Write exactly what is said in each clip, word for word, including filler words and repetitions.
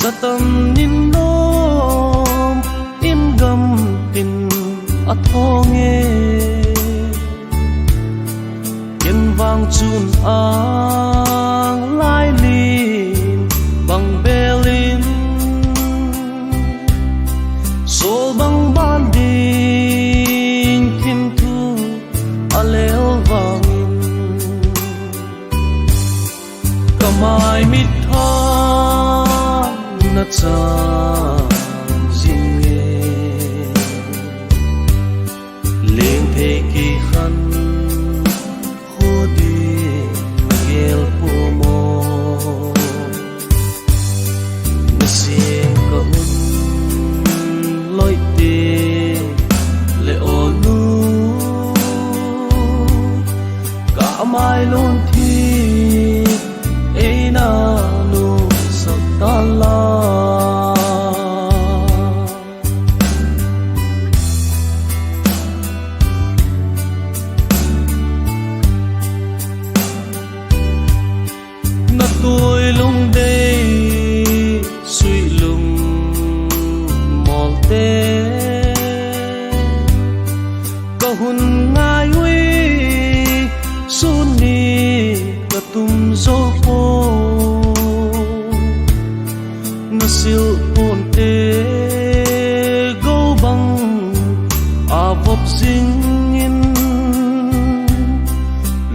Satan in nom in gam tin a thong e. Ken vang chun ang lai lin bang bel in, sol bang ban ding thim thu a lel vang in, ka mai mit tha na chang jing e. Leng thei kikhan kho ding na gel pua maw? Na seng ka un loi te le o nu, ka mai lun thi ei na nu sak ta la. Na tui lung dei, sui lung mol te. Ka hun ngai ui, sun ni ka tum zo po. Na sil pon te go bang a vop zing in,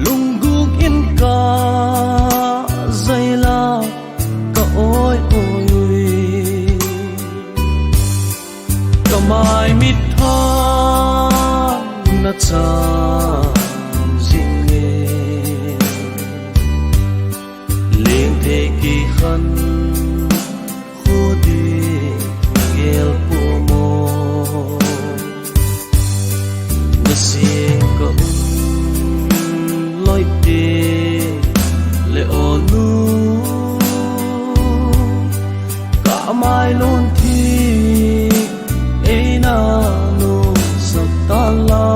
lungguk in ka zai la ka oi oi ui. Ka mai mit tha na chang jing e. Leng thei kikhan kho ding na gel pua maw? Na seng ka un loi te le o nu, ka mai lun thi ei na nu sak ta la.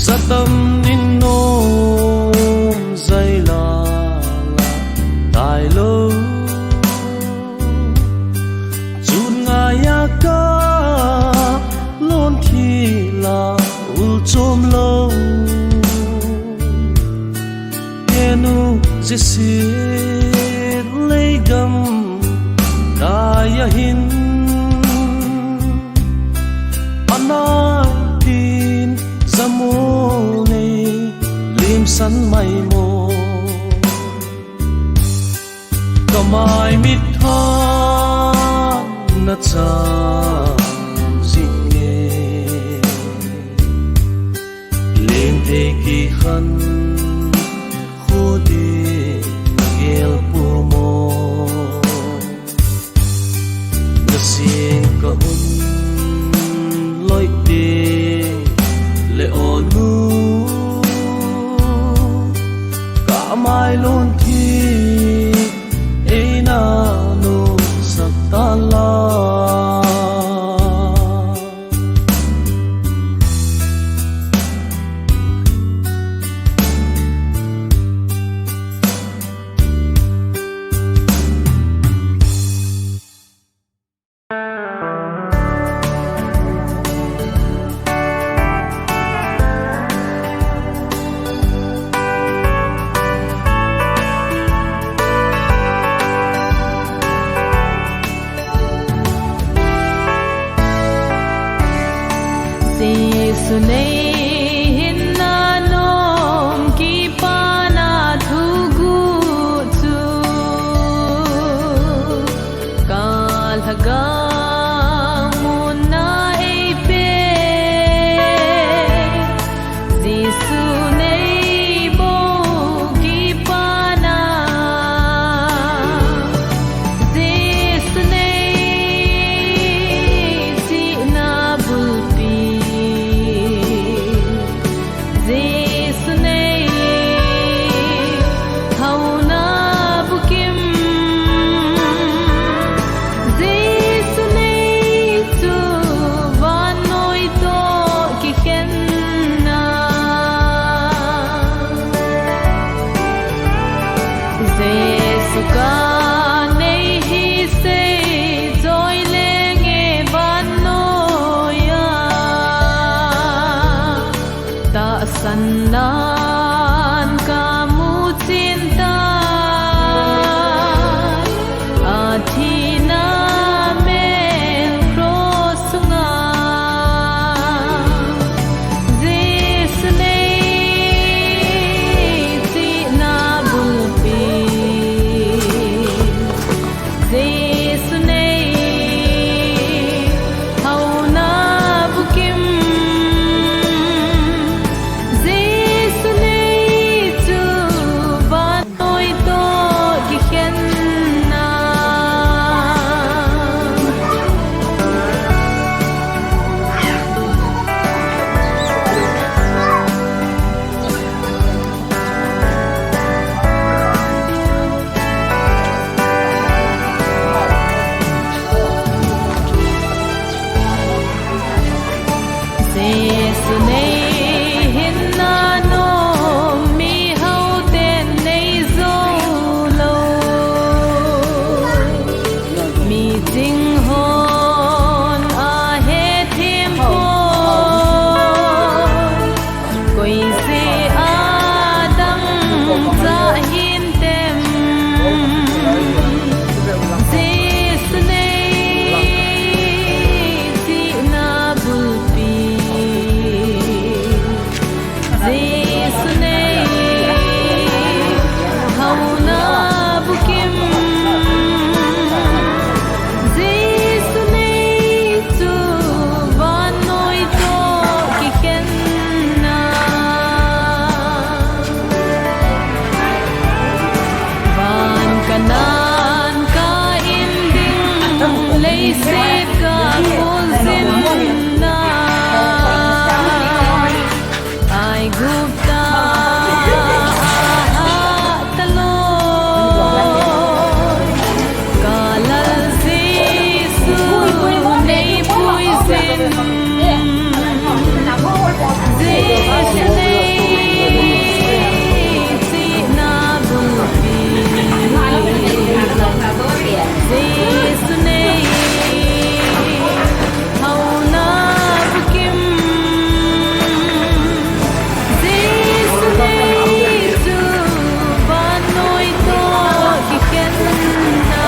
Zatam in nom zai la la tai lo. Chun ngai a ka lon thi la ul chom lo. Henu Jesu lei gam tai a hin, anai tin zamu nei lim san mai mo. Ka mai mit tha na chang jing e. Leng thei kikhan kho ding na gel pua maw? Na seng ka un loi te le o nu, ka mai lun thi ei na nu sak ta la. Jesu nei hinna nom kipana thuguh chu, ka lhagao munna eipe. Jesu nei bou kipana, Jesu nei chihna bulpi. Nan kamu chin tai, athina mel cross sunga, Jesu nei chihna bulpi. Jesu nei hauna bukim, Jesu nei chu vannoi toh kikhenna. Jesu nei hinna nom mi houten nei jou lou. Mi ching hon ahethem poi. Koi seh a dangchah hintem, Jesu nei chihna bulpi. Jesu nei hauna bukim, Jesu nei chu vannoi toh kikhenna. Van kanan ka in ding, leiset ka khuljinna. Aigupta a hat talou, ka Lal Jesu nei puijin. Jesu nei chihna bulpi. Jesu nei hauna bukim, Jesu nei chu vannoi toh kikhenna.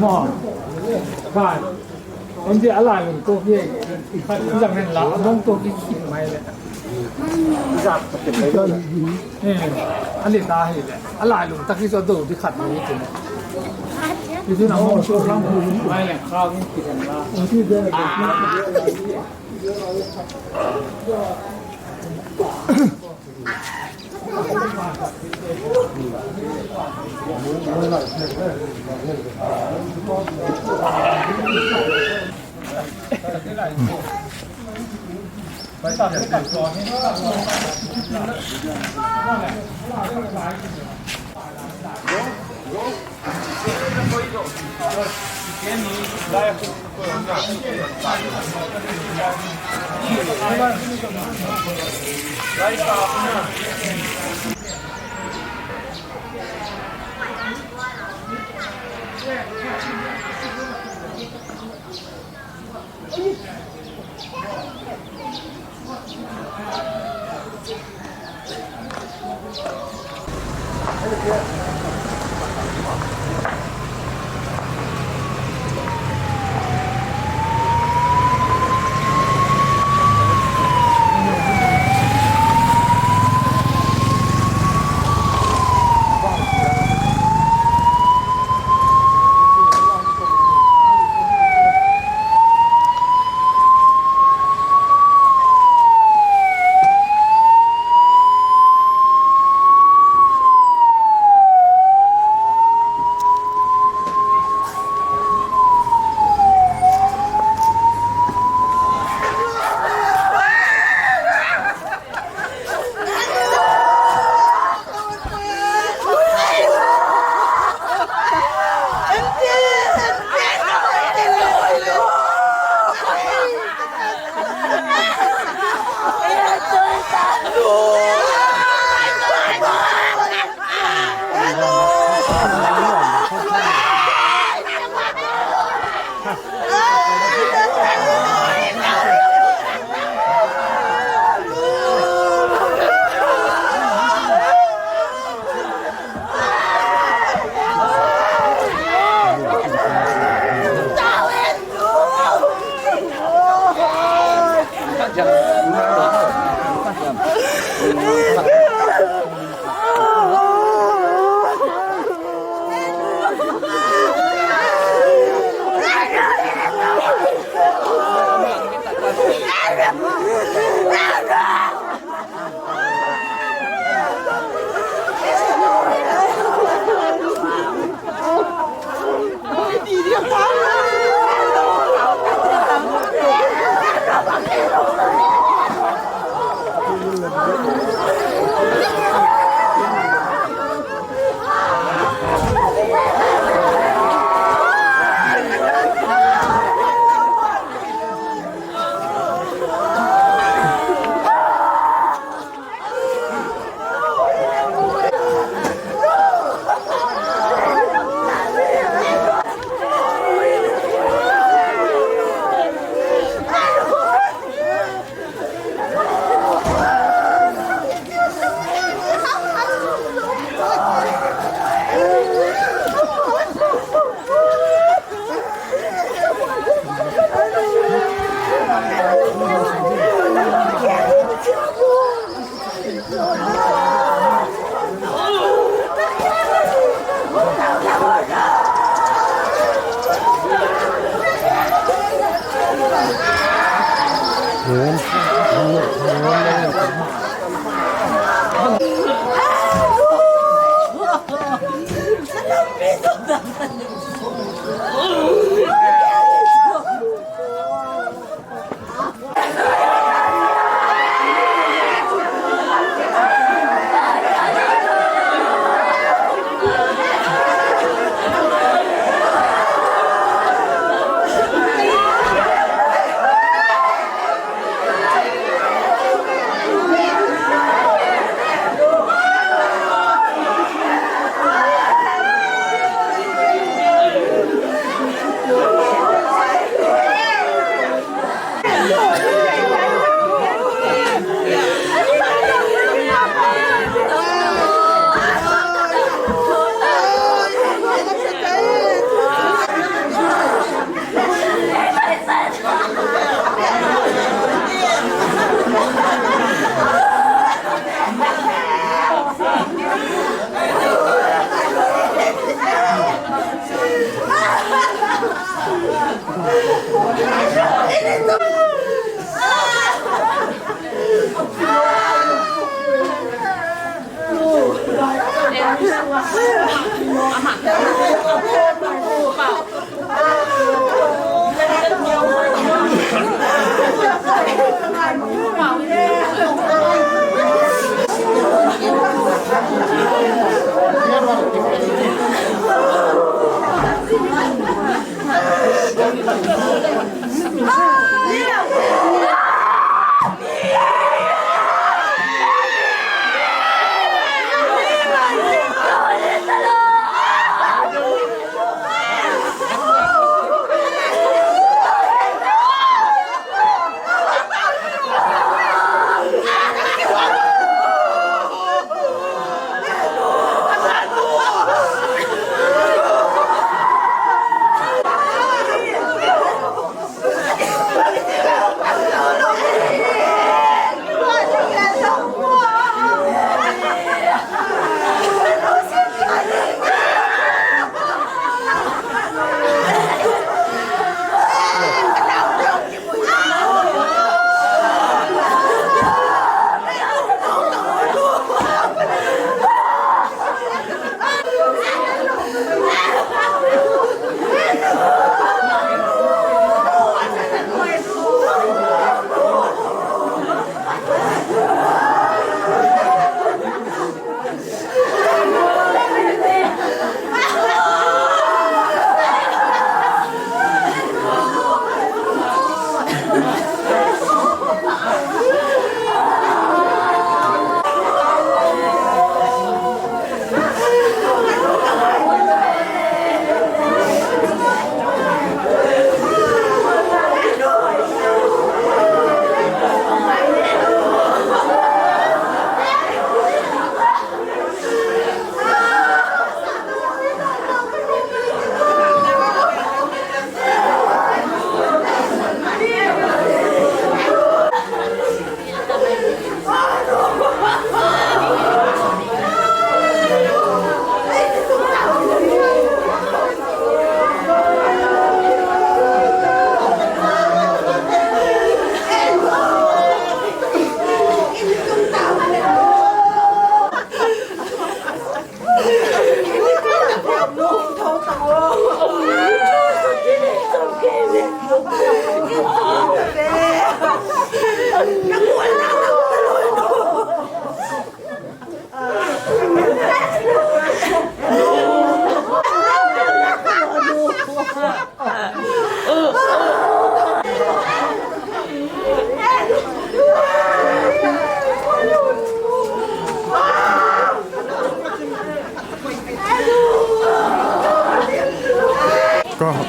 Mo, kai. Anji alailung toh hi, khat jang hen la, abong toh hi khit mai le. Eh, ani ta hi le. Alailung tah hi so do di khat ni ti ne. Ti na mo so lang mai le kha ni ti la.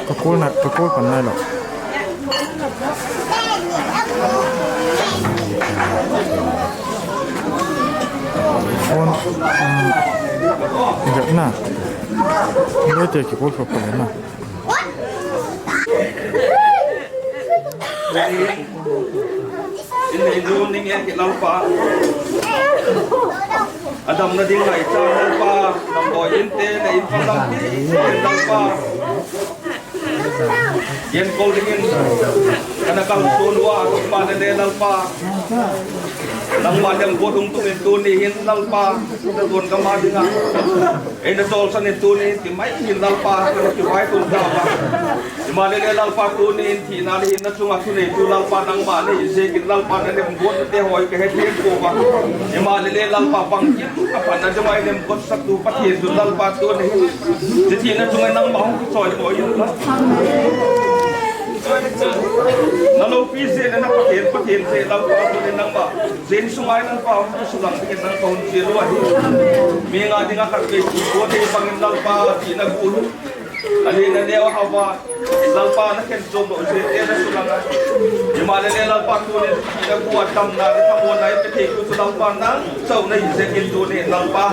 Ka call na, ka call pan nai lo. Phone, um, yak na. Loi te ki call ko pa na. In nei nu ning en ki Lalpa. Adam na ding ngai cha Lalpa. Nam doi in te na in pa lam ti Lalpa. Yen kol dingin kana kal sun uva, Lalpa le le Lalpa. Nangma dem go dung tung in tuni hin Lalpa, na don kama dinga. Ei na tol san in tuni hin ti mai hin Lalpa, kana ki vai tung ta ba. Ima le le Lalpa tuni hin thina le hin na chunga thunei tu Lalpa nangma nei jekin Lalpa na nem go te hoi ka he thei ko ba. Ima le le Lalpa pang kin ka pan na jemai nem go sak tu Pathen tu Lalpa tuni hin. Chiti na chunga nangma hung choi ko yin la. Na lo pi se na na Pathen, Pathen se Lalpa tu ni nangma. Zen sungai nangpa hung sulang ke nangpa hung che lo ahi. Mi nga dinga khat ke ko te bangin Lalpa ti na gulu. Ani na neo hawa. Lalpa na khen chom lo se te na sulang a. Ima le le Lalpa tu ni na gua tam na ni tamo na pe te ku Lalpa na. Sau na i se kin tu ni Lalpa.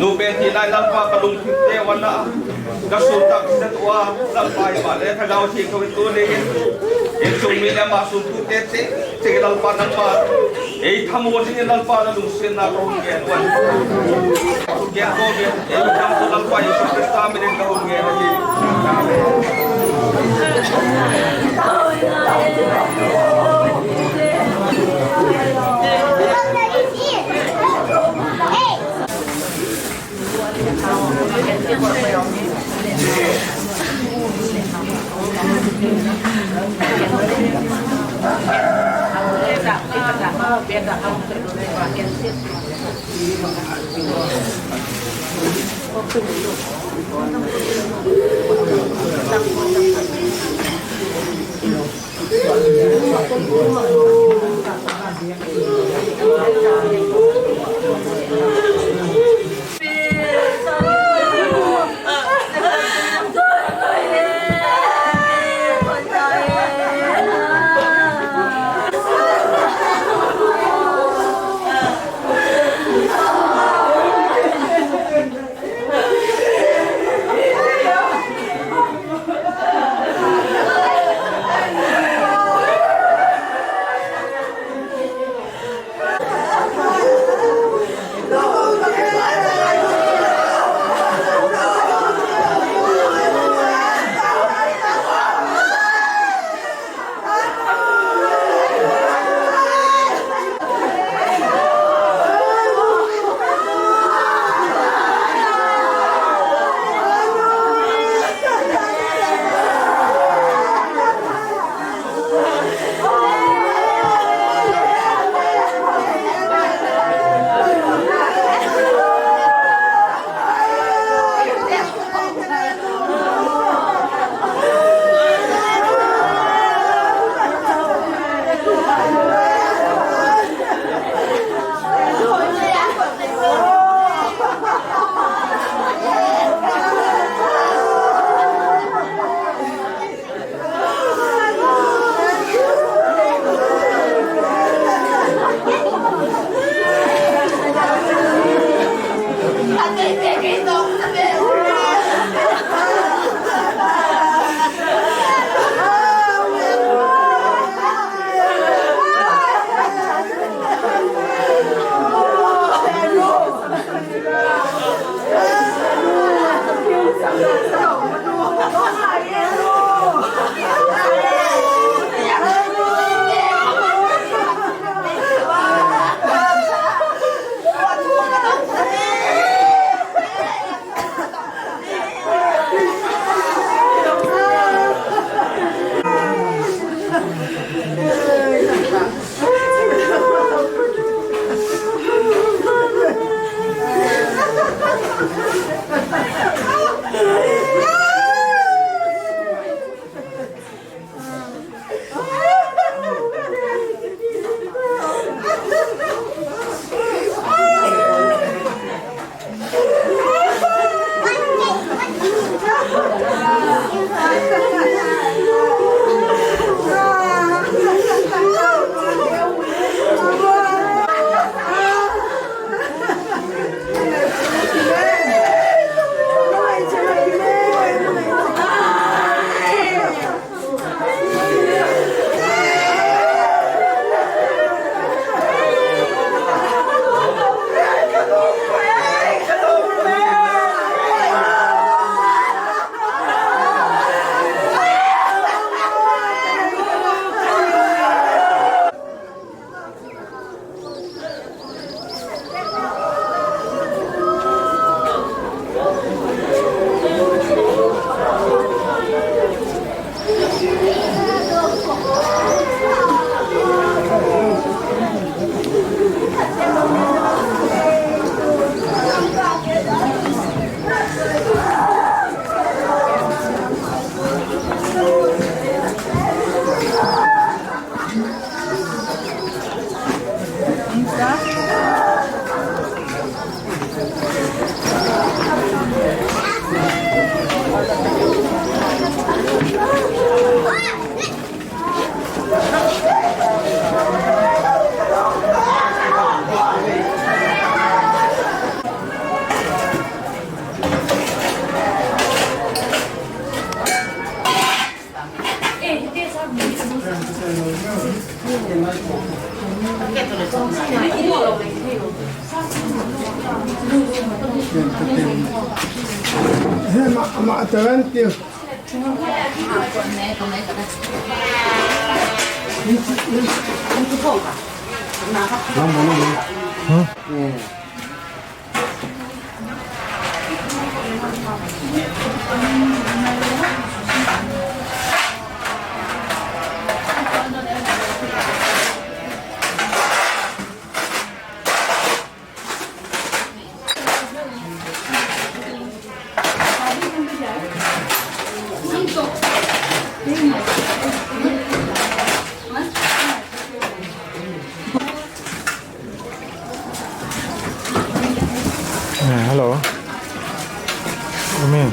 Nu pen ti nai Lalpa ka lungthim te wana. Ka sun tak set wa Lalpa ima le ka gao thi ko tu ni. In sung mi le ma sung tu te te te Lalpa nangpa. Ei thamo ding Lalpa na lungsen na ko ngen wan. Ngen ko ngen. Ei thamo Lalpa Jesu Krista min in ko ngen. Amen. He ma, ma, taran tiu. Hmm? Eh, hello. Umi.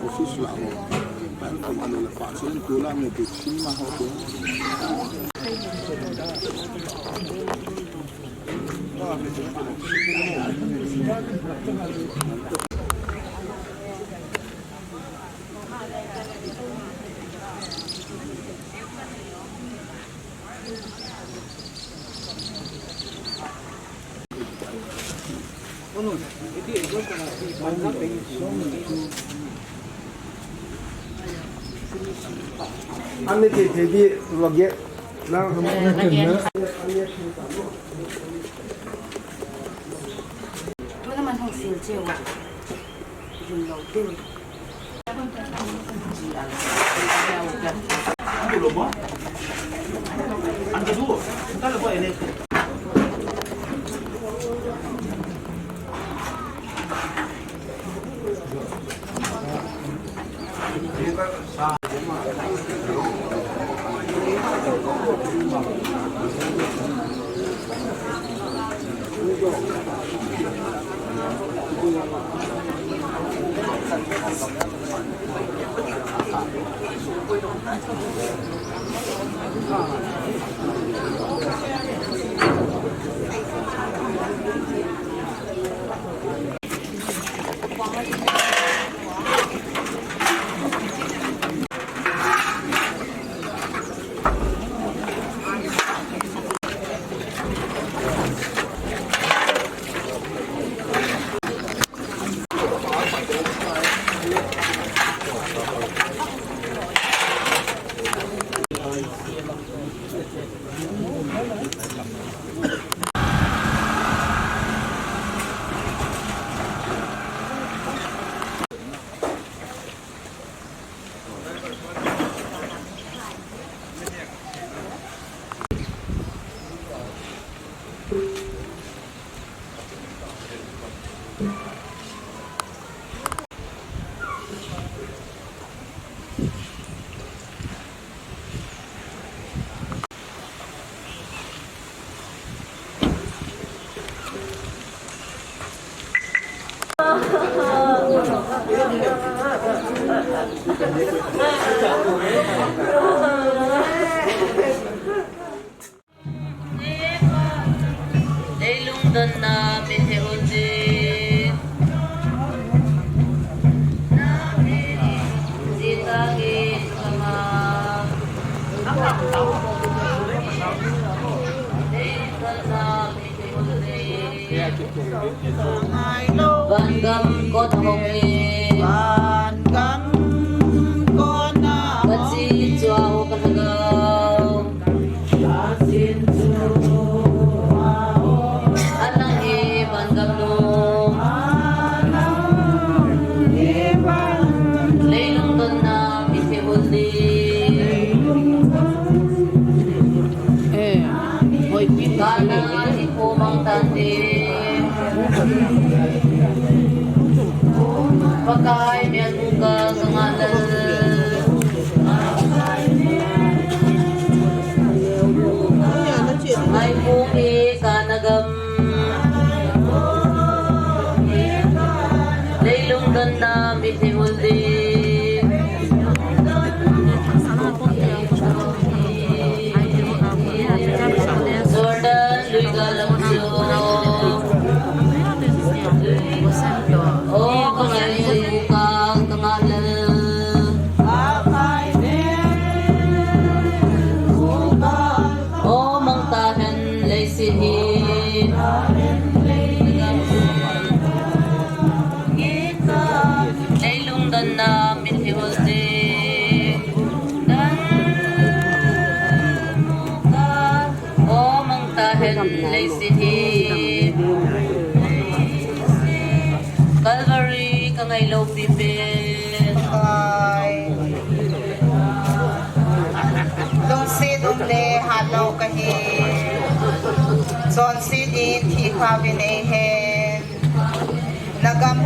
Office lah mo. Pan pan alo la pa chen tu la mo tu chin ma ho tu. Ani ti ti di lagi na. Tu naman hong sil cheu. Ding lo ding. Leilung donna mithi uldi. Sita ki kama. Leilung donna mithi uldi. Vangam kona hong e. Vangam kona hong e. Pathen chu aho ka lhagao. Pathen chu aho. Anang e vangam nu. Anang e vangam nu. Leilung donna mithi uldi. Eh, hoipi. Kana ni ko mang tante. Pakai mian muka kanga lal. Mai ko e kana gam. Leilung donna mithi uldi. Jordan lui galam chu. O ka ngai u ka ka ngai le. O mang tahen leiset hi. Leilung donna mithi uldi. O mang tahen leiset hi. Calvary ka ngailou pipen. Lungset um le hatlou kahi. Chonset in thi kha vin eihen. Nagam.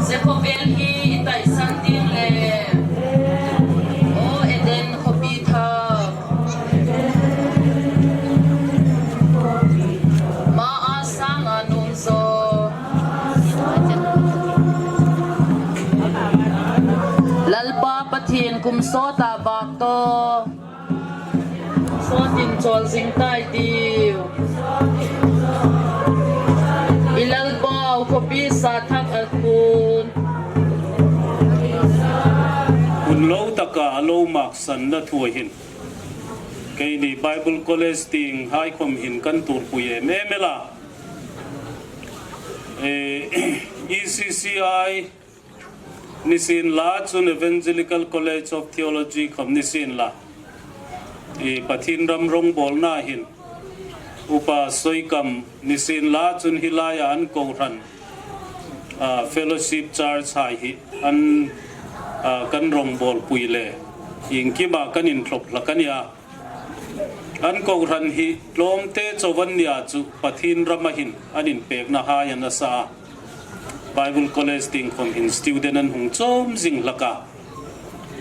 Ze khovel hi i taisan ding le, o Eden khopi thak. Ma a sanga nung zo. Lalpa Pathen kum sawta vak to. Sawtin chawl zing tai tiu. I Lalpau khopi sa thak a kun. Hun lo taka a lo maksanna thu ahin. Keini Bible College ting hai khom hin kan turpui em em ela. Eh, E C C I nisin la chun Evangelical College of Theology khom nisin la. I Pathen ram rongbolna hin. Upa Soikam nisin la chun hilai a an kohran, ah, Fellowship Church hai hi an, ah, kan rongbol pui le. Iengkima kan in thlop hlak a nia. An kohran hi tlawmte chauvan nia chu Pathen rama hin an inpekna hai an asa a. Bible College ting khom hin student an hung chom zing hlak a.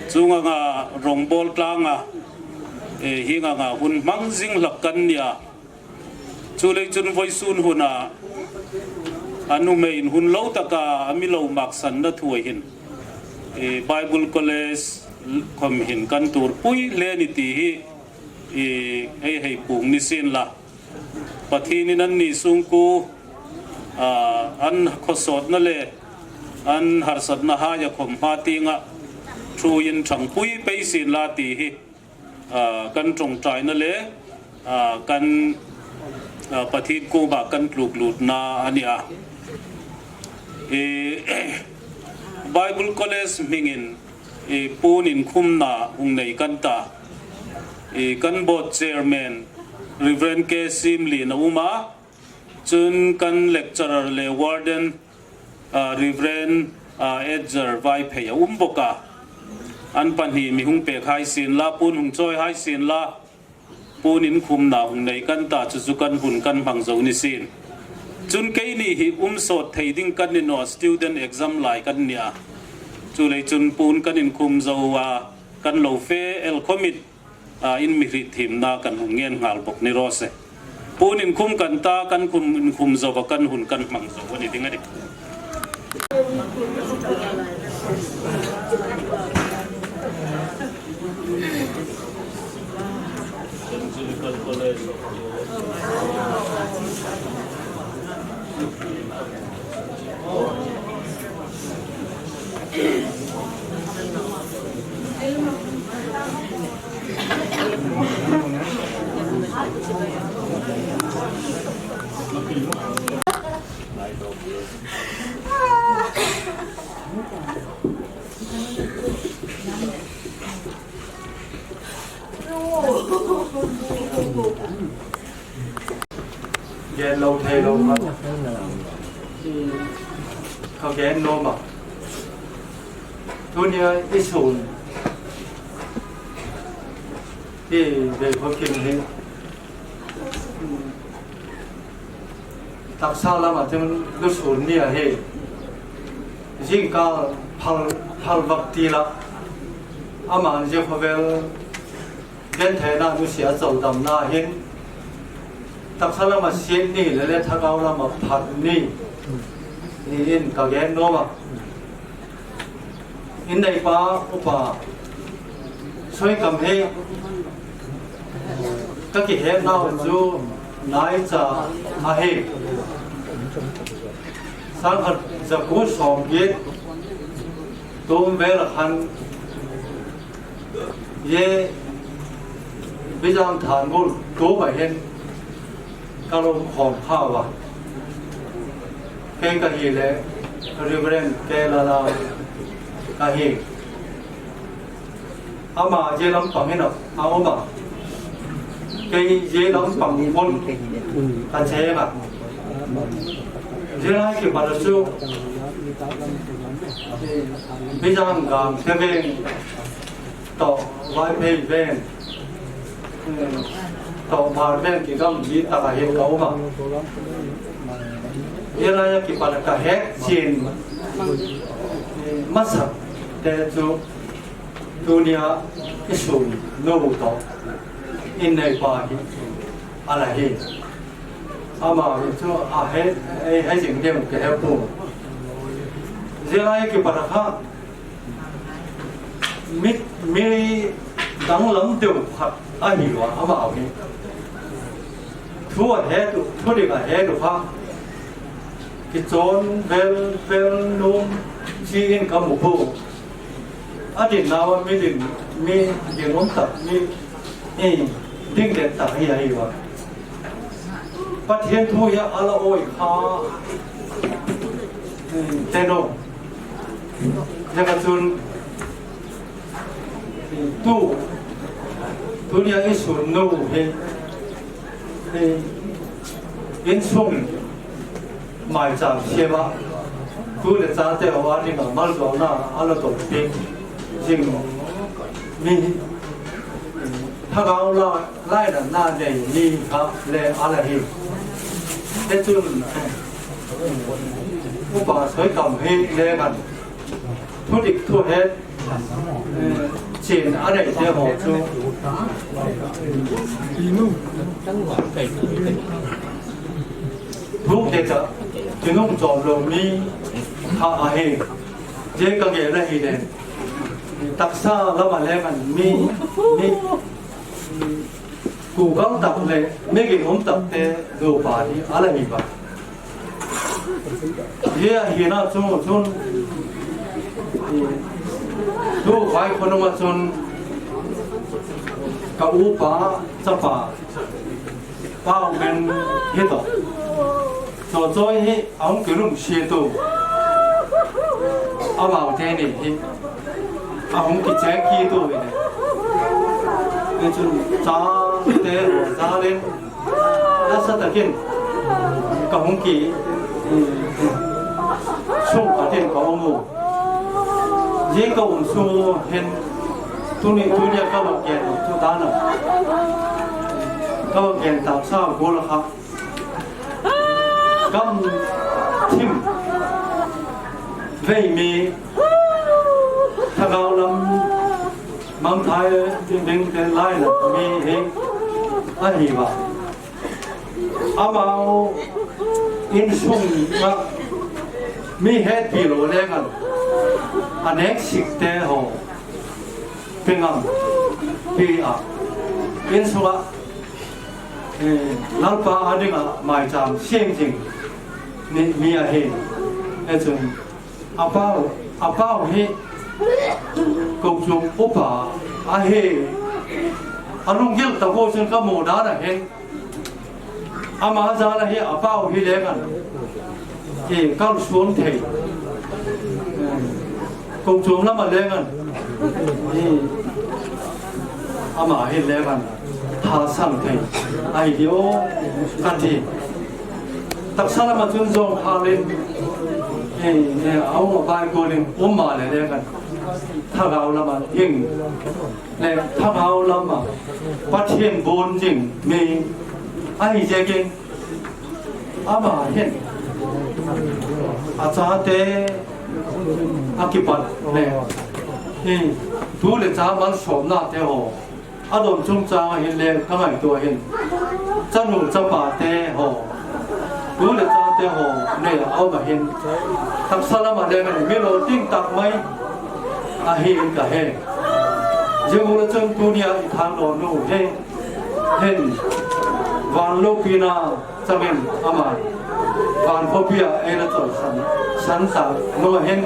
Chunganga rongbol tlanga, eh, hinganga hun hmang zing hlak kan nia. Chulei chun voisun huna a numei in hun lo taka a mi lo maksanna thu ahin. Eh, Bible College khom hin kan turpui le ni ti hi. I, ei hei pung nisin la. Pathen in an ni sungku, ah, an khosotna le, an harsatna hai a khom hma tinga, thu in thangpui pei sin la ti hi, ah, kan ṭawngṭaina le, ah, kan, ah, Pathen koma kan tluklutna a nia. I, Bible College hmingin, i, pun inkhumna hung nei kan ta. I, kan board chairman, Reverend K Simlin a um a, chun kan lecturer le warden, ah, Reverend, ah, Edgar Vaiphei a um bawk a. An pahni mi hung pek hai sin la, pun hung chawi hai sin la, pun inkhumna hung nei kan ta, chu chu kan hun kan hmang zo nisin. Chun keini hi um sawt thei ding kan ni naw, student exam lai kan nia. Chulei chun pun kan inkhum zo a, kan lo fe el khom in, ah, in mi hriet thiemna kan hung ngen nghal bawk ni raw se. Pun inkhum kan ta, kan khum, inkhum zo a kan hun kan hmang zo a ni ding a ni. Gen lo thei lo kha. Ka gen nom a. Tunia i sun. I ve kho kim hi. Taksa lama chun lusun ni ahi. Jingkah phal, phal vak ti la. Aman je khovel gentheina nusia chodamna hin. Taksa lama siet ni le le thagau lama phat ni. Ni in ka gen nom a. In neipa upa Soikam hi ka kihetnau chu naicha ahi. Sangkhat za ku sawmgiat tum vel a khan ye Bijang Thanbul tum a hin ka lum khawm kha ua. Kei ka hi le Reverend K Lala ka hi. Ama je lampang hin a um a. Kei je lampang mun ka cheng a. Je lai kipat a chu Bijang Gamte Veng toh Vaiphei Veng toh Hmar Veng kigam mi tak a hin ka um a. Hilai a kipat a kahet chen, eh, masa te chu tunia isun nu toh inneipa hi ala hi. Ama hi chu ahe, eh, hejing ding kahe poi. Hilai a kipat a kha mi, mi danglam deu khat ahi uva, ama hi. Thu ahet u, thudik ahet u kha kichon vel vel nom chi in kamu poi. Adin nauva mi ding, mi ding um tak, mi, eh, ding det tak hi ahi uva. Pathen thu hi ala oi kha, eh, te no. Jaka chun, eh, tu, tunia isun nu hi, eh, insung maicham siam a, tu le cha te ho a dinga maljaona ala toh peh jing mi, eh, thagau la lainatna nei ni kha le ala hi. Hichun, eh, Upa Soikam hi le kan thudik thuhet, eh, chen anei te ho chu. Thuk te cha, chinung chom lou mi kha ahi. Je kagel ahi le. Taksa lama le kan mi, mi, Kukang tak le, mi ginum tak te, dopa hi, ala hi ba. Hia hina chung chun, tu vai khonung a chun, ka upa, chapa, Pau men hi toh. Chochoi hi ahung kilungset u. Amau teni hi ahung kichek kit u hi. Hichun cha te ho jal in nasa takin kahung ki sung phatin ka um u. Jing ka um sung u hin tuni, tunia ka va gen u chu dan a. Ka va gen tah sa gol kha. Gamthim veimi, thagau lam mangthai ding ding te lainat mi hi ahi va. Amau insung a mi hetpi lou leng an, a neksik te ho, pengam pi a, insung a, eh, Lalpa a dinga maicham siam jing mi, mi ahi. Hichun a pau, a pau hi Kokchung upa ahi. A lunggil tabo chun ka mu dan ahi. Ama jal a hi a pau hi leng an, eh, kalson thei. Eh, Kokchung lama leng an, eh, ama hi leng an, tha sang thei. Ahi di o, kati. Taksa lama chun jong khalin, eh, eh, a um a bai kolin, um ma le leng an, thagau lama ding. Le thagau lama Pathen bon jing mi ahi jeh in ama hin a chate a kipat le, hi tu le cha malsomna te ho a don chungchang a hin le ka ngaito a hin chanu chapa te ho, tu le cha te ho nei a um a hin, taksa lama le mi lo ding tak mai ahi in ka he. Jing u le chun tunia i thangnom nu hi hin van lopina changin ama van khopia eina cholsan, san sa nu a hin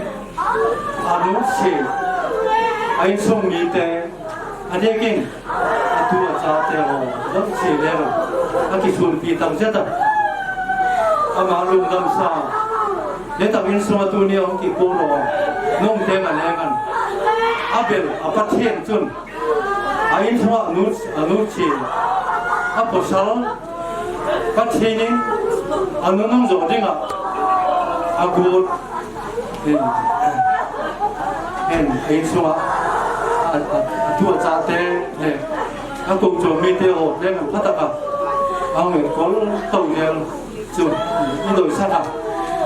a nu si a insung mite a diakin a tu a chate ho, dam si le lo, a kisunpi tam zeta. Ama lungdam sa, le tam insung a tunia hung kipo lo, nung te ma le ngan. A bel, a Pathen chun, a insung a nu, a nu chin, a pasal, Pathen in a nunung jo dinga a got, hin, hin, a insung a, a, a, a tu a chate le a Kokchung mite ho le ngan phataka a hung kol to nel chu i doi saka.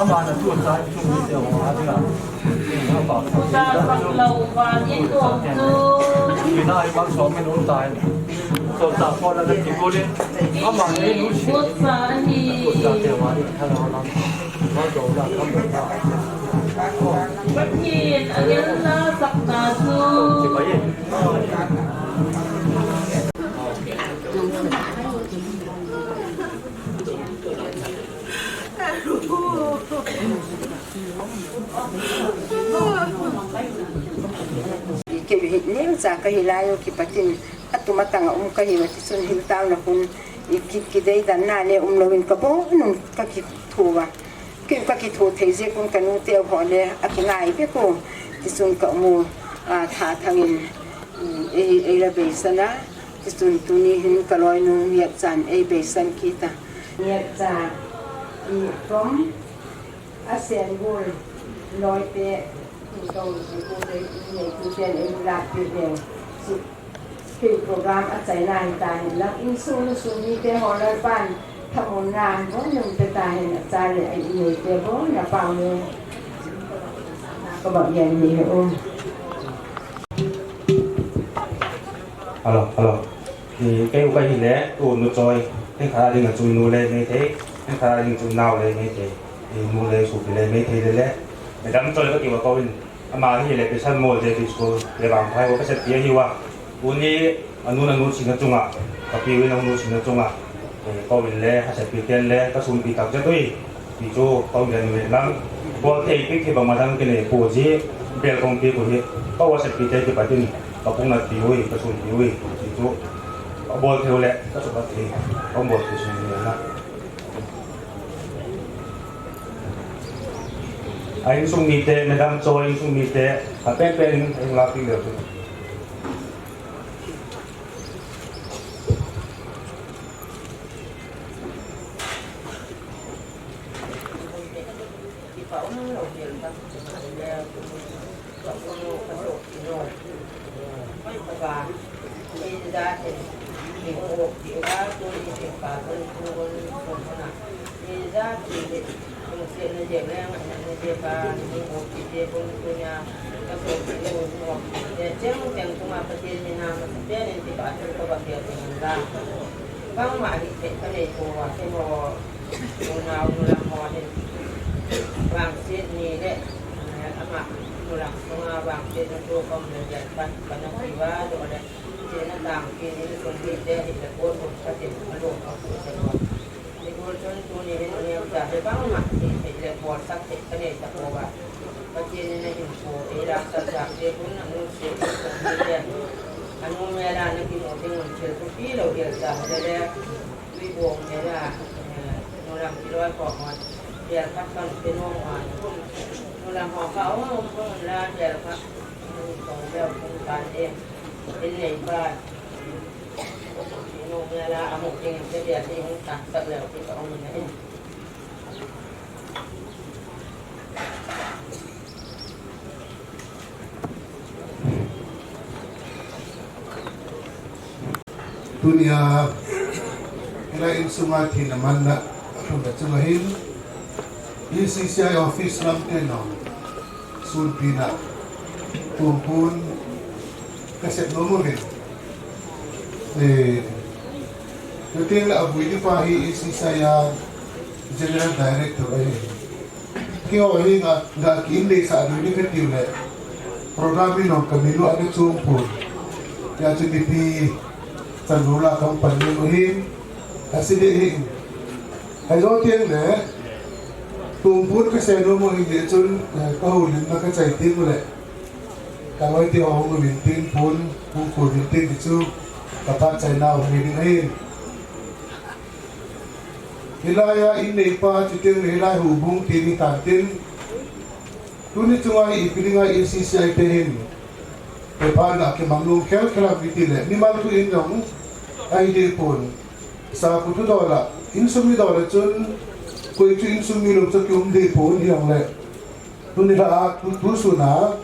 Ama na tu sa chung ni te ho a dia. Ama sa. Sa sa lo va ni to chu. Ina i mang so min un tai. So sa ko la na ti ko le. Ama ni nu si. Ko sa ni. Ko sa te wa ni. Hello, hello. Pathen a ngen la sakna chu. Kei hi neocha kahi lai u kipat in atum atang a um kahi uva, tichun hil taona hun i ki, kideidanna le um louvin kabon un kakitho uva. Kei kakitho thei jeh un kanu teu ho le akingai bep u. Tichun ka um u, a, tha thangin, um, ei, ei la beisan a. Tichun tuni hin ka loinu Ngiatchan ei beisan kit a. Ngiatcha i from a Senbul loite, tu tong, tu tong, tu tong, tu tong, tu tong, tu tong, tu tong, Kei program achaina hita hin lang, insung nusung mite ho Lalpan thamuonna bol nung pe tahen, acha le a-in neite bou na pang u. Ka bak yan ni he u. Hello, hello. Kei u kahi le, u nu choi. Kei kha ding a chu nu le nei thei. Kei kha ding chu nao le nei thei. Nu le supi le nei thei le le. Madam choi ka kiu a kou in. Ama hi le Pisan Mol J P School le vang phai ko ka sep pi ahi uva. Tuni anu nanu china chunga, ka pi u nanu china chunga, eh, kou in le, ka sep pi ten le, ka sun pi tak jat ui. Ti chu kou in le lang. Bol thei pi ki bang ma dang ki le pu ji, bel kong pi ku hi. Kou a sep pi te ki patin, ka pung na pi ui, ka sun pi ui. Ti chu, ka bol thei u le, ka su ka thei. Kou bol thei sun ni na. A insung mite, Madam Choi insung mite, a penpen in, in la pi le tu. Bangma hi thei ka nei pouva, keiho unau nulam ho hin vangset ni le, eh, ama nulam sunga vangsetna thu kom le jan pan, pan a kiva doh le, chena tang pi ni le sung ni te hi le pon pon ka tin a lo ka pu se lo. Ni gol chun tuni hin ni ta le bangma hi thei le bol sak thei ka nei ta pouva. Pathen in ahin pu, ei la sa sa te kun anu se, anu mela na kinu ding un thil thupi lou hel sa le le, tui bong mela, eh, nulam kiloi ko hon, bel khat kan pe nom a, nulam ho ka um um um la bel khat, um um leu um kan e, in nei ba, nu mela amu ding te bel te hung tak tak leu te ka um na e. Tunia, hilai insunga thina manna, athum na chunga hin, E C C I office lam tena, sunpina, tumpun, kasep nom uvin. Eh, tuting la abui di pa hi E C C I a General Director ahi. Keiho hi nga, nga ki in nei sa dui ni ka tiu le. Program in ong ka min u ana chung pun. Ya chu mipi chan ru la kong pan ni u hin. A si de hin. Hai zo tiang le. Tung pun ka se no mo hin de chun, eh, ka ho lim na ka chai ti mu le. Ka loi ti ho mu min tin pun, pun pun min tin ti chu. Ka pa chai na u hin hin. Hilai a in nei pa, chuteng le hilai houbung ti ni tan tin. Tuni chunga hi ipi dinga E C C I te hin. Te pa na kimang lung khel khel a viti le. Ni mal tu in jong. Ai de pon. Sa ku tu dola. Insung mi dola chun. Koi chu insung mi lung chu ki um de pon hi ang le. Tuni la a tu, tu suna,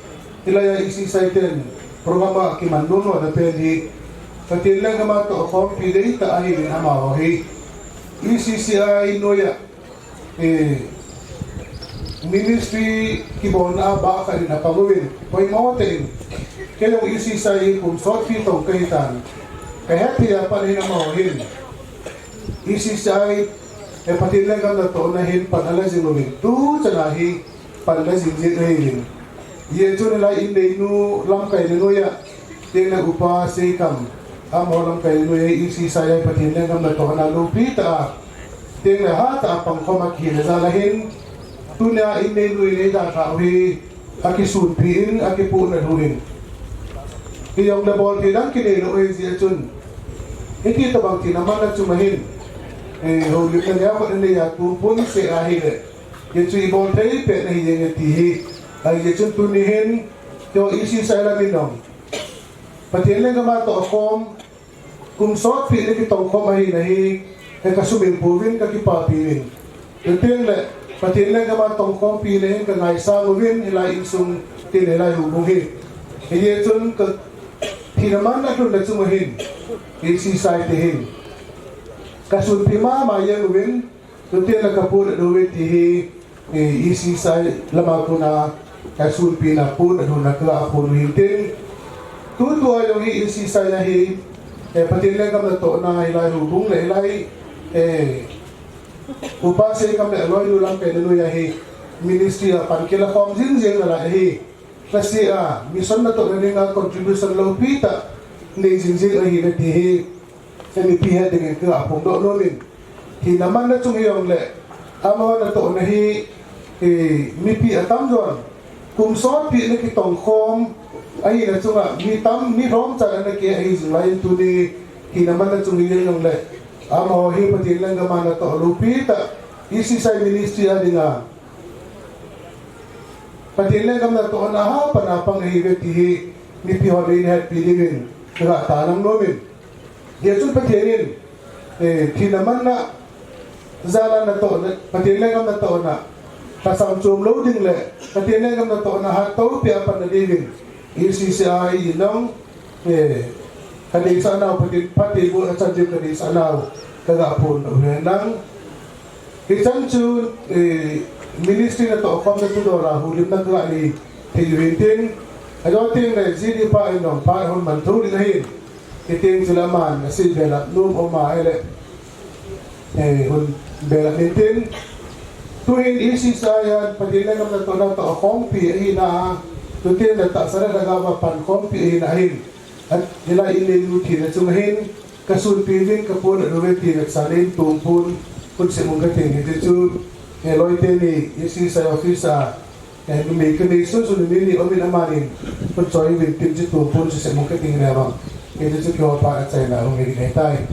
hilai a E C C I ten program a kiman nom lona pen hi, Pathen lenggam a toh khompi dei tah ahi in amaho hi. E C C I noiya, eh, ministry kibolna a bah khat in apang uvin, poimo tah in, kei jong E C C I kum sotpi tong kahi tan, ka hetthei a pat hin amaho hin. E C C I, eh, Pathen lenggam natohna hin pan ala jing uvin, tu chan a hi, pan la jing jing ahi in. Ye chun lai in nei nu lamkai le noiya. Teng le upa Seikam. Amaho lamkai le noiya E C C I Pathen lenggam natohna loupi tah a. Teng le hatah a pangkhom a kile jal a hin. Tunia in nei nu in nei dalhah u hi. Akisunpi in, akipuhna lhu in. Hijong le bolpi dang kinei lou ahi jeh chun. Hiti tobang thina manna chunga hin. Eh, houlimna neo khat nei a tumpun se ahi le. Hichu ibol thei pet ahi jeng e ti hi. Ahi jeh chun tuni hin, keiho E C C I lam in jong. Pathen lenggam a tohkhom, kum sotpi le kitongkhom ahi nahi, he ka sumil pouvin ka kipapi uvin. Teng le, Pathen lenggam a tongkhompi le hin ka ngaisang uvin, hilai insung, tin hilai houbung hi. Hijeh chun ka thina manna lhunna chunga hin, E C C I te hin. Ka sunpi mama jeng uvin, Tutin la ka pun a lou e ti hi, eh, E C C I lama kona ka sunpina pun a lou na ka pun hin tin. Tutua jong hi E C C I a hi, eh, Pathen lenggam natohna hilai houbung le hilai, eh, upa Seikam le aloinu lamkai le noiya hi, ministry a pan kila khom jing jing nalai ahi. Lasi a, mission natohna dinga contribution loupi tah nei jing jing ahi le ti hi. He mipi het dingin ka phongdoh nom in. Thina manna chung hijong le, amaho natohna hi, eh, mipi atam jon. Kum sotpi le kitongkhom, ahina chunga, mi tam, mi lhom chan ana ke ahi jing lai in tuni, thina manna chung hijong le. Amaho hi Pathen lenggam a natoh loupi tah, E C C I ministry a dinga. Pathen lenggam natohna a hapan a pang ahi ve ti hi, mipi hon nei hetpi dingin, ka tahlang nom in. Hijeh chun Pathen in, eh, thina manna, jal a natohna, Pathen lenggam natohna, lhasam chom lou ding le, Pathen lenggam natohna hatoupi a pan na dingin, E C C I in jong, eh, ka deisah nau, Pathen, Pathen bu a chan ding ka deisah nau, ka ga phongdoh u hen lang. Hichan chu, eh, ministry natoh khom na tu dola houlimna ka nei thei u hin tin. Ajo tin le G D pa in jong pa hon man thou ding ahin. Hitin chu le aman a si belap nom um a ahile. Eh, hon belap in tin. Tuhin E C C I a Pathen lenggam natohna toh khompi ahina. Tutin le tahsa le lhagao a pan khompi ahina hin. Hilai in neinu thina chunga hin. Ka sunpi uvin ka pon a lou ve ti veksa nei in tumpun, pun se mong ka ting hiti chu, he loi teni, E C C I office a, he numei ka nei sun sun numei ni om in amanin, pun choi uvin tin chu tumpun se mong ka ting le bang. Hiti chu keiho pa achaina hung hi nei tai.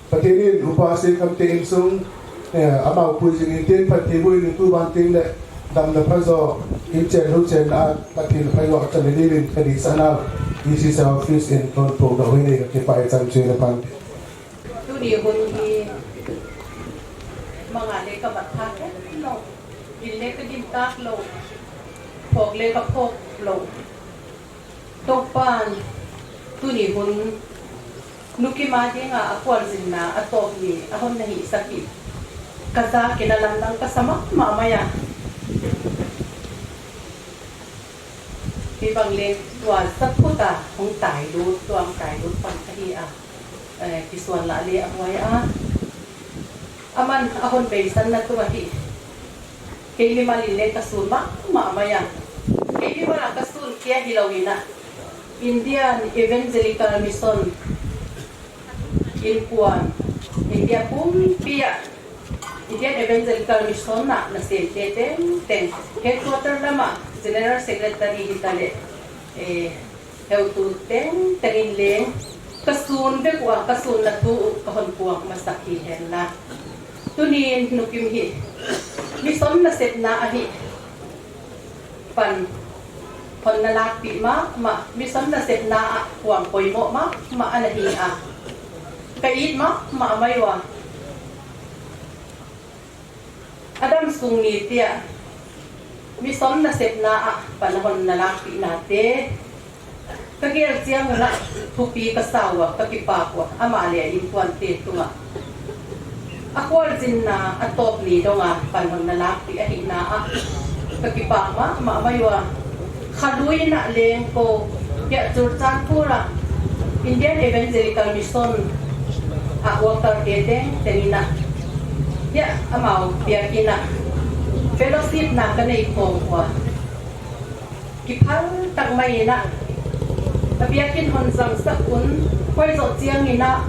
Pathen in upa Seikam te insung, eh, amau pui jing in tin Pathen bu in tu ban tin le, damna phajo, in chen hu chen a, Pathen phajo a chan ni in ka deisah nau, E C C I office in ton pok da hui nei ka kipa e chan chu le pan. Tuni hun hi manga le ka mat tha khen lou, gin le ka gin tak lou, phok le ka phok lou. Toupan tuni hun Nukim a dinga a khualzinna a tawp ni a hon na hi saki. Ka za kina lamdang ka sa mahmah mai a. Hi bang le tua za phuta hong tai lut, tua hong tai lut pan ka hi a. Eh, kisuan lah le a huai a. Aman a hon beisan na tua hi. Kei mimal in le ka sun mahmah mai a. Kei mimal a ka sun kia hi lo ina. Indian Evangelical Mission in kuan India pumpi a Indian Evangelical Mission na na sen te teng teng. Headquarter lama General Secretary hi ta le. Eh, Heutu teng teng in leng, ka sun vek ua, ka sun na thu u, ka hon puak masak hi hen la. Tunin nukim hi, mission na sepna ahi pan, hon na lakpi mahmah, mission na sepna a puang poimo mahmah ana hi a. Ka it mahmah mai ua. Adam sung ni tia, mission na sepna a pan hon na lakpi na te. Ka gel chiang ula thupi ka sa ua, ka kipak ua, ama le a inkuan te tunga. A khualzinna a tawp ni donga pan hon na lakpi ahi na a. Ka kipak mahmah mai ua. Khalui na leng ko, ya Churachandpur a Indian Evangelical Mission a worker te teng teng ina. Ya amau biakin a fellowship na ka nei khom ua. Kiphal tak mai ina. A biakin hon zang sak un, koi zo chiang ina.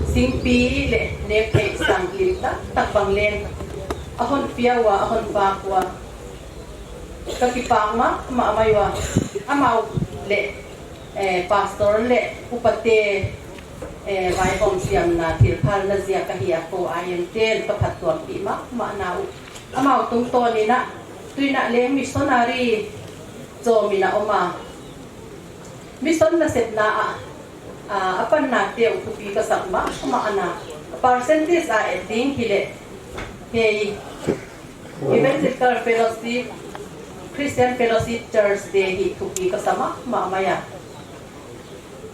Singpi le ne phei sang lim tak tak bang leng. A hon pia ua, a hon pak ua. Ka kipak mahmah mai ua. Amau le, eh, pastor le upate, eh, vaihom siamna thilphalna zia ka hi a ko I M ten ka phattuampih mahmah na u. Amau tungtawn ina, tuina leng missionary chom ina oma. Mission na sepna a, a, a panna te u thupi ka sak mahmah ana. Percentage a et ding hi le, hei, Evangelical Fellowship, Christian Fellowship Church te hi thupi ka sa mahmah mai a.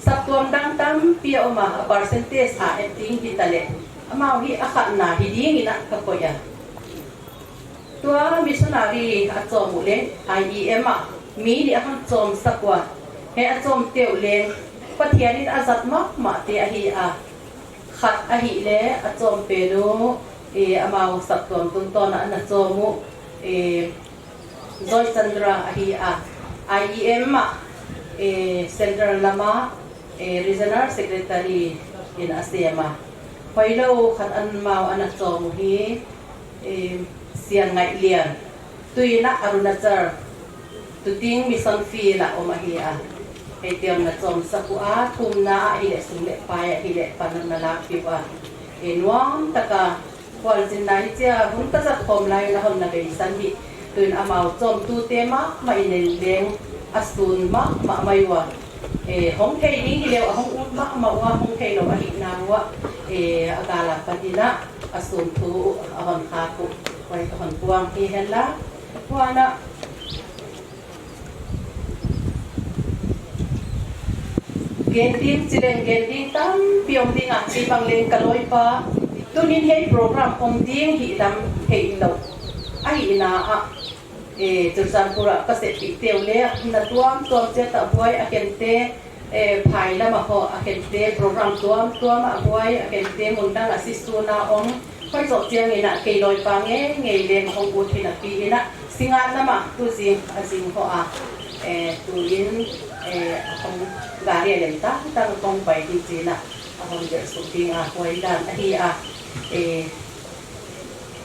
Saptuam dang tampi a oma, a percentage a et ding hi ta le, amau hi a khatna hi ding ina ka koi a. Tua missionary a chom u leng I E M a mi ni a hon chom sak ua. He a chom te u leng Pathian in a zat mahmah te ahi a. Khat ahi le a chom pen u, eh, amau saptuam tungtawn a na chom u, eh, Joy Chandra ahi a. I E M a, eh, Central lama, eh, Regional Secretary in a sem a. Hoilo khat amau a na chom u hi, eh, Sian Ngaih Lian. Tuina Arunachal, Tuting Mission Field a om ahi a. Hei tiam na chom sak u a, thumna a hi le sum le pai a hi le pan na lakpi u a. E nuam taka, khualzinna hi chia, hun ka zat khom lai na hon na beisan hi. Tuin amau chom tu te mahmah in en leng, a sun mahmah mai ua. E, hong thei ding hi leu, a hong ut mahmah ua, hong thei lo ahi na ua. E, a gala patina. A sun thu u, a hon khak u, huai ka hon puang hi hen la. Huana. Gen ding, chi leng gen ding tampi om ding a, chi bang leng ka loipa. Tunin hei program om ding hi lam hei lo. Ahi na a. Eh, Churachandpur a ka seppih teu le, na tuam tuam che ta buai a kente, eh, phai lama ho a kente, program tuam tuam a buai a kente, mun dang a sisuna om, hoi zo chiang ina kei loipa ngei ngei le ma hong ut hi na pi ina, Singngat lama tu zing a zing ho a, eh, tu in, eh, a hong gari a lem ta, ta hong pai hi chi na, a hong der su ding a, huai dan ahi a, eh,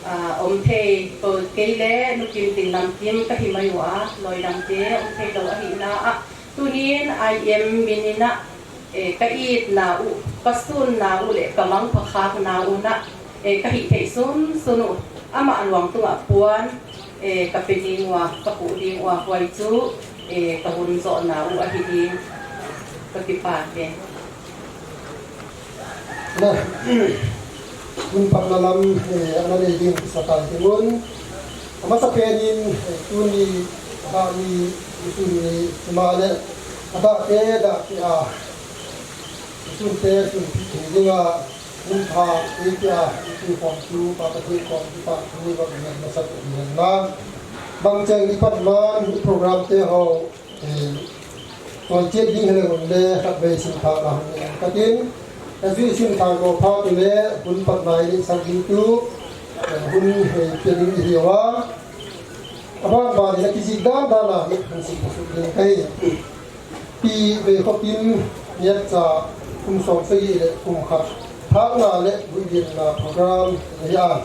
A, om thei, ko kei le nukim ding lam kim ka hi mai ua, loi lam te om thei lo ahi na a. Tunin I M min ina, eh, ka it na u, ka sun na u le ka mang pha khak na u na, eh, ka hi thei sun sun u, ama luang tunga puan, eh, ka pe ding ua, ka pu ding ua, huai chu, eh, ka hun zo na u ahi ding, ka kipa te. Na, hun patna lam, eh, ana nei ding sa tai ti mun. Amasa penin, eh, tuni, dah ni, tuni, tumale, dah te, dah te, ah. Sunte sunpeh thei dinga hun pha eipeh a, eipeh khom chu Pa Pathen kom kipa thu vang ngen masat ahi henlang. Bangcheng ipat man program te ho, eh, toicheh ding hileng le khatvei simthah na hung ngen katin. Ajeh simthah lou phat uleh hun patna inei sak ding chu, eh, hun, eh, pe ding ihiuva. Aban ban in akijih dan dan a hi hun simthah suk ding kahi. Pi Veikhokim Niacha kum som sagi le kum khat thakna le vuilenna program ahi a.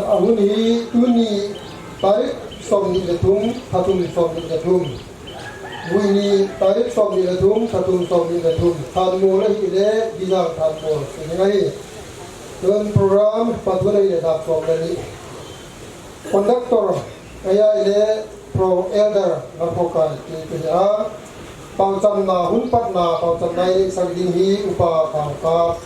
Ahun hi tuni tarik som ni le thum, tha thum som ni le thum. Vuini tarik som ni le thum, tha thum som ni le thum. Thanmol ahi le, Bijang Thanmol ahi ngai. Tun program pathu nei le dak som le ni. Conductor ahi le Pro Elder Lamkhokai kiti a, paochamna hun patna, paochamna inei sak ding hi Upa Kaokap.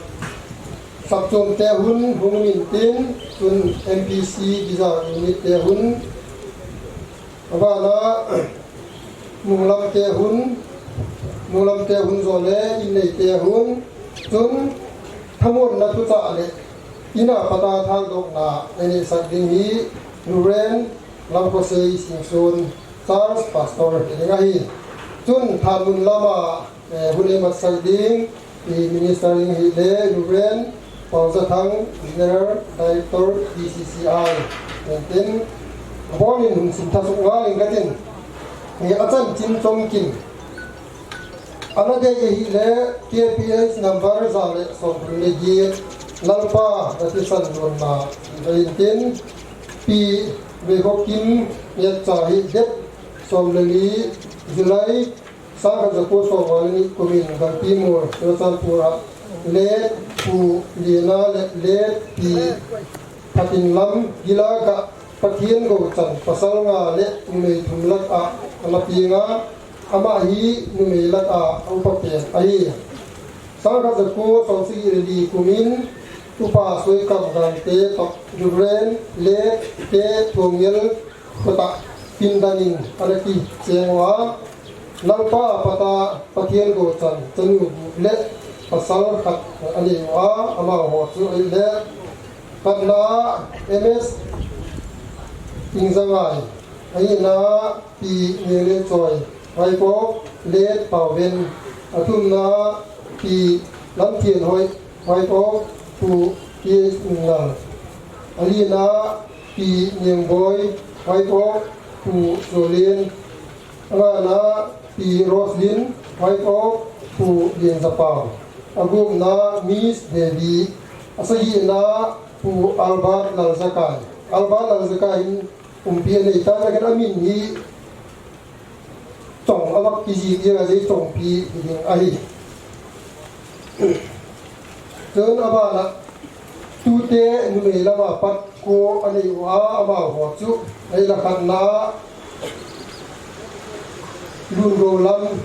Sapchom te hun hung um intin, chun M P C Bijang unit te hun, abana, Nunglam te hun, Nunglam te hun jong le, innei te hun, chun thamuanna thuchah le, in a pat a thaldohna inei sak ding hi, Reverend Lamkhosei Singson, Church Pastor hi ding ahi. Chun thanmun lam a, eh, hun eimat sak ding, i minister ding ahi le, Reverend Paojathang, General Director, B C C I. Enten, abon in hun simthah suk ngal ing katin. Eh, achan chin chom kin. Ana dei ahi le, K P H number ja le som thum le giet, Lalpa, nati san lonna, enten, Pi Veikhokim Niacha hi date som le li, July, Sangkhat jako som nga le ni kum in Galpimol, Churachandpur a, late Pu Liena le late Pi Phatinlam Gila ga Pathen gou chan pasal nga le numei thum lah a ana peng a, ama hi numei lah a a upa pen ahi. Sangkhat jako som sagi le li kum in Upa Soikam Gangte toh Reverend late K Thongel Khuta pindan in ana kicheng uva, Lalpa a pat a Pathen gou chan chanu gup le pasal khat anei uva, amaho chu ahile, khatna M S Ingzangai, anina Pi Nianglechoi, wife of late Paoven, athumna Pi Lamthianhoi, wife of Pu P H Nungnal, alina Pi Niangboi, wife of Pu Jolin, angana Pi Roslin, wife of Pu Lianzapao, agupna Miss Devi, asagina Pu Albert Laljakai. Albert Laljakai in umpi anei tan, amin hi Chong, avak kijih jeng a jeh Chongpi hi ding ahi. Chun abana tute numei lama pat ko anei uva, amaho chu ahile khatna Lungou lam,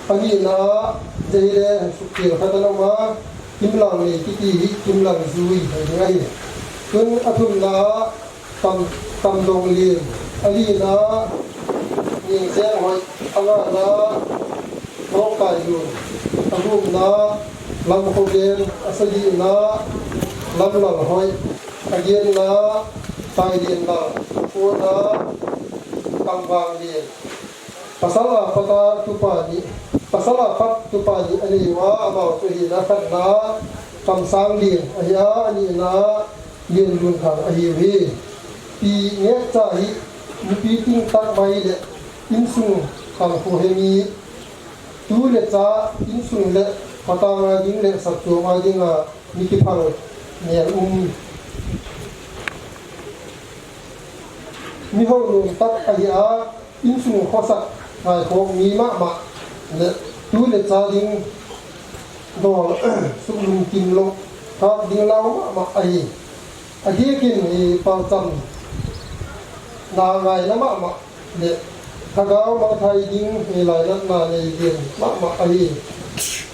anina jeh le sukkhel khat ana um a, Kimlangnei kiti hi Kimlangjui hi ding ahi. Chun athumna Tam, Tamdonglien, alina Ningsenghoi, angana Longkailun, agupna Lamkhogen, asagina Lamlalhoi, agenna Tailienlal, akona Kamvanglien. Pasal a pat a tupa ni, pasal a pat tupa ni anei uva, amaho chu ahina khatna Kamsanglien ahi a, anina Lienlunthang ahiuve. Pi Ngekcha hi nupi tingtah mai le insung khankho hemi, tu le cha, insung le khatang a ding le sapchom a dinga mi kiphal nel um, mi hounom tah ahi a, insung khosak ngaikhoh mi mama le tu le cha ding dol suklungkim lou, khat ding lau mama ahi. Adiakin hi palcham na ngaina mama le thagau mangthai ding hi lainatna nei lien mama ahi.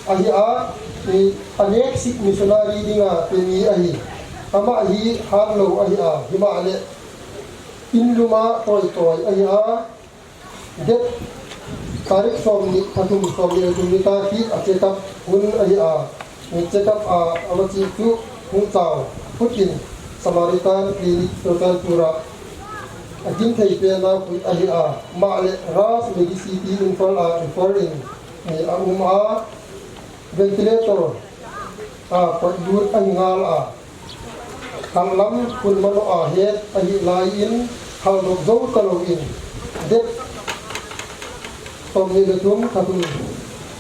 Ahi a, hi aneksik missionary dinga pe mi ahi. Ama hi hatlou ahi a, himahle inlum a toitoi ahi a, det Tarik somni, tha thum, somni le thum ni ta hi a check up hun ahi a. Ni check up a, ama chi chu Hungchang, Putin, Samaritan Clinic, Churachandpur a. A kin thei pen a hui ahi a. Ama le Raj Medicity Imphal a refer in ni a um a. Ventilator a koi lut ahi ngal a. Kal lam kun mano a het ahi lai in, hal dok zo ta lo in, det somni le thum, tha thum,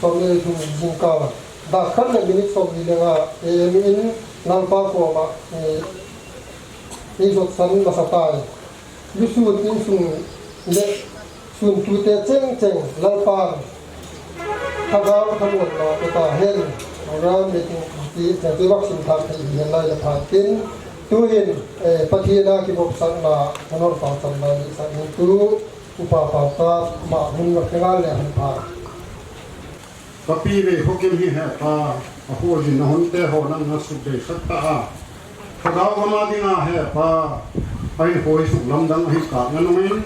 somni le thum jingkah, dak khat le minute somni le nga A M in Lalpa koma, eh, ei jotsan masa tai. Lusut insung le suntute chengcheng Lalpan lhagao thamuanna pe ta hen. Program meeting ti chengcheng vak sim thak thei hi hen lai le phat tin. Tuhin, eh, Pathen a kivopsahna, honor pachanna ni sa hin tu, upa pa ta, ma hun va kengal le han pha. Ka pi ve Khokim hi he pa, a pu jin a hun te ho nang na suk dei sat ta a. Ka dau ka ma ding a he pa, a hi hoi suk lam dang a hi ka nga nung in,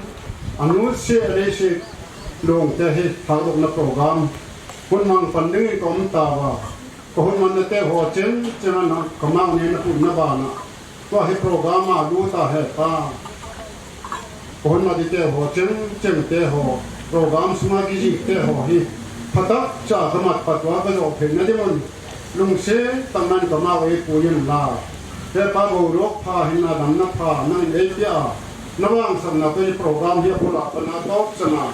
a nu se a lei se long te hi thak dok na program, hun mang pan ding i ka um ta va. Ka hun man na te ho chen chen a na, ka mang ne na pu na ba na. Tua hi program a lut a he pa. Ka hun mati te ho, cheng cheng te ho. Program sunga kijih te ho hi. Phatak cha ka mat pat tua ka jo phe na ding un. Lungse tang nan ka mau ei pu yin la. He pa bo lok pha hin na dam na pha na in ei pia. Na vang sang na ka program hi a bula pa na tok sana.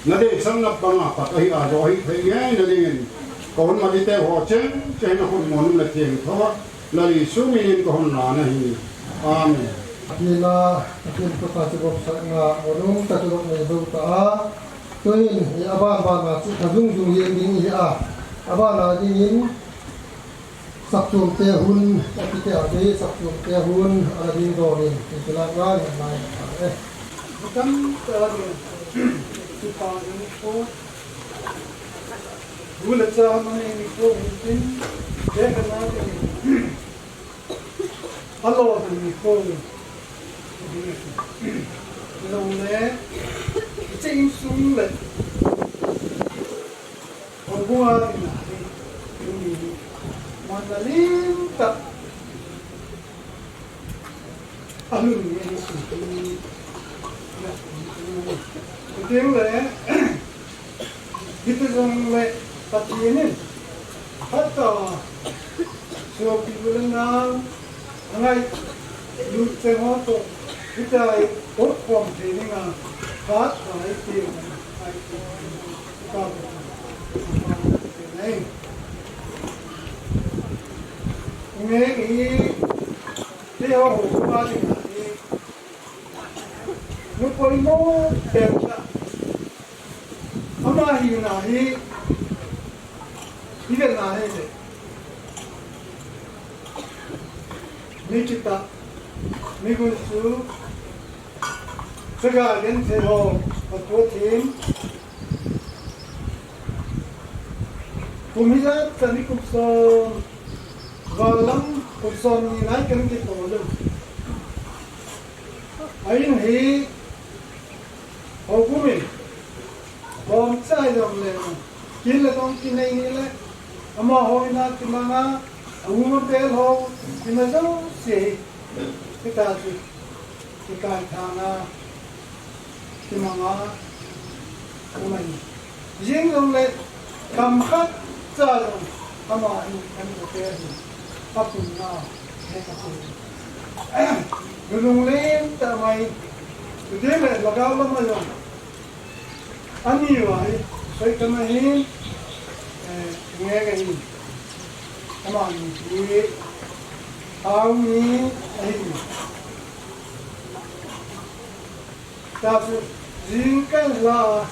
Na dei sang na pa nga pat a hi a jo hi thei ngai na ding in. Ka hun mati te ho cheng cheng na hun mo nung na tieng tho. Lal Jesu min in ka hon lan ahi. Amen. Tina, atin ko ta chu bok sa nga, mo nung ta chu bok nei bok ta a. Tuin, i aban ban a chu ta zung zung yen ding i a. Aban a ding in, sak chom te hun, a ti te a te, sak chom te hun, a la ding do nin, ti chu la nga ni mai ta e. Bukan ta ding, chu pa ding ko. Gula cha ma nei ni ko hin tin, de ka na te ni. Alo ni ko ni. Long le, che insung le. Ko bua ni na ni. Ni. Ma na lim ta. Alun ni ni su ni. Ding le, hiti jong le, Pathen in, hata, sopi le nang, angai, lu che ho to, hita i, o kom te ni nga, hata i te, ai te, ka, nei. Nge i, Te ho ho pa ding ahi. Nu poimo pen ta. Ama hi na hi. Hi ve na hi le. Mi kita. Mi gun su. Chaga gen the ho. Pa ko thim. Kum hijat chani kum som, val lam kum som ni nai kan kito lou. Ahin hi, houbung in, bom chai jong le, kin le tong kinei ni le, amaho in a kimang a, a um a bel ho, kina jouse hi, kita chu. Kikai thana, kimanga, umai. Jing jong le, kam khat cha jong, ama in, kan ko te hin, a pun na, he ka pun. Lulung len ta mai, tu te le, lagao lama jong. Ani va hi, soi kama hi, eh, nge ka hi. Ama ni hi, au ni, ahi. Ta su, jing kan la,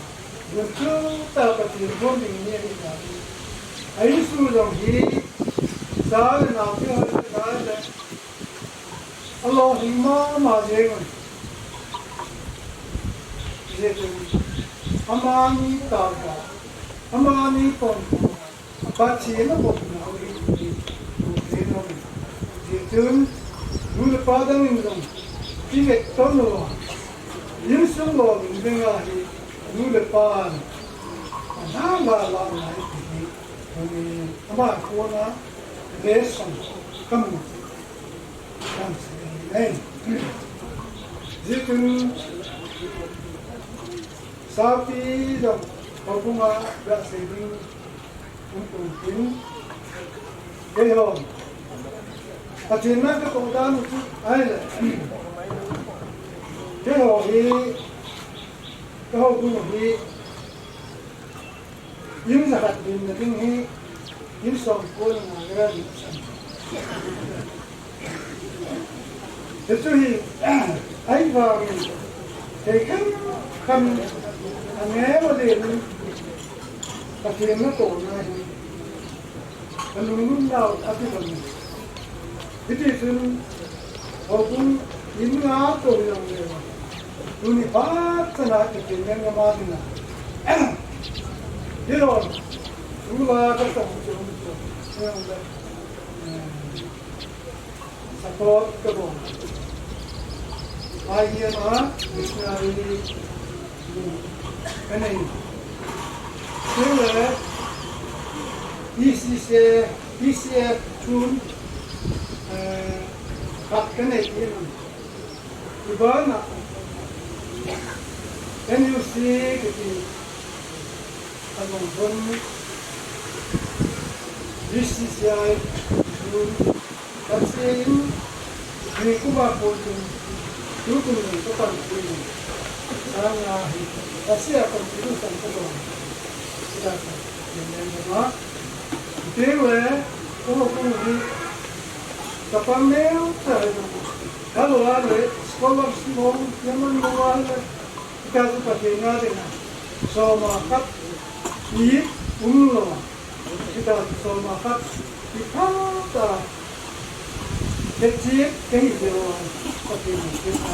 gun chu ta ka tin bon ding ni ahi ta. Ahi su jong hi, sa le na pi hoi ta le. Alo hing mama jeng un. Jeng un. Amani tauva. Amani pon. Pathen a bopna u hi. Jeng un. Jeng un. Nu le pa dang in jong. Ti le ton lo. Insung lolhing ding ahi. Nu le pan, anang la la ngai ti hi, tuni ama kona lesson kamu, kansei nei. Jitun, sapi jong, pabunga, ga sei ding, Kum kum tin. Keiho. Pathen na ka kong dan chu ahile. Keiho hi. Keiho kum hi. In jakhat din na ding hi. In som ko na na. Hichu hi, ahivangin, thei khem khem, aneo alen, Pathen natohna hi, alunglut nau, ati bang. Hitichun, houbung, in nga toh hi jong le, tuni phat chana Pathen ngen ngama dinga. Hilou, tula ka tong chu, chu, chu, eh, Support ka bol. Pai hiam a, missionary ka nei. Chule, E C C, E C F chun, eh, khat ka nei hiam. Ibana, N U C kiti, abang hon, B C C I chun, Pathen in, nikum a kon chun, tukum jong kapan pui. Sanga hi, Pathen a contribution ka bol. Sila sa, yen yen ma. Tiu le, ko ko hi, kapan neo sa hi. Hello, ale, scholars mo, yaman mo ale. Ika chu Pathen a dinga, soma khat, i, umlou. Ika chu soma khat, i khat a, kechip, kahi jeh a, Pathen in kechip a.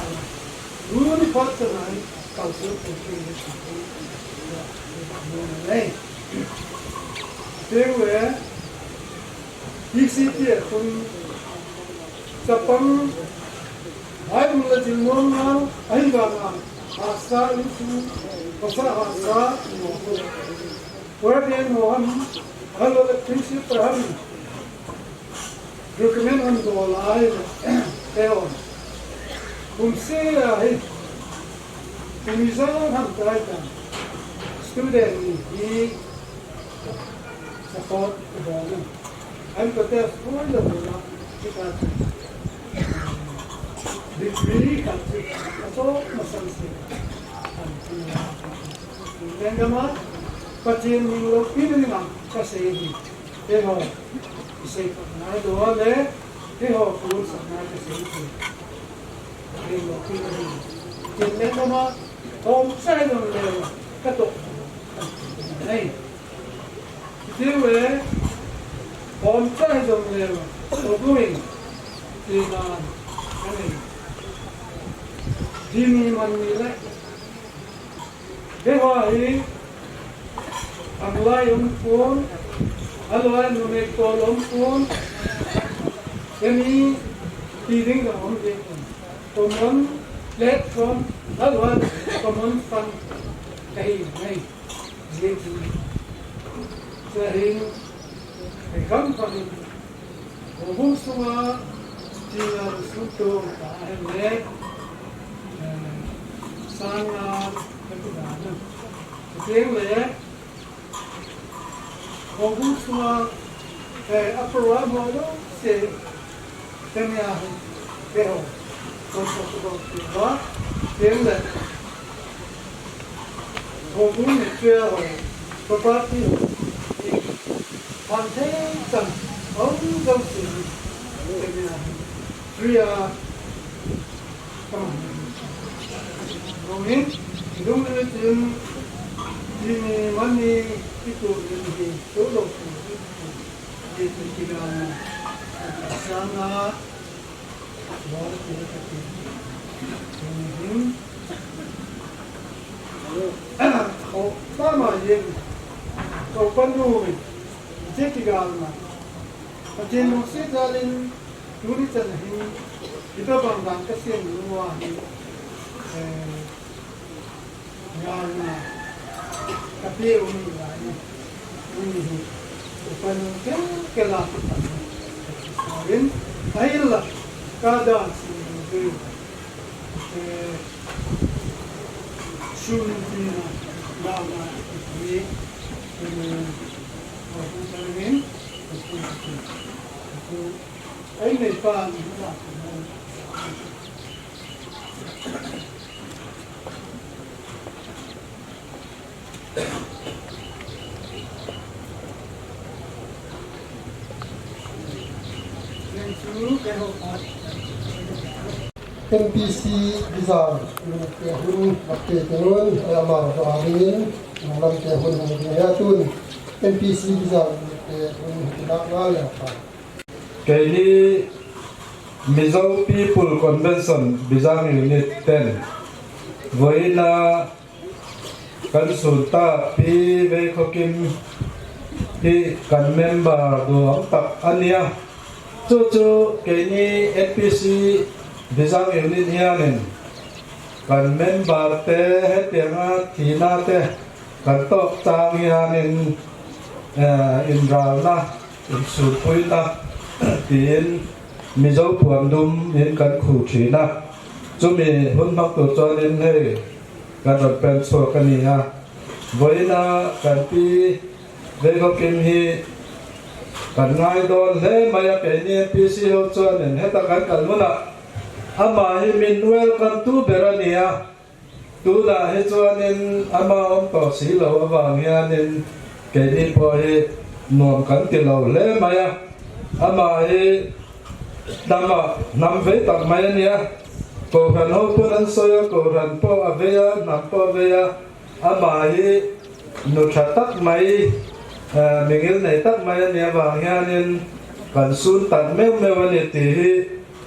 Tuni phat chana, kal chu, Pathen in kechip a. Teu e, P C T a khun, chapang, Bible la jil nom nau, ahivanga, hahsa insung, hahsa, hahsa, mo ko. Word and mo ham, halo le principle ham. Document ham ko lai, te on. Kum se ahi. Kum ijat ham tai ta. Student ni hi support ko bol. An ko te full lo la, kita chu. Degree khat chu, aso masang se. Lengama, Pathen min loupina dinga, kasei hi. Keiho, isei pat ngai doh le, keiho, kun sa ngai kasei hi. Min loupina dinga. Pathen lengama, hom sa jong le, katoh. Nei. Kiti ve, hom chai jong le, houbung in, tina, ani, dimi man ni le, keiho hi, anglai um pon, aloi numei kol um pon, kemi, ti ding jong um ding pon. Common platform, aloi common fund, kahi, nei. Jing chu. Chuhin, ei kam kam in, houbung sunga, tina sung to, ta ahem le, eh, sanga, ka tu da na. Chuting le, houbung sunga, eh, a program ho lo, se, Tenia hi, keiho, kon sa ko ko ba, ken le. Houbung ni keiho, property ho, i, han thei chan, hung jong si, tenia hi, free a, come on. Hung in, dung ni tin, tini mani, itu ni hi, tu lo, tu, tu, tu, tu, tu, tu, tu, tu, tu, tu, tu, tu, tu, tu, tu, Tuni hin. Ko, tama yen. Ko panu mi. Hiche kigalna. Pathen lungset jal in tuni chan hin. Hitabang dan kasem nau hi. Eh, Ngalna, Api umi lai ni. Umi hi. Upan kel kel a kupan. Sarin. Ahila. Kada si. Eh, Sun ti na. Na na. Ni. Ni. Ni. Ni. Ai nei pa ni na. N P C Bizang, te hun, te hun, ama, amin, lam te hun, hun, ya tun, N P C Bizang, te hun, kita ngal ya pa. Keini Mizo People Convention Bizang Unit ten. Voina kan sun ta Pi Veikhokim hi kan member duang tak ania. Chu chu keini N P C Bizang Unit hianin kan member te hetianga thina te kan tawk chang hianin, eh, inralna, insulpuina, tiin Mizo puandum in kan khu thin a. Chumi hun hmak tur chuanin hei kan rawn pen chhuak a ni a. Vawiina kan Pi Veikhokim hi kan ngai dawn hle mai a, keini N P C ho chuanin heta kan kal hmunah ama hi min welcome tu ber a ni a. Tunah hi chuanin ama awm tawh si lo avang hianin keini pawh hi nuam kan ti lo hle mai a. Ama hi hnamah hnam vei tak mai a nia. Kohhran ho pawn an sawi a, kohhran pawh a vei a, hnam pawh a vei a. Ama hi nu ṭha tak mai, eh, mi ngilnei tak mai a nia vang hianin kan sun tan meuh meuh a ni tih hi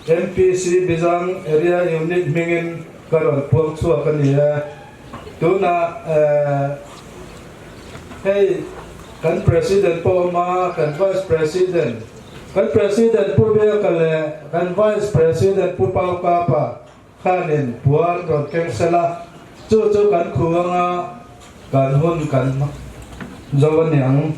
N P C Bizang Area Unit hmingin ka rawn puang chhuak a ni e. Tuna, eh, hei, kan president pawh a awm a, kan vice president, kan president Pu Biaka leh kan vice president Pu Paukapa khanin puan rawn keng sela, chu chu kan khu anga kan hun kan zo a ni ang.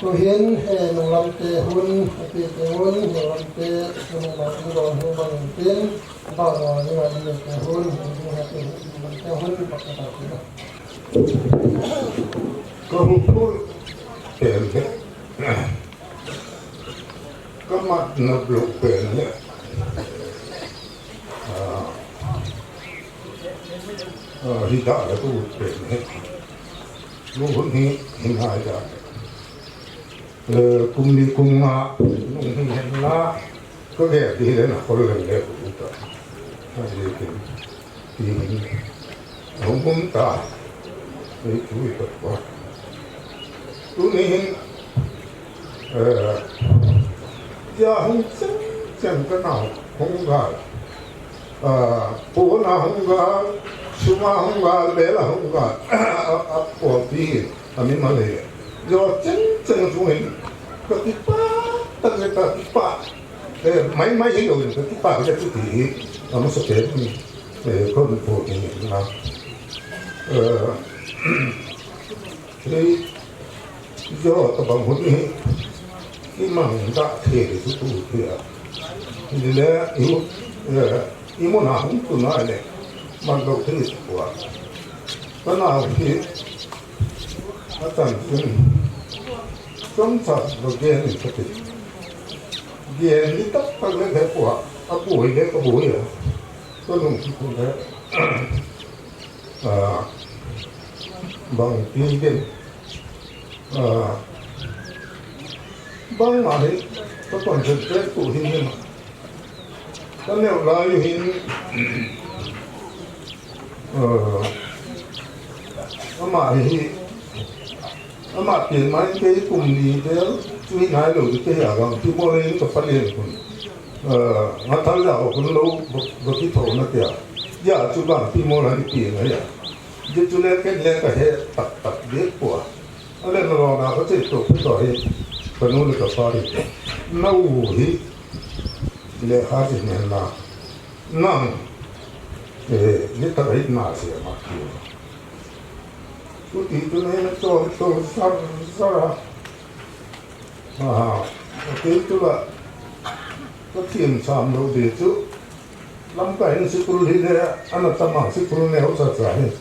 Tuhin, eh, nunglam te hun, api te hun, nunglam te, nunglam te hun, nunglam te hun, nunglam te hun, Ka hung phur pen le. Ka mat nop lo pen le. Ah, ah, hi dah le ka ut pen le. Lu hun hi, hi ngai dah. Eh, kum li kum nga, nung hi hen la. Ka ve di le na khol le le ka ut ta. Ka ve pen. Ti hin, hung um ta, ei tui ka tua. Tuni hin, eh, ya hung cheng cheng ka nau hung gal. Ah, pona hung gal, suma hung gal, bela hung gal. A, a, pawlpi hin, a mi ma le. Yo cheng cheng sung hin, ka kipa, ka kipa, kipa. Eh, mai mai hi lo, ka kipa, ka kipa ti hi, a ma sa pe ni. Eh, kon po ni na. Eh, hei, jo, tabang hun hi, i mang da the le su tu the a. Ni le, i, eh, i mo na hung tu na le, man lo the tu a. Ka na hi, a tan sin, song sa lo ge ni ka ti. Ge ni tak tak le he po a, a po le ka po ya. Ka lung ki ko le. Ah, bang ti den. Ah, bang ma hi, ka concentrate ko hin hin. Ka neu lai hin, ah, ama hi, ama pen mai kei kum ni vel, chu hi nai lo, kei a bang, ti mo le ka pa len kun. Ah, nga thal ja ko kun lo, ba, ba ki tho na tia. Ya chu bang ti mo la ni pi na ya. Ji chu le ken le ka he tak tak de pua. Ale na lo na ka che to phe to he. Ka nu le ka pa ri. Na u hi le ha ji ne na. Nang. Eh, ni ta ri na se ma ki. Chu ti chu ne na to to sa sa. Aha, kei tu la, ka thiam sam lo de chu. Lamka in sikul hi le, ana tama sikul neo cha cha hi.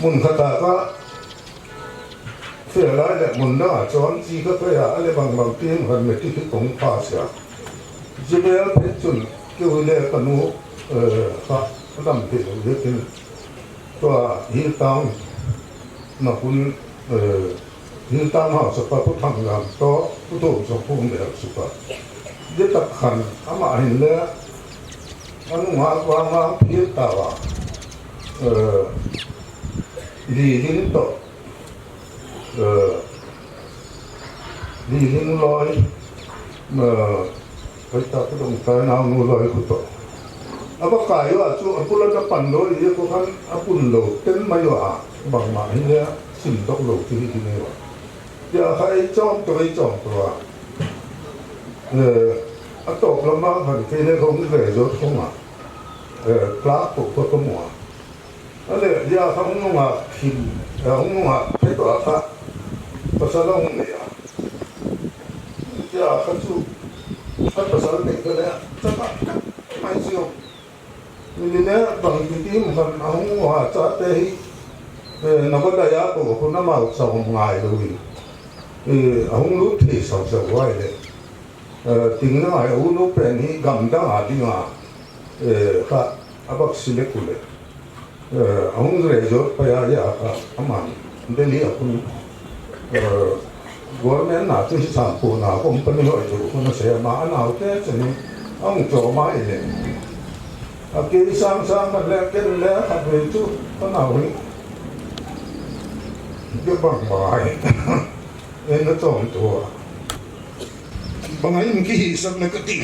Mun khat a ka, fe lai le mun dang a chon chi ka pe a, ale bang bang tim khan me ti ki kong pa sia. Jibel phe chun, keu le ka nu, eh, ka, ka dam ti lo de tin. Tua hi tang, na kun, eh, Hiltam haosapa Pu Thanglam toh, Pu Thomsong Phungbel supa. Ditak khan, ama hin le, anunga vanga phil tawa. Eh, Liling toh, eh, Liling loi, eh, Hoitah ka dong tai, naonu loi khu toh. Aba kai uva chu, abul a na pan loi, ye ko khan, abun lou, ten mai uva, bangma hi le, sim dok lou, ti hi ti nei uva. Tia kha ei chom to, ei chom to a. Eh, atop lama khan, kei le khong ve zo khong a. Eh, plak ko ko ko mo a. Ale, ya kha hung nunga khin, ya hung nunga phe to a kha. Pasal a hung nei a. Ya kha chu, kha pasal nei ka le, cha ka, mai chu. Ni le, bang ti ti mu khan a hung nunga cha te hi, eh, na ba da ya ko, ko na mau cha hung ngai lo hi. Eh, a hung lut thei sau sau vai le. Eh, ting na ngai, u nu pen hi gam dang a ding a. Eh, kha, a bak si le ku le. Eh, a hung graduate pa ya, ya, a, aman, Delhi a kun, eh, government na tu hi sam pu na, company hoi tu, kun a se ma, a nau te, che ni, a hung cho ma i le. A ke sang sang ma le, ke le, a ve tu, a nau hi. Ke bang ma hi. E na chom tu a. Bang a in ki hi sak na ka ti.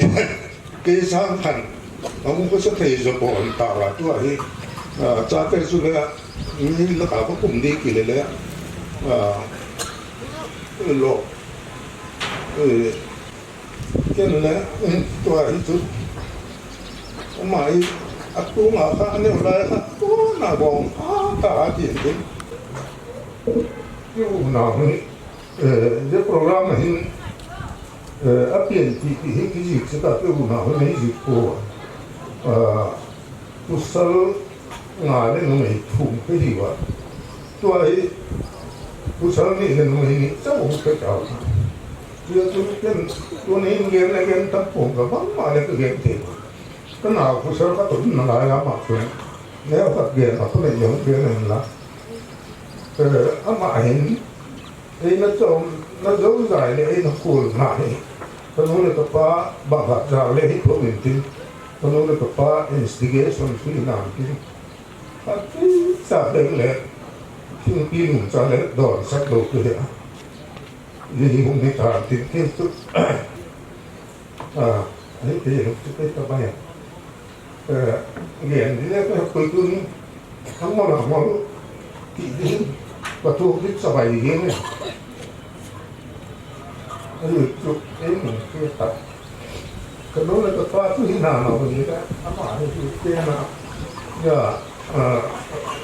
Kei sang khan, a hung khosa thei jo pon ta la tua hi, ah, chate chu le, mi la ka ko kum di ki le le, ah, lo, eh, ken le, eh, tua hi chu, ama hi, a tu nga kha, a neu lai kha, tu na bong, a ta a ti ti. Tiu na hi, Eh, je program a hin, eh, a pian ti ti hi kijik se ta pe u na hon hi jik ko. Ah, pasal nga le numei thum pe hi va. Tua hi, pasal ni le numei ni chau pe ta. Tua tu ken, tu ni gen le gen tam pong ka bang ma le ka gen te. Ka na pasal ka tu na la ya ma tu. Ne ka gen ma tu ne yong gen la. Eh, ama hin, Ei na chom, na jo jai le ei na kul na hi. Ka nu le ka pa bang khat jao le hi thum in tin. Ka nu le ka pa instigation sui nan tin. Ka ti sa beng le. Thingpi nung cha le don sak lo tu hi a. Ni hi hung ni ta tin tin tu. Ah, hi ti hi ti ta ba ya. Eh, gen di le ko ko tun. Ang mo na mo. Ti di. Ba tu di sa bai di ne. Ayu tu, eh, mo ti ta. Ka nu le ka pa tu hi na na ko ni ka. Ama ni ti te na. Ya, ah,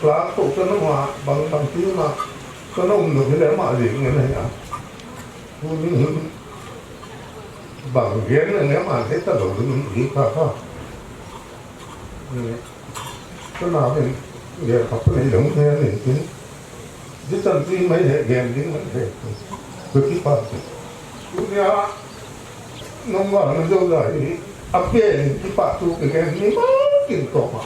la ko ka nu ma bang bang ti ma. Ka nu no le ma di ne na ya. Ku ni. Bang gen na ne ma he ta lo ni ni pa pa. Ni. Ka na ni. Ye pa pa ni lo ne ni ni. Ji chan ti mai he gen ding mai he. Ku ki pa. Ku ni a. Nong wa na jo la ni. A pe ni ki pa tu ke gen ni ma kin to ma.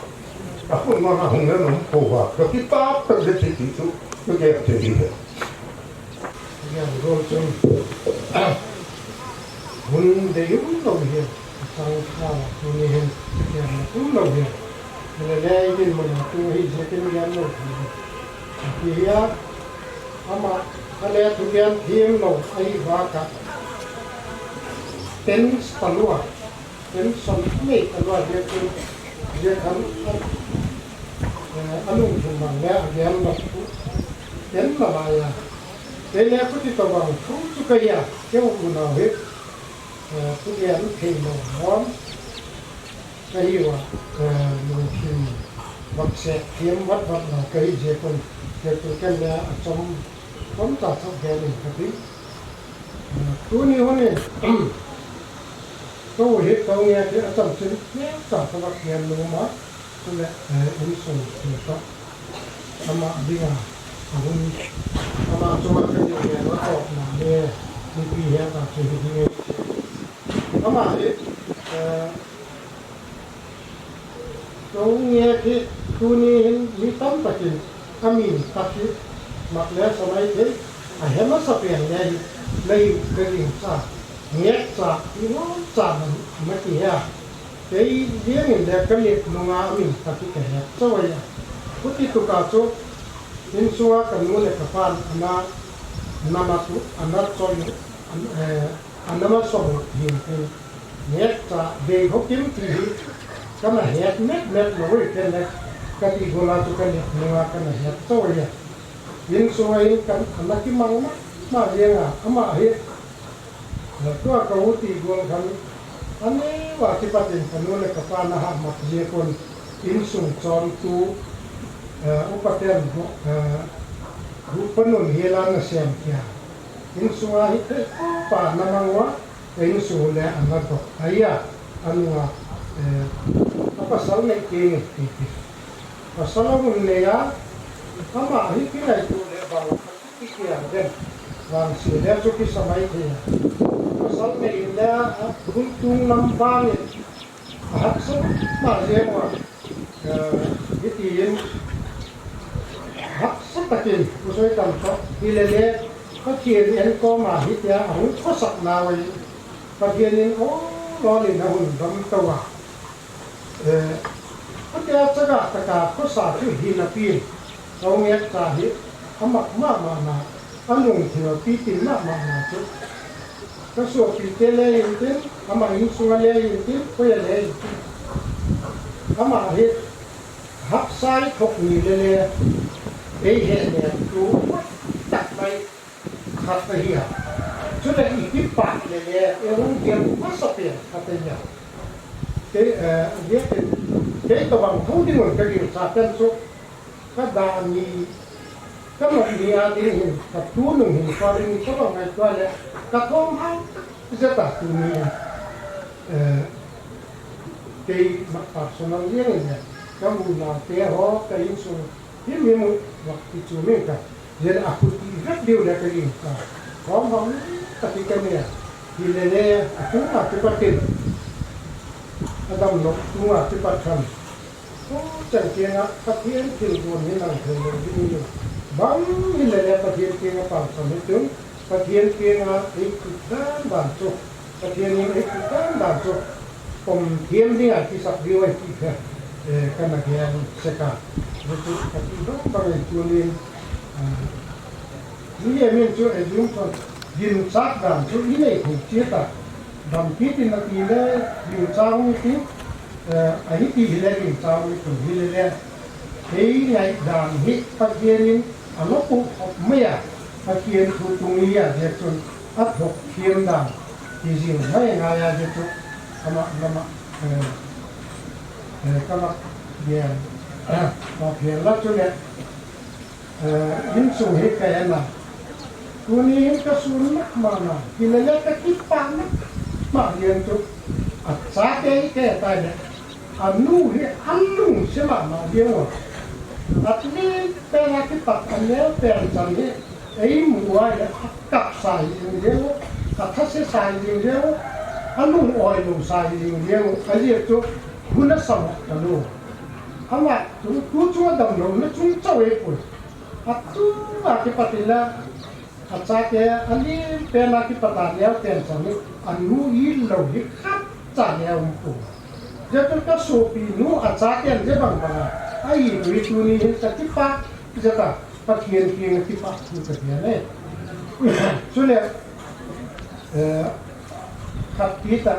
A ku ma na hung ne nong ko wa. Ku ki pa pa de ti ti tu. Ku ke te ni he. Yan gol chun. Hun dei um lo hi. Sang kha hun hin. Yan um lo hi. Le le din mun tu hi je kin yan lo hi. Hi ya. Ama ale tu yan thim lo ai va ka. Ten spalua. Ten som nei ka lua je tu. Je kan. Alungthim mang le agen vat u. Ken na la ya. Kei le khuti tobang thu chu ka ya. Keu u nau hi. Thu gen thei lo lom. Ka hi wa. Lungthim vat se thiam vat vat na ka hi je kon. Ke tu ken le a chom. Kom ta thok gen in ka ti. Tuni hun in, ka u hi ka u nge ti a chanchin nge cha ka va kian lum a, tu le, eh, insung ti ka ama dinga, a hun, ama chunga ka ni nge na tawpna le, nipi he ta chu hi ding e. Ama hi, eh, Ka u nge hi tuni hin mi tamtakin a min tak hi mak le sa mai thei, a he masa pen le hi, lei ka ging cha, ngek cha, i ngom cha na, na ki he a. Kei liang in le ka lep nunga a min tak hi ka he cha wai a. Khuti tuka chu, insunga ka nu le ka pan, ana, nama tu, ana choi, an, eh, Anama sawm hin hin nget cha vei hokim ti hi kana het met met lo ui ken le ka ti gola chu ka nget nunga kana het to ya. Insunga in kan ana kimang ma ma yenga ama hi. Tua ka u ti gol khan ane wa kipatin ka nu le ka pa na ha mat ye kon insung chon tu, eh, upaten, eh, hu panun hi la na sem kia. Insunga hi thei pa na mangwa, insung le ana dok. Aya, anunga, eh, a pasal nei keng e, ti ti. Pasal a hun nei a, ama hi kingaito le bang, ki kiang den. Bang si le chu kisa mai thei a. Pasal nei le, a, hun tung lam bang e. A haksa ma jeng uva, eh, hitin, haksa takin, u Soitam toh, hi le le, Pathen in koma hitia, a hung khosak nau ahi, Pathen in, oh, lolin a hun dam to a. Eh, hitia chaga taka khosa chu hi na pin, ka u nget cha hi, a mak ma ma na, a lungthim a pitin ma ma na chu. Ka sopite le intin, ama insunga le intin, koia le intin. Ama hi hapsai thok ni le le, ei he le tu tak mai khat ahi a. Chule i kipa le le, ei hung diam masa pen khat ahi a. Kei, eh, kei, kei tobang thu ding un ka gingcha pen chu, Ka da ni, ka nop ni a ding hin, ka tu nung hin, ka ding ni ka bang ngai tua le, ka thom hang, zeta tu ni, eh, kei ma personal liang in le, ka mu na te ho, ka insung, him him u, wa ki chu min ka, yen a khu ti vet liu le ka yin ka, thom hang, ka ti ka ne, hi le le, a tu a ti ka tin, a dam lo, tu a ti ka than. Tuchan kianga Pathen thilgon hi nang thei lou ding ahi. Bang hile le Pathen kianga palsam hi chun, Pathen kianga ei kut dan dan chu, Pathen in ei kut dan dan chu, pom thiam dinga kisap diu ahi ti kha, eh, kana gen sek a. Hichu kati bang bang ahi tunin, ah, Ni e min chu e jum chun, ginchak dan chu i nei thei chiat a. Dam kit in ati le, ginchak ni ti, eh, ahi ti hile ginchak ni ti hile le. Kei ngai dan hi Pathen in a lo pu khop mai a, Pathen thu tung hi a je chun a thok thiam dan ti jing mai ngai a je chu ama lama, eh, eh, kama gen, eh, ma phial la chu le. Eh, insung hi ka en a. Tuni hin ka sun mama na. Hile le ka kipah mama hian chu. A chate hi ka et a le. A nu hi a lungset mama hian a. A tuni pen a kipat a neo pen chan hi. Ei mu a le a kap sa hi ding le. A thase sa hi ding le. A lung oi lung sa hi ding le. A zi chu hun a sa mama ka nu. Ama tu, tu chu a damlouna chung chauh ei pui. A tu a kipat in la, a chate a lim pen a kipat a neo pen chan hi, a nu it lou hi khat cha neo um pui. Zia chu ka sopi nu a chaten zia bang bang a, a it ui tuni hin ka kipah, zia ka Pathian kiang a kipah thu ka gen e. Chule, eh, khat ti ta,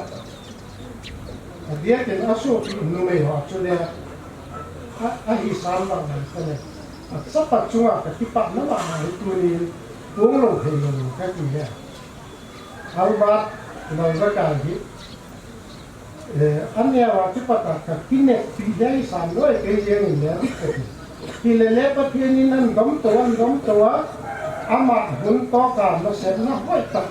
A biakin a sopi numei ho chu le, a, ahi sam bang bang ka ne. A chapa chunga ka kipah na mama hi tunin pung lou thei lou ka ti he. Albert Lalzakai hi, eh, aneo a kipah a ka kineppi dei sam lou e, kei jeng in le dik ka ti. Hi le le Pathen in an dom to, an dom to a, ama hun to ka na sem na hoi tak,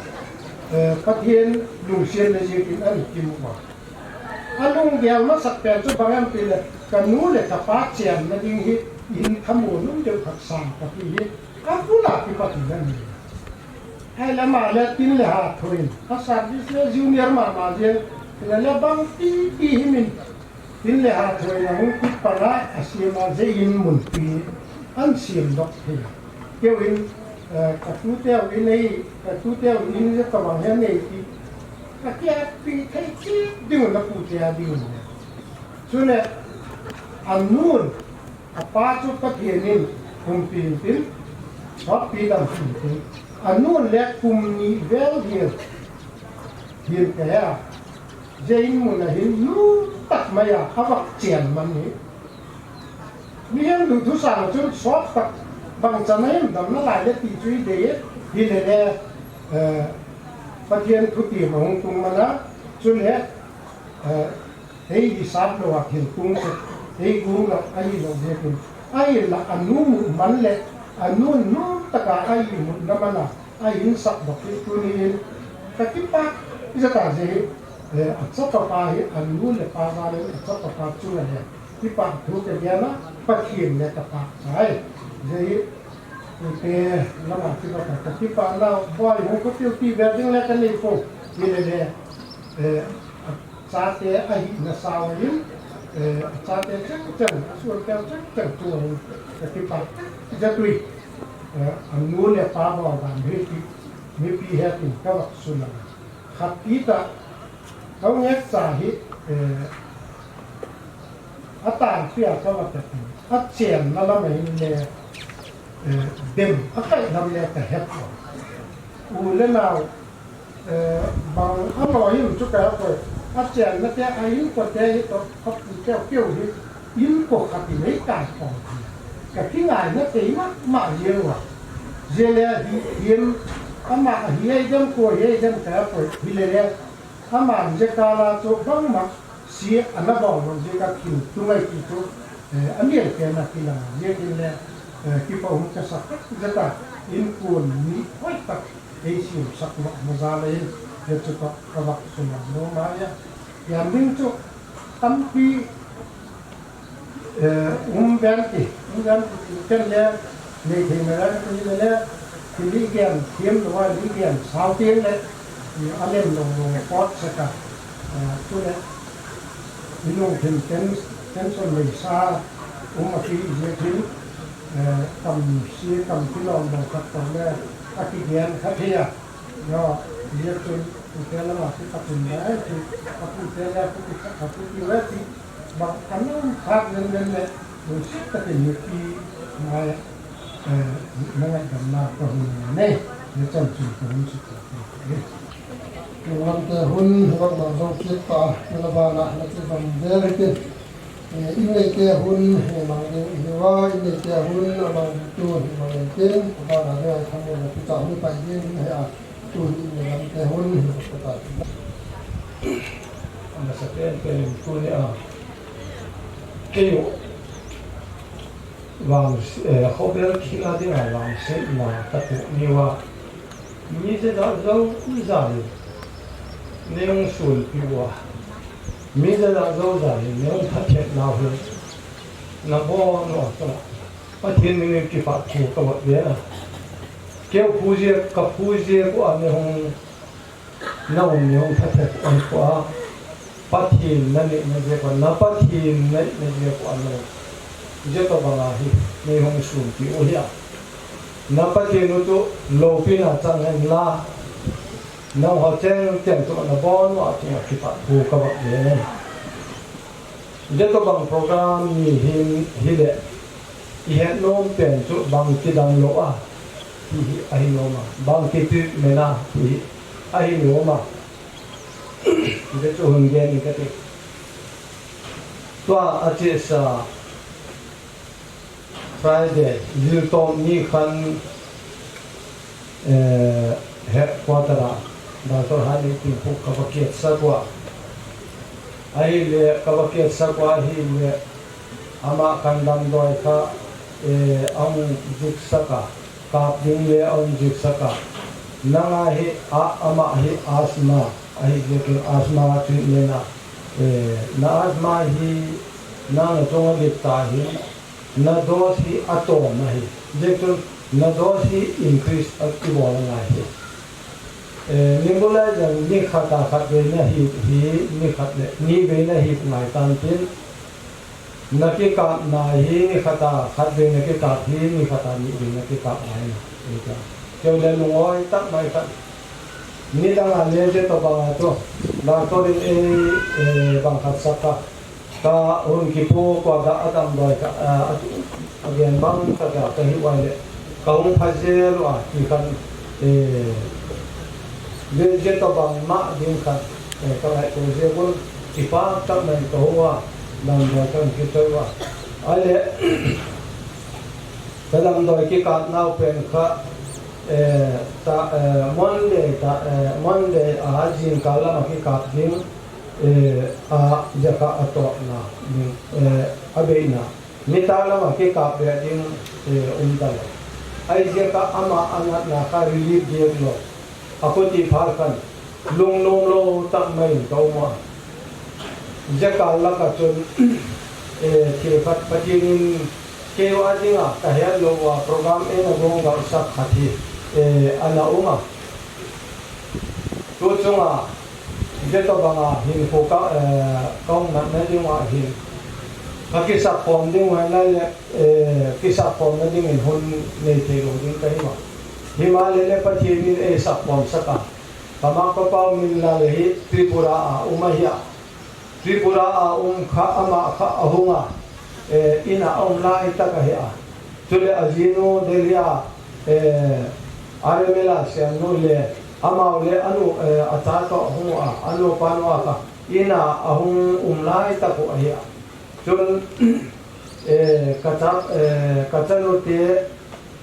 eh, Pathen lungsiam le jik in an kimu a. A lunggel masak pen chu bang em ti le, ka nu le ka pa chemna ding hi, in khamu nung deuh khat sang ka ti hi, a bul a kipat in a ni. Ahile ama le tin le ha thoin, a service le junior mama jeng, le le bang ti ti hi min, tin le ha thoin a hung kit pan a, a siam a jeh in mun pi, an siam dok thei. Keu in, eh, ka tute u in ei, ka tute u in je ka bang he nei ti. Ka kiatpi thei chip ding u na pu te a ding u le. Chule, a nun, a pa chu Pathen in humpi in tin, sotpi dam in tin. A nun le kum ni vel hin, hin ka he a. Jeh in mun a hin nu tak mai a, a vak chen man hi. Mihem duthusang chun sot tak bang chan a hin dam nalai le ti chu i dei e, hi le le, eh, Pathen thutep a hung tung man a, chule, eh, ei hisap lou a thil tung chu, ei gung lou, ahi lou jeh in, ahin la a nu mu man le, a nu nu tak a a imut na man a, a hin sak bok hi tunin ka kipah jat a jeh, eh, a chapa pa hi a nu le pa jal in a chapa pa chunga le kipah thu ka gen a, Pathen le ka pachat e. Jeh hi, tute lama kipah a ka kipah na, boi hung ko tiu ti ve ding le ka nei po, hi le le, eh, a chate ahina sao in, eh, a chate cheng cheng, a suan tel cheng cheng chu ka kipah jat ui. Eh, a nu le pa bol dan hi ti, mipi he tin ka vak sun a. Khat ti ta, ka ngek cha hi, eh, a tang pia ka vak ta ti, a chen na lam a hin le, eh, dem, a kai lam le ka het lo. U le nau, eh, bang a lo hin chu ka ko. A chen na te a in ko te hi to, ka pu te keu hi, in ko khat i nei kai ko. Ka kingai na te ma, ma ye wa. Je le hi, hin, ama hi ai dem ko, ye dem ka ko, hi le le. Aman je kala chu bangma si ana bol bol je ka thil tu ngai ti chu, eh, a mial te na kilang je tin le, eh, kipa um ka sak tak je ta in kun ni hoi tak ei sim sak ma ma za le in je chu ka ka vak su ma no ma ya. Yan ding chu tampi Eh, um ben ti, um ben ti, ken le, nei thei me le, ti le le, ti li gen, thiem lo a li gen, sao ti le, ti a lem lo lo, pot se ka, eh, tu le, i lung thim ten, ten son nei sa, um a ti, ye thim, eh, kam si, kam ti lo lo, khat to le, a ti gen, khat thei a, yo, ye tu, tu te la ma ti ka tin le, ti, a tu te le, tu ti, a tu ti le, ti, Bang a nung khat len len le, lungset takin mipi mai, eh, na ngaidam na ka hun nei, ni chan chun ka hun sut ta. Nang lam te hun, hibang bang zong kit ta, na la ba na, na ti bang de le tin. Eh, in nei te hun, eh, mang ding, hi wa, in nei te hun, a mang tu, hi mang ding tin, ba na de, ai tham mo na pi ta, hun pai ding, hi a. Tuni in lam te hun hi ka ta. Nasa pen pen in tuni a. Kei u vang, eh, khobel khila dinga vangsetna ka tuh ni uva. Mi jat a zo, mi jat in. Nei hung sunpeh uva. Mi jat a zo jat in, nei hung phatthei nau hi. Na bon uva. Pathen min in kipah thu ka vak ve a. Keu phu jeh, ka phu jeh ko a nei hung, na hung nei hung phatthei ko a. Pathen na nei na jeh ko a, na Pathen na nei na jeh ko a nei. Jeh to bang a hi, nei hung sunpeh u hi a. Na Pathen u chu loupina chang hen la. Nangho cheng cheng chu na bon uva chunga kipah thu ka vak ve a. Jeh to bang program ni hin hi le, i het nom pen chu bang kidang lo a, ti hi ahi nom a, bang ki treatment a, ti hi ahi nom a. Jeh chu hung gen in ka ti. Tua a chesa, Friday, Liltom ni khan, eh, headquarter a, Doctor Hanei Timpu ka va kiat sak ua. Ahile, ka va kiat sak ua ahile, ama kan damdoi kha, eh, ahung jik sak a, kap ding le ahung jik sak a. Nang a hi, a, ama hi asthma, ahi le asthma treatment a, eh, na asthma hi, nang a chunga dik ta hin, na dose hi atom ahi. Hijeh chun na dose hi increase a kibol angai hi. Eh, nebulizer ni khat a khat vei na hip hi, ni khat le, ni vei na hip ngai tan tin, na kikap na hi, ni khat a khat vei na kikap hi, ni khat a ni vei na kikap ngai na. Keu le lungoi tak mai khat. Nidang a le je to bang a to. Doctor in ei, eh, bang khat sak a. Ka hun kipu kua ka a damdoi ka, a, a, a gen bang ka ka ka hi uai le. Ka hung pha jel ua, ti khan, eh, le je to bang ma ding khan, eh, ka ngai ko je gun, kipa tak mai ka hung ua, damdoi ka hung kitoi ua. Ahile, ka damdoi kikap nau pen kha, eh, ta, eh, Monday ta, eh, Monday a jingkah lam a kikap ding, eh, a, jaka a tawpna, eh, a beina. Nitak lam a kikap ve ding, eh, um ta lo. Ahi jaka ama a natna kha relief ding lo. A khuti phal khan, lungnom lo tak mai in ka um a. Jaka laka chun, eh, thil khat Pathian in keiho a dinga ka het lo a program eina gong gal sak khat hi, eh, ana um a. Tu chunga, Hiche tobanga hin kho ka, eh, ka hung natna ding uva hin. Ka kisap khom ding uva le, eh, kisap khomna dingin hun nei thei lou ding ka hi uva. Himahleh le Pathen in ei sap khom saka. Ka ma ka pau min la le hi Tripura a um ahi a. Tripura a um kha ama kha ahung a. Eh, in a um lai tak ahi a. Chule ajinu Delhi a, eh, R M L a siamnu le, amau le anu, eh, acha toh hung a, anu panu a kha, in a ahung um lai tak u ahi a. Chun, eh, ka cha, eh, ka chanu te,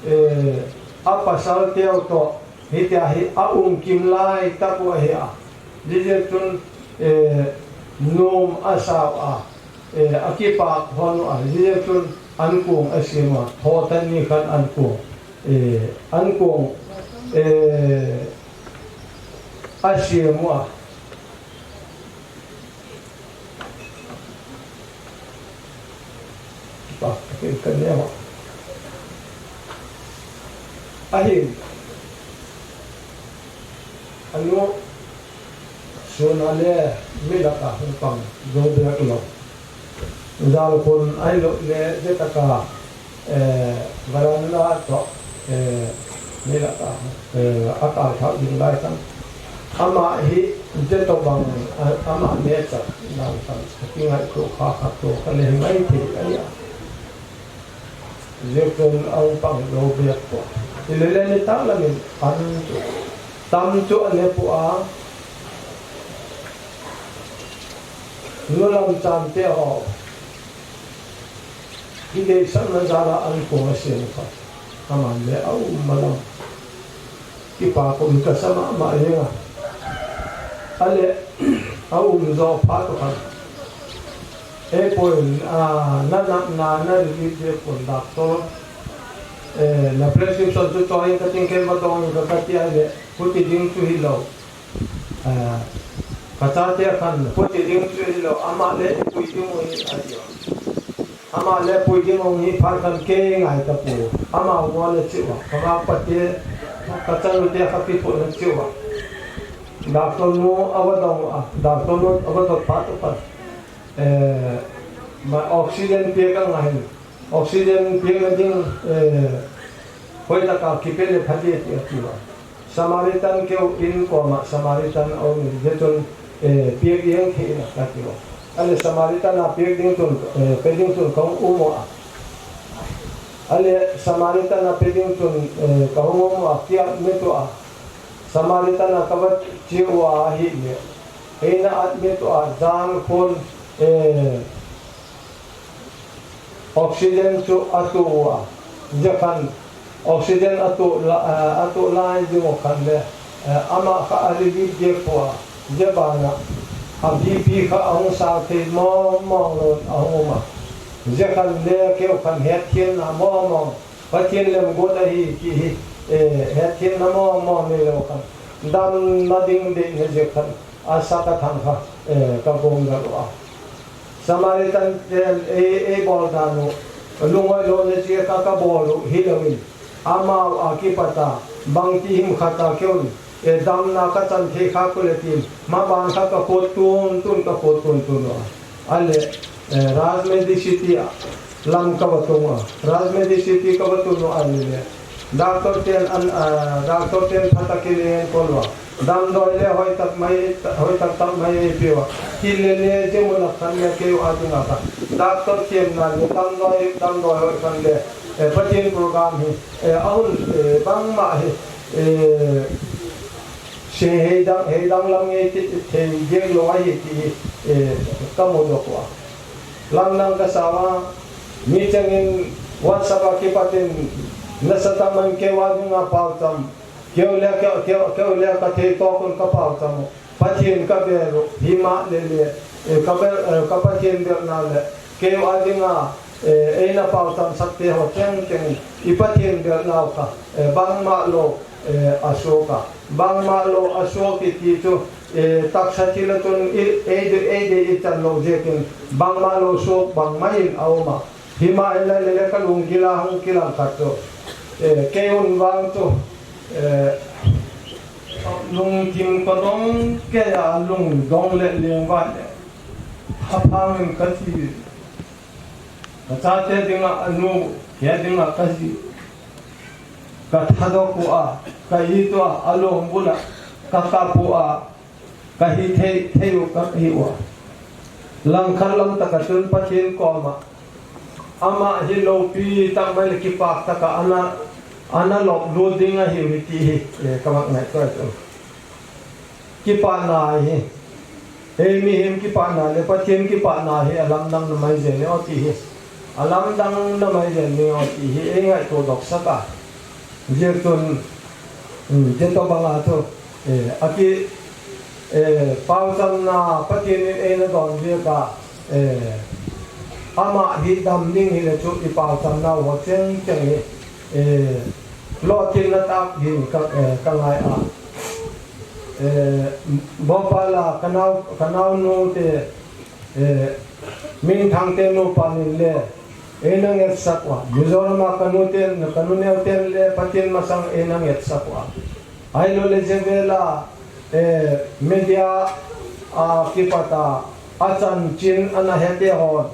eh, a pasal teu toh, hitia hi a um kim lai tak u ahi a. Hijeh chun, eh, nom a sao a, eh, a kipak hon u a. Hijeh chun an kong a siam a. Thotan ni khan an kong, eh, an kong, eh, a siam u a. Pa, kin kan ne ho. Ahin. Anu, sun a le mi laka hung pang, zo bek lou. Jal khun ahilou le, je taka, eh, veranda toh, eh, mi laka, eh, a kal thak ding lai khan. Ama hi, je tobang, a, ama neocha, nang khan, a kingaito kha khat toh, ka le hi ngai thei ahi a. Jeh chun a hung pang zo bek poi. Hilele nitak lamin an chu, tam chu a ne poi a, nu lam chante ho. Hi deisahna jal a an kong a siam kha. Aman le a um malam. Kipa kum kasa mama jeng a. Ahile, a um jo phat u khan. Ei poi, a, na natna, na relief ding pon doctor. Eh, na prescription chu cho in kati, kei va dong in kati ahile, huti ding chu hilou. Eh, ka chate khan, huti ding chu hilou, ama le pui ding u hi ahi. Ama le pui ding u hi phat khan kei ngai tapoi. Ama u le chi uva. Ka ma pa te, ka chanu te kha kithoh na chi uva. Doctor nu a va dong a, doctor nu a va dot phat u khan. Eh, ma oxygen pia ka ngai. Oxygen piak na ding, eh, hoitaka kipe le phate ti ati uva. Samaritan keu in koma Samaritan a um in, hichun, eh, piak jeng thei in ati uva. Ahile Samaritan a piak ding chun, eh, pe ding chun ka hung um uva. Ahile Samaritan a pe ding chun, eh, ka hung um uva, ki admit uva. Samaritan a ka va che uva ahile. Eina admit uva, jan khun, eh, Oxygen chu atoh uva, jeh khan oxygen atoh la, eh, atoh lai jing u khan le, eh, ama kha a relief jeh poi, jeh bana a B P kha ahung sang thei mong mong lou ahung um a. Jeh khan le keu khan hetthenna mong mong, Pathen lemgot ahi ti hi, eh, hetthenna mong mong nei lou khan, damna ding deina jeh khan, asa kathang kha, eh, kagong gal uva. Samaritan ten ei, eibol dan u, lungoi louna jeh a kabol u hilouvin, amau a kipat a, bangti himkhat a keun, eh, damna kachan thei kha kule tin, maban kha kakhut tun tun, kakhut tun tun uva. Ale, eh, Raj Medicity a lam kava tung uva. Raj Medicity kava tun uva ale le. Doctor ten an, ah, doctor ten phatah in enkol uva. Damdoi le hoitah mai, hoitah tah mai eipeh uva. Hile le jeh mun a khan le keu a dinga kha, doctor themna le damdoi, damdoi hoi khan le, eh, Pathen program hi, eh, ahun, eh, bangma hi, eh, se heidang, heidang lam ngei ti, thei ding lou ahi ti hi, eh, kamu doh uva. Lamdang kasa uva, mi chengin WhatsApp a kipat in, nasatah man keu a dinga paocham, keu le, keu, keu, keu le kathei toh kon kapaocham u, Pathen kabel u, hima le le, eh, kabel, eh, ka Pathen belna le, keu a dinga, eh, eina paocham sak te ho cheng cheng, i Pathen belna u kha, eh, bangma lou, eh, asuh a. Bangma lou asuh kiti chu, eh, taksa thil a chun i, ei de, ei de i chan lou jeh in, bangma lou suh bangma in aum a. Hima in le le kalung gila hung kilang khat chu, eh, kei un vang chu, eh, lungthim kadong kei a, lungdong le lengvai le haphang in kaji, kachate dinga anu, kei dinga kaji, kathadok uva, ka-it uva, alongbul a kakap uva, kahi thei, thei u kahi uva. Langkhat lam tah a chun Pathen koma, ama hi loupi tah mai le kipak tah a ana, ana lop lut ding ahiu hi ti hi, eh, kamat ngaito ahi chu. Kipana hi, ei mihem kipana le Pathen kipana hi alamdang na mai jeng e o ti hi. Alamdang na mai jeng e o ti hi, ei ngaito doh sah a. Jeh chun, um, jeh tobang a chu, eh, aki, eh, paochamna Pathen in eina don jeh a, eh, ama hi dam ding hile chu i paochamna u ho cheng cheng hi, eh, lolhinna tah hi ka, eh, kangai a. Eh, Bhopal a kanao, kanaonu te, eh, Minthang te nupa in le, eina ngetsak uva. Mizoram a kanu ten, kanu neo ten le Pathen masang eina ngetsak uva. Ahilou le jeh vel a, eh, media a kipat a, achanchin ana hete hon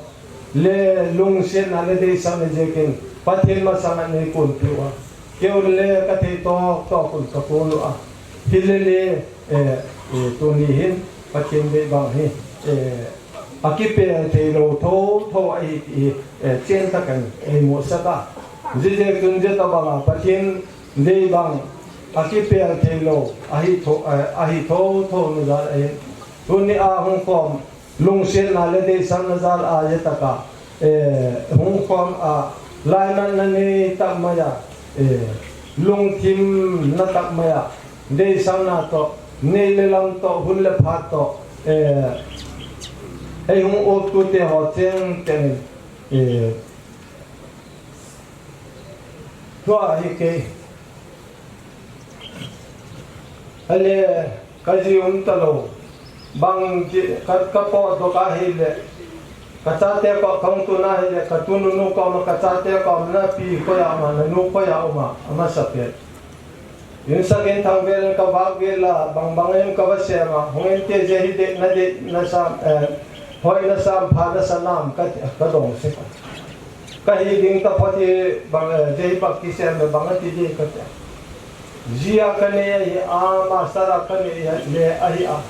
le lungsetna le deisahna jeh in Pathen masang a nei konpi uva. Kei un le kathei toh toh kon kakon uva. Hile le, eh, eh, tuni hin Pathen dei bang hi, eh, akipel thei lou thotho ahi ti hi, eh, chen tah in eimusah a. Jeh chun jeh tobang a Pathen dei bang akipel thei lou ahi tho, eh, ahi thotho na jal ahi. Tuni a hung khom lungsetna le deisahna jal a jeh tah a, eh, hung khom a, lainatna nei tah mai a, eh, lungthim na tah mai a, deisahna toh, nei le lam toh, hun le phat toh, eh, ei hung optu te ho cheng cheng in, eh, tua hi kei. Ale, kaji um talou. Bang ji, ka, kapotdoh a hile, kachate ko, kahung tun a hile, katu nunu koma, kachate koma, napi koi a um a, nanu koi a um a, amasa pen. Insak in thang vel in kavak vel a, bang bang in kava sem a, hung in te, jeh hi deina, deina sam, eh, hoina sam, phana sa nam, ka, kadong sek a. Kahi ding taphot hi bang, eh, jeh hi bang kisem le bang ati ding kati a. Ji a kanei ahi a, master a kanei le ahi a.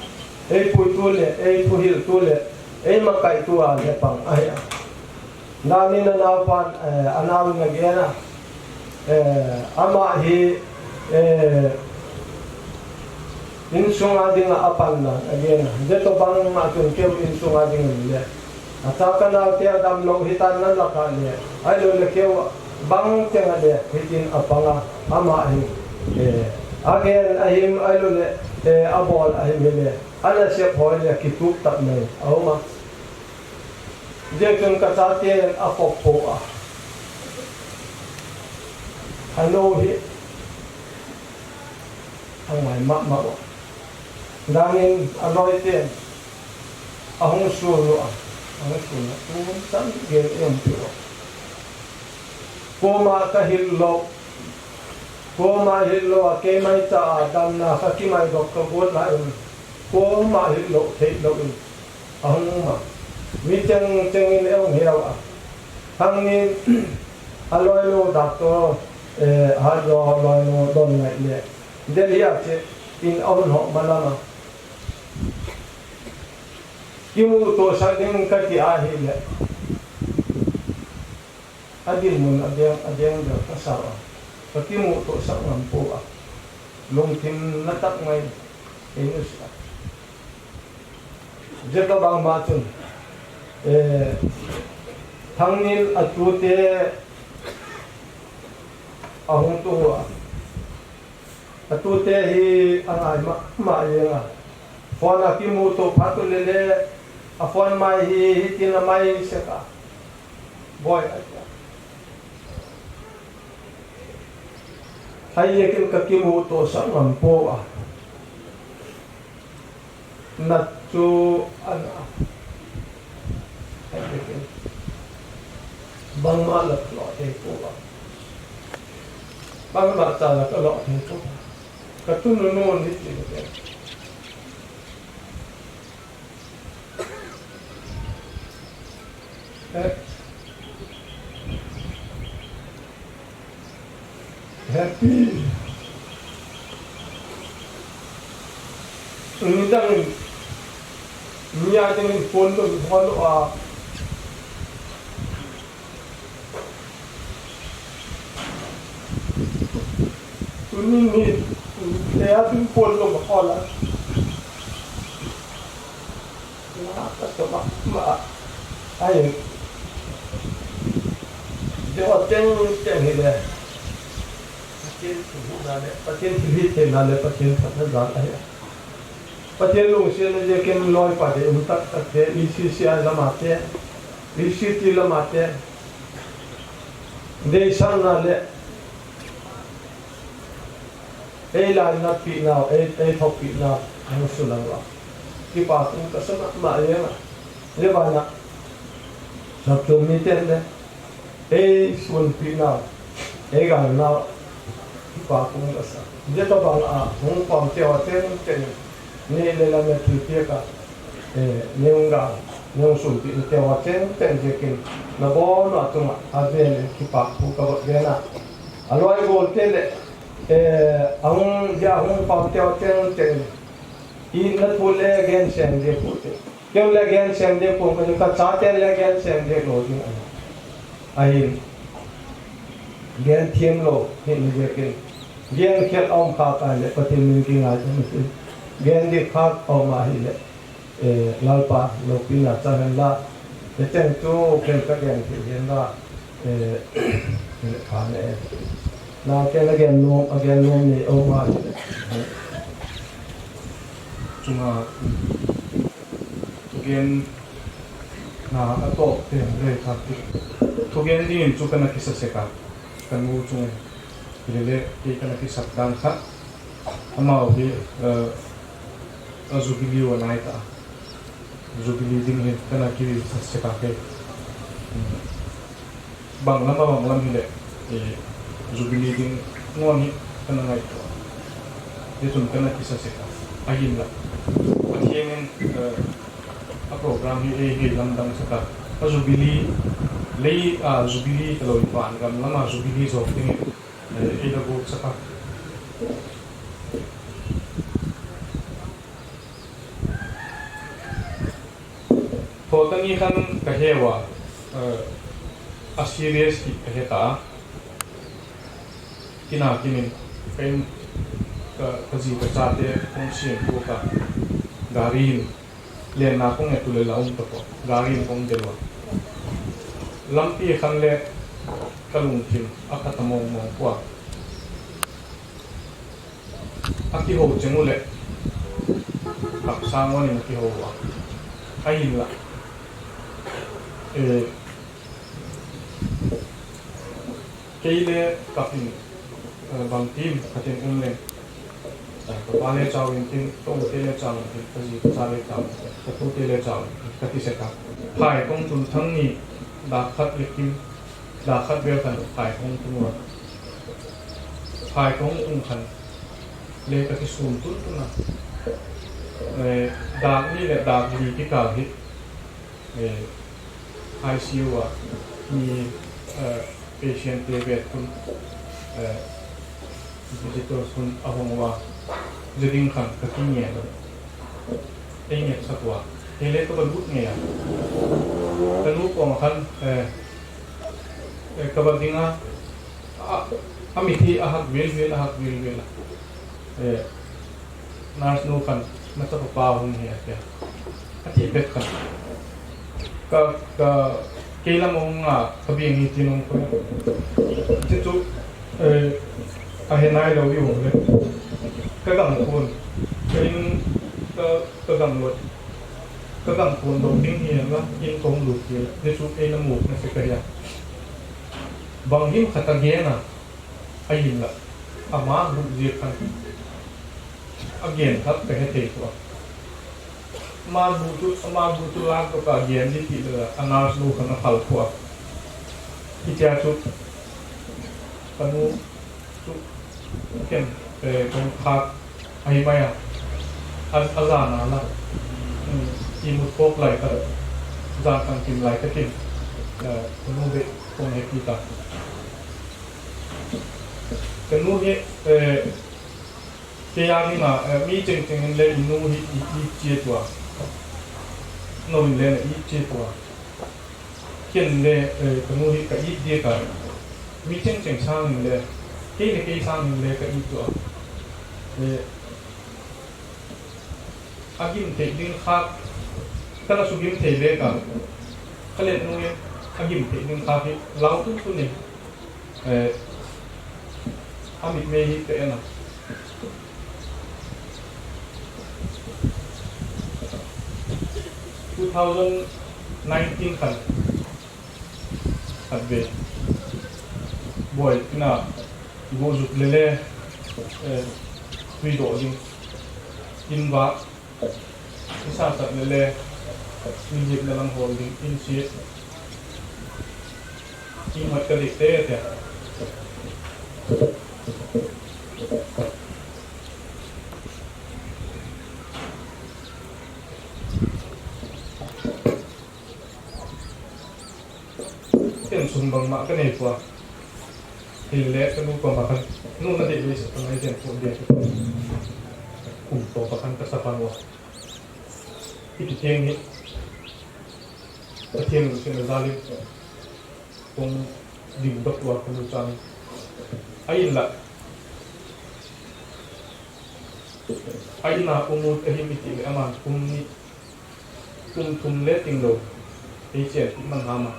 Ei puitu le, ei thuhiltu le, ei makaitu a le bang ahi a. Nani na naupan, eh, anau in agena. Eh, ama hi, eh, insung a dinga apanna agena. Jeh tobang a chun keu insung a ding le. Acha ka naote adam lou hitan na laka le, ahilou le keu bang cheng a le, hitin apanga, ama hi, eh, agen ahim, ahilou le, eh, abol ahim le, ana sep hoi le, kitup tap nei, auma. Jeh chun ka chaten akhop po a. Anou hi, angai mama o. Dangin aloi ten, ahung sun u a, ahung sun u a, tun chan gel em pi o. Koma ka hil lou, koma hil lou a, keima cha a damna ka kimai dok ka got la in, koma hil lou, thei lou in, ahung um a. Mi cheng cheng in ahung hiau a. Thangnin, aloi nu doctor, eh, ha jo loi nu don ngai le. Delhi a che in ahung ho malam a. Kimuto sak ding kati ahile. Adinmun adeng, adeng deu kasa a. Ka kimuto sak ngam po a. Lungthim na tak ngai. Ei nu sia. Jeh a bang ma chun. Eh, Thangnin atute ahung tu a. Atute hi angai mama jeng a. Phone a kimuto phat u le le, a phone mai hi, hitin amai sek a. Boi a tia. Ahijeh in ka kimuto sak ngam po a. Nat chu ana. Ahijeh in. Bangma la ka lo thei po a. Bangma cha la ka lo thei po a. Ka tunu nu ni ti le. Eh. Happy. Nidang in, nia ding in phone lou, phone lou a. Tuni ni, nia ding phone lou ma phone la. Nga ka to ma, ma. Ai. Deu a teng, teng hi le. Pathen thu na le, Pathen thu hi te na le, Pathen phatna dan ahi. Pathen lungsetna jeh in loipa dei um tak tak te, E C C I lam a te, E C T lam a te. Deisan na le. Ei lainatpi nau, ei, ei thoppi nau, ahung sulang uva. Kipa tung kasa mama jeng a. Hijeh a, sapchom miten le, ei sunpi nau, ei gal nau, kipa tung kasa. Hijeh a bang a, hung pam teu a teng teng, nei le lam le thilpeh a, eh, nei hung gal, nei hung sunpi teu a teng teng jeh in, nabon a chunga, avel in kipa thu kabol ve na. Aloi gol te le, Eh, ahung, ja ahung pam teu teng teng. Itna thu le genseng ding pu te. Keu le genseng ding pu, ka, ka chaten le genseng ding lou ding ahi. Ahin. Gen thiem lou, hijeh in. Gen khel aum kha kha le, Pathen min kingai thei. Gen ding kha aum ahile. Eh, Lalpa, loupina chang hen la, hicheng chu ken ka gen thei hen la, eh, pha ne. Na ken a gen nom, a gen nom ni, o ma. Chunga, thugen na a to te re kha ti. Thugen ding in chu kana kisa sek a, ka nu chung. Lele, kei kana kisa dan kha. Amau hi, eh, a Jubilee u anai ta. Jubilee ding hi kana kisa sek a kei. Bang lam, bang lam hile, eh, Jubilee ding ngon hi kana ngaito. Hichun kana kisa sek a. Ahinla. Pathen in, eh, a program hi, eh, hi lamdang sek a. A Jubilee, lei, a Jubilee kalou pan gam lam a Jubilee jong ding hi. Eh, ei la gu sek a. Thotani khan ka he uva, eh, a serious hi ka he ta. Kina kinin, ka in, ka, ka ji ka chate, kong siam tu ka, gari in, Lenna kong etu le la um tapoi. Gari in kong del uva. Lampi khan le kalungthim akhat a mong mong poi. Akihou cheng u le. Kapsang uva in akihou uva. Ahinla. Eh, Kei le kapin, eh, bang tim katin um le. Eh, kapa le chau in tin, ka u te le chau in tin, kaji kacha le chau, katu te le chau, kati seka. Phai kong tun thang ni, dak khat le kim, dak khat vel khan phai kong tun uva. Phai kong tun khan, le kati sum tun tun a. Eh, dak ni le dak li kikal hi. Eh, I C U a mi, eh, patient te vet hun, eh, visitors hun ahung uva, jiding khan ka kinge lo. Ei nge sa tua. Hele ka ba lut nge a. Ka nu kong khan, eh, eh, ka ba ding a, a, a mi thi a hak vil vil, a hak vil vil a. Eh, Nurse nu khan, na chapa pa hung hi a tia. A ti pet khan. Ka, ka, kei lam hung a, ka bing hi ti nung ko. Ti chu, eh, a he nai lo i hung le. Ka gam kun. Ka in, ka, ka gam lo. Ka gam kun lo ding hi la, in kong lu ti. Ti chu ei na mu na se ka ya. Bang him khat a gen a. Ahinla, ama bu jia khan, a gen khat ka he thei poi. Ama bu chu, ama bu chu lak ka gen di ti le, a nurse nu khan a phal poi. Hitia chu, ka nu chu, ken, eh, kong khat, Ahi mai a. A, a jan a la. Hmm, imut khop lai ta. Jan tang kim lai ta kim. Eh, ka nu ve kong he pi ta. Ka nu he, eh, kei a ding a, eh, mi cheng cheng in le i nu hi i, i chia tua. No in le i chia tua. Ken le, eh, ka nu hi ka it dia ka. Mi cheng cheng sang in le, kei le kei sang in le ka it tua. Eh, a gim thei ding kha, ka na su gim thei le ka. Ka let nu in, a gim thei ding kha hi, lau tun tun in. Eh, a mit mei hi ka en a. Two thousand nineteen khan, khat ve. Boi, ina, go juk le le, eh, tui do ding. In va, Isa sat le le, in jip na lang hol ding, in si. In mat ka dik te te. Ken sum bang ma ka nei poi. Hile ka nu ko ma kan. Nu na de le sa ka nai ken ko de. Kum to pa kan ka sa pa no. Hiti teng hi, Pathen lungsetna jalin, kong ding dok lua ka nu chan. Ahinla, ahinla umut ahi mi ti le aman kum ni, kum thum le ting lo, ei chen ti man hama.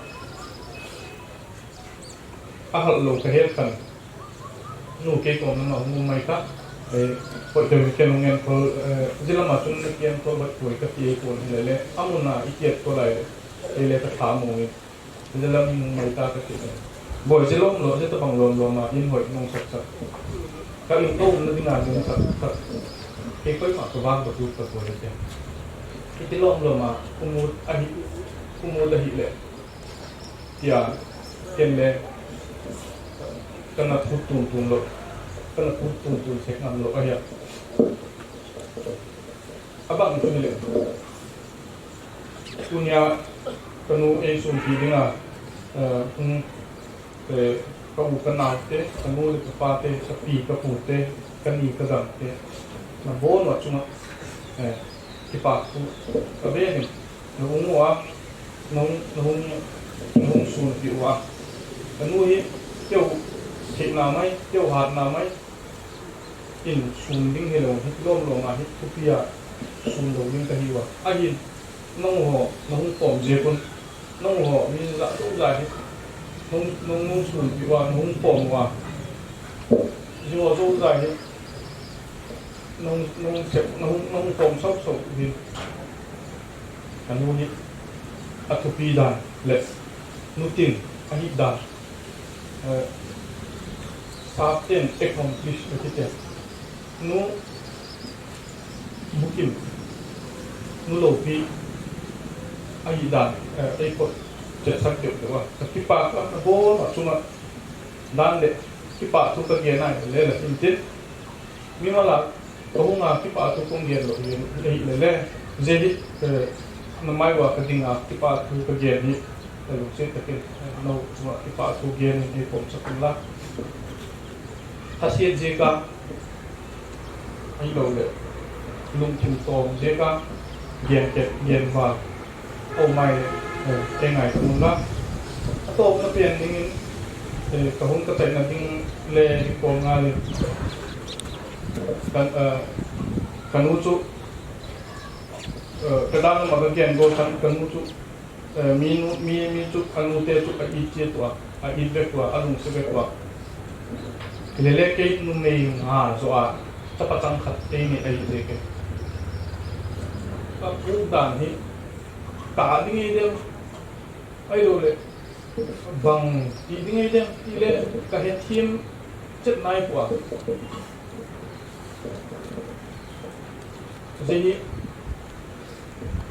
A hal lo ka het khan. Nu kei kom lama hung um mai ta. Eh, poi te mi ken hung en khol, eh, jilama chun na ken khol bai poi ka ti ei kon le le. Amuna i kiat ko lai le. Ei le ka tha mo ngi. Jilam hung mai ta ka ti le. Boi jilom lo, jita bang lom lom a in hoi nong sak sak. Ka in ko um na dinga nong sak sak. Kei koi ma ka vang ka tu ka ko le te. Iti lom lom a, umut ahi, umut ahi le. Tia, ken le, kana thut tun tun lo, kana thut tun tun sek ngam lo, ahia. Abang chu le. Tunia, kanu ei sum pi dinga, eh, hung, eh, ka u ka nau te, ka nu le ka pa te, ka pi ka pu te, ka ni ka gam te. Na bon wa chunga, eh, kipa ku, ka be ni. Na hung uva, na hung, na hung, na hung sun pi uva. Ka nu hi, keu theina mai, keu hatna mai. In sun ding hi lo, hi lom lom a, hi thupi a, sun lo ding ka hi uva. Ahin, Nangho nahung pom jeh un, nangho mi ja jo ja hi nahung, nahung, nahung sunpi uva, nahung pom uva, jingho jo ja hi nahung, nahung sep, nahung, nahung pom sop sop hi. Kanu hi athupi dan le nutin ahi dan, eh, sap ten accomplish akiti. Nu Bukim, nu loupi ahi dan, eh, ei kot chetsak deuh deuh a. Ka kipah a, ka bol a chunga dan le kipah thu ka gen a le la tin tin. Mimal a ka hung a kipah thu kong gen lou hi, hi le le. Jeh hi, eh, na mai uva ka ding a kipah thu ka gen hi. Ka lungset takin, eh, nou chunga kipah thu gen in ei pom sak un la. Thasiat jeh a, ahilou le, lungthim tom jeh a, gen ket, gen val, o mai le, eh, ei ngai ta un la. Atopna pen dingin, eh, ka hung ka chaina ding le, kol nga le, kan, eh, kanu chu, eh, ka dan ma ka gen go kan, kanu chu, Eh, mi nu, mi, mi chu, anu te chu a it che tua, a it ve tua, a lungset ve tua. Lele kei numei nga jo a, chapa chang khat kei ni a it ve kei. Ka pu dan hi, ka ding ei dem, ahilou le, bang ti ding ei dem, ti le, ka hethem chet nai pua. Jeh hi,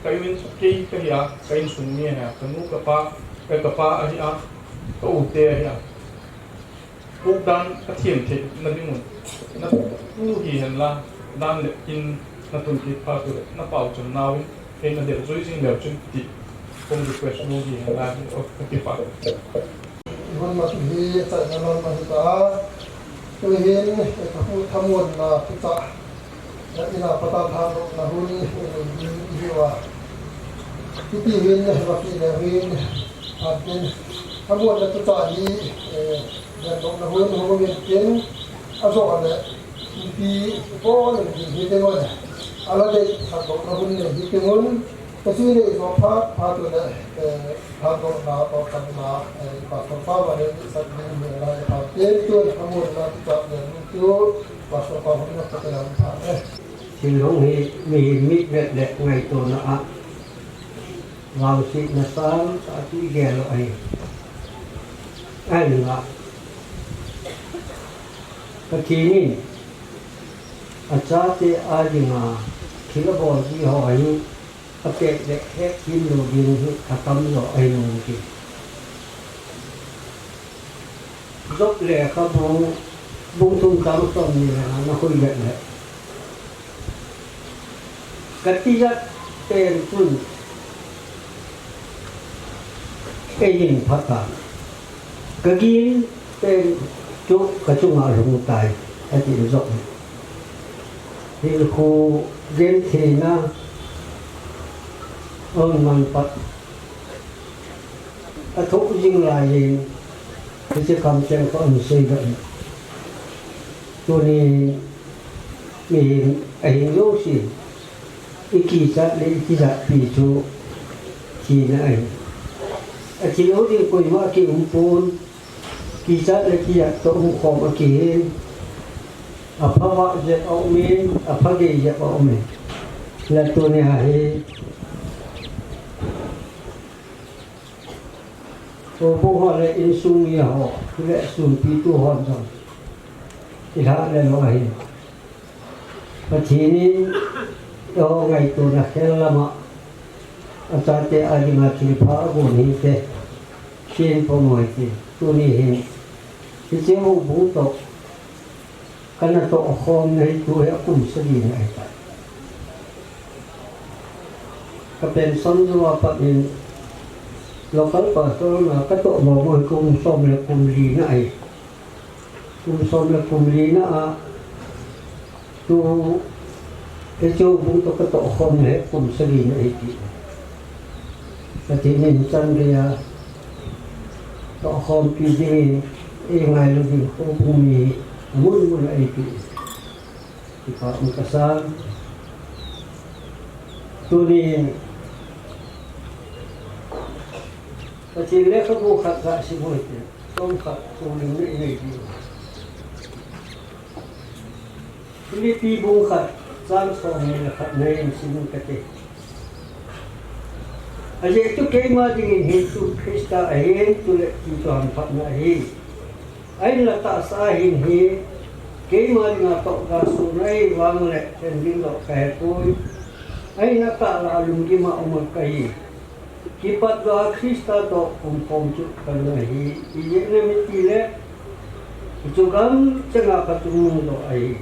ka in kei ka hi a, ka insung mi ahi a, ka nu ka pa, ka, ka pa ahi a, ka u te ahi a. Pu dan ka thiam thei na ding un. Na pu hi hen la, dan le in na tun kit phat u le, na pau chun nau in, kei na del jui jing leu chun ti. Kong request mo hi hen la, o ka kipah. Hun ma hi chaina lon ma hi ta. Tuhin, eh, ka pu thamuanna kicha. Na ina patan than na hun, eh, ni, ni hi wa. Kiti hin, eh, ma ki le hin, eh, an tin. Thamuanna kicha hi, eh, dan na hun, hun min tin. Ajo le, ipi, ko le, hi te mo le. Ala de, thamuanna hun le, hi te mo. Ka si le, ijo phat, phat le, eh, Thadohna, tawpna, eh, Pastor pa va le, ni sak ding ni la, eh, pa, te tu, thamuanna, tu ta, eh, tu, Pastor pa, hon na, pa, ta, eh. Thil hung hi, mihem mit vet le, ngaitona a. Vangsetna sang, ta, ti, gel lo, ahi. Ahi nga. Pathen in, achate a dinga, thil abol ji ho ahi. Apet le het him lou ding hi atam jo ahi nung ti. Job lekhabu bung thum chang som ni le nga na khui le le. Ka tijat pen chun eihin phat a. Ka gin pen chu ka chunga lhung tai, ati Job. Hilkhu gentheina hung man pat. Athoh jing lai in, hiche kam cheng ka hung sei doh in. Tuni mihem ahin jouse, i kichat le i tijat pi chu thina ahi. Athi lou ding koima kium pon. Kichat le kijat toh hukhom a kihin, apha vah jep a um in, apha gei jep a um in. La tuni a hi, houbung ho le insung mi ho, le sunpi tu hon jong, i lhah le lou ahi. Pathen in eiho ngaitona khel lama, achate a dinga thilpha agon hite, tin pom u hite, tuni hin. Hiche houbung toh, kana toh khomna hi tu hi akum sagi na ahitai. Ka pension jou a pat in local pastor na ka toh mong mong hi kum som le kum li na ahi. Kum som le kum li na a, tu, hiche houbung toh ka toh khom le kum sagi na ahi ti. Pathen in chan gei a toh khompi dingin eingailu ding houbung mi amun mun a eipeh. Kipah um kasan. Tunin Pathen lekhabu khat gasim u hite. Chomkhat chomkhat nei nei diu. Philippi bung khat, chang somni le khat na hin sim kate. Ajeh chu keima dingin hi chu Christa ahin, chule ti chu hamphatna ahi. Ahinla tahsa a hin hi, keima dinga tohgasona ahi vang le, chen ding doh kahepoi. Ahinla tahsa a lunggim a um kahi. Kipat lou a Christa toh umkhom chu kana hi, ijeh inem itile, chu gamcheng a kachungnung doh ahi.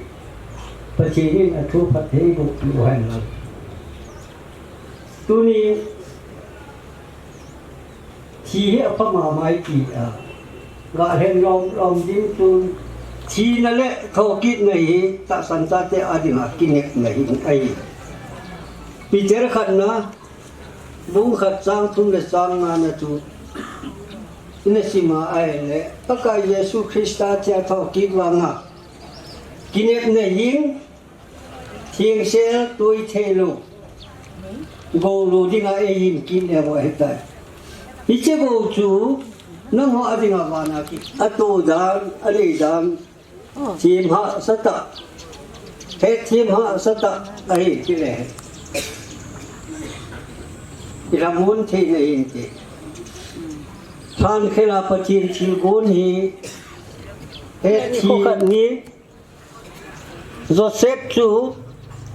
Pathen in athu phatthei eiboh piu hen lang. Tuni, thi hi apha mama e tia, galhen lom lom ding chun, thina le thokitna hi tahsan chate a dinga kinepna hi ahi. Peter khatna, bung khat chang thum le chang ngana chu, ina sim a ahile, Pakai Jesu Christa thia thokit vanga kinepna hin, thengsel toi theilou, gou lou dinga eihin kit le ho ahitai. Hiche gou chu, nangho a dinga vana kit, ato dan, anei dan, them hahsa tah, hetthem hahsa tah ahi tile, ilhamon theina hinte. Lhankhel a Pathen thilgon hi, hetthem khat ni, Joseph chu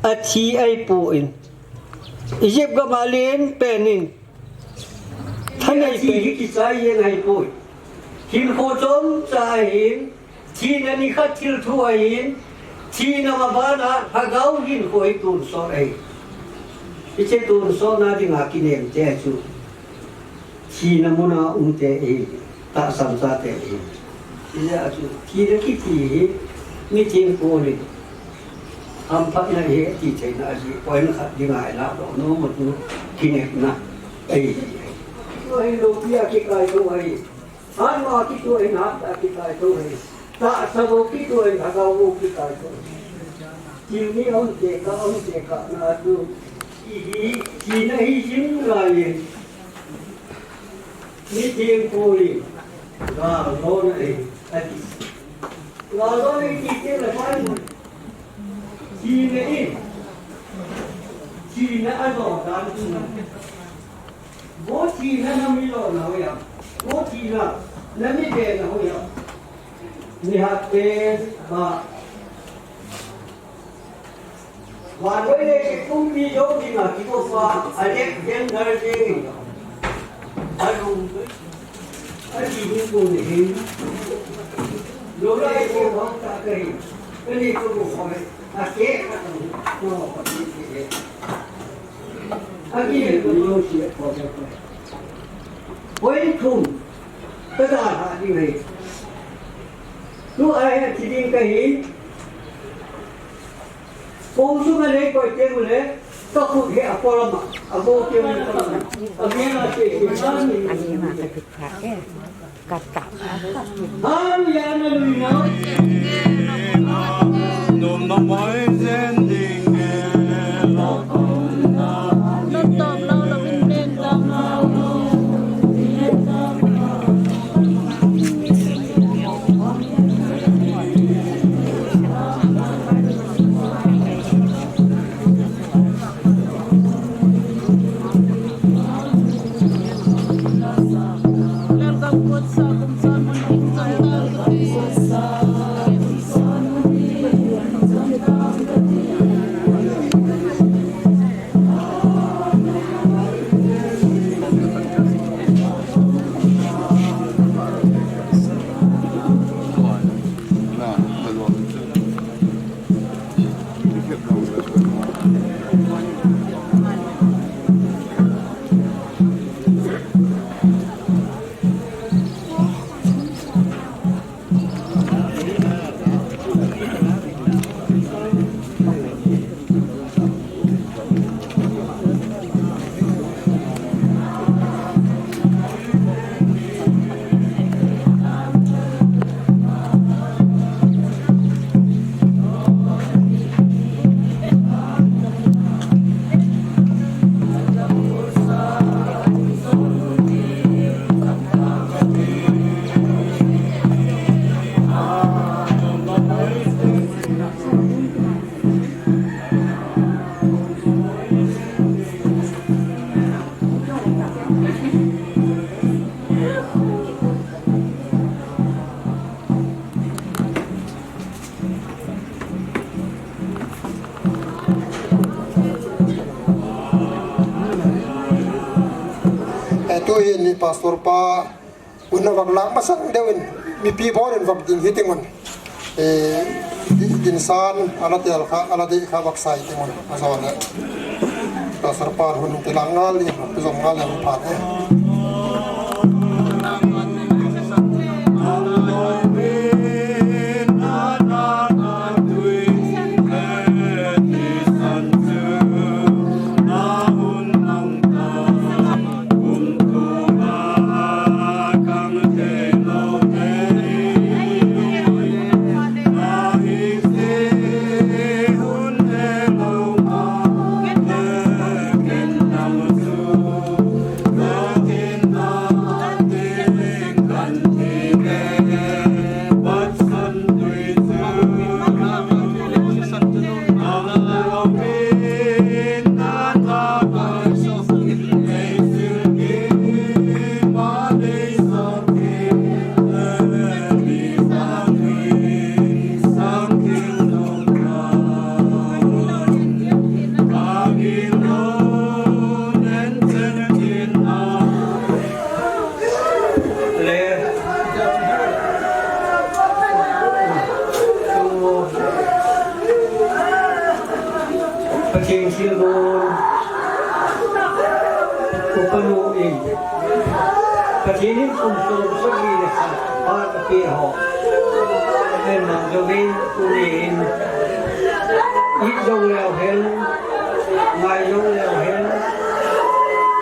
athi ahipon, Egypt gam a len pen in, thanei pen in, kichai jeng ahipoi. Hinkho chomcha ahin, thina nikhat thil thu ahin, thina mabana lhagao hinkho hi tonsot ahi. Hiche tonsotna dinga kinem te chu, thina muna um te ahi, tahsan chate ahi. Hijeh a chu, thina kiti hi, mitheng kol in, hamphatna ahi ati theina ahi, point khat dinga ilah doh nom u chu, kinepna ahi. Chu hi loupi a kikaithou ahi. Hatmo a kituh ahin, hat a kikaithou ahi. Tahsa bou kituh ahin, lhagao bou kikaithou ahi. Thil ni aum tekah, aum tekah na a chu, hi, hi, thina hi jing lai in, mitheng kol in, gal lona ahi, ati. Gal lona ahi ti teng le Bible, thina in, thina a lou dan chu, vo thina na mi lona hoiya, vo thina na mi bena hoiya, mi hat te ba, vannoi leiset pumpi jou dinga kikoipa, Alexander ding, alung, ati ding ko ne hin, lou lai ko bang ta kahi, kani ko ko hoi, ake ka tang, ko ko ti ti. Agi ko lo si ko ko. Point thum, ka da ha ding ahi. Tua hi thi ding kahi. Kong sunga nei koi teng ule, ka khut hi a polam a, a go teng ule polam a. A mena te, te sa ni. Hallelujah, hallelujah. Eh, tuhin hi pastor pa un a vang lang masang deuh in mipi bol in vang ding hi tingun. Eh, di-, din san, ala tel kha, ala dei kha vang sai tingun. Ajo le. Pastor pa hun ti lang ngal in, zom ngal in phat eh. Pathen thilgon, upanu in, Pathen in kum som sagi le khat phat apeh ho. Ahin mang jouvin, tuni in, it jong leu hen, ngai jong leu hen,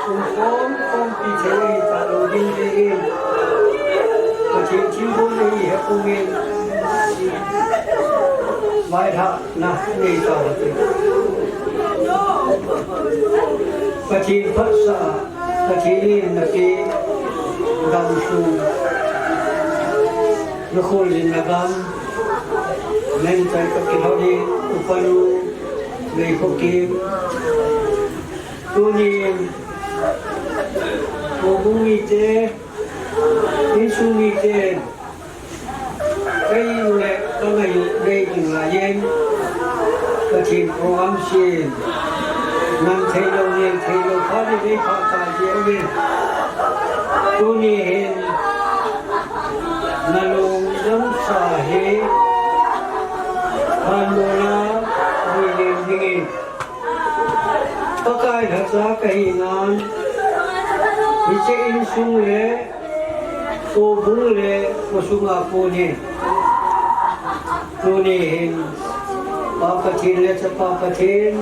kum som sompi thei ahi talou ding jeh in, Pathen thilgon ahi hepon in, vaihah na nei tau hite. Pathen phatsah, Pathen in napeh gamsung, nakholjin nagam, nangin chai kakilhon in, upanu, Leikhokim, tunin, houbung mite, insung mite, kei u le kangai u nei ding laiyin, Pathen program sin, nam theilou, nei theilou, phat ni nei phat tai jeh in. Tuni hin, nalung namsa hi, hanmola, nei len dingin. Pakai lhacha kahi nan, hiche insung le, houbung le, khosung a konin. Tuni hin, Pa Pathen le Chapa Pathen,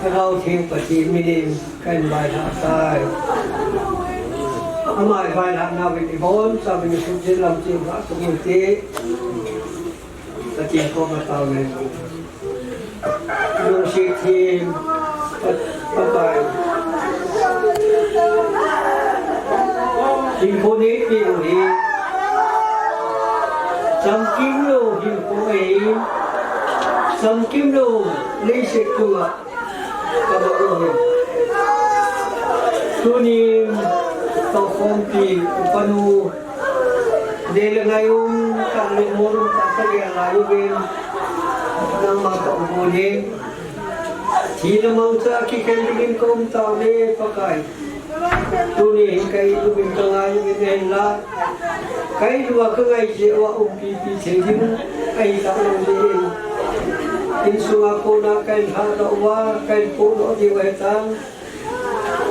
Lhagao Theng Pathen minin, kahin vailhah tai. Ama i vailhah nauvin ibonchauvin isuhjet lam cheh uva, sumute. Pathen koma taona nei. Lungset them, Pa-, Pakai. Hinkho neipeh u hi. Chamkim lou hinkho ahin. Chamkim lou leiset chunga. Kaba u hin. Tunin, toukhompi, upanu, dei le ngai um, tah le mol um, tah sagel lai uvin, nangma ka um u hin. Thi le mangcha kikhen dingin ka um tauve, Pakai. Tuni hin ka it uvin ka ngai uvin ahinla, ka it uva ka ngai jeh uva umpipi thei ding ahi talou jeh in, insunga kona kahin lhahdoh uva, kahin pohdoh diu ahitan.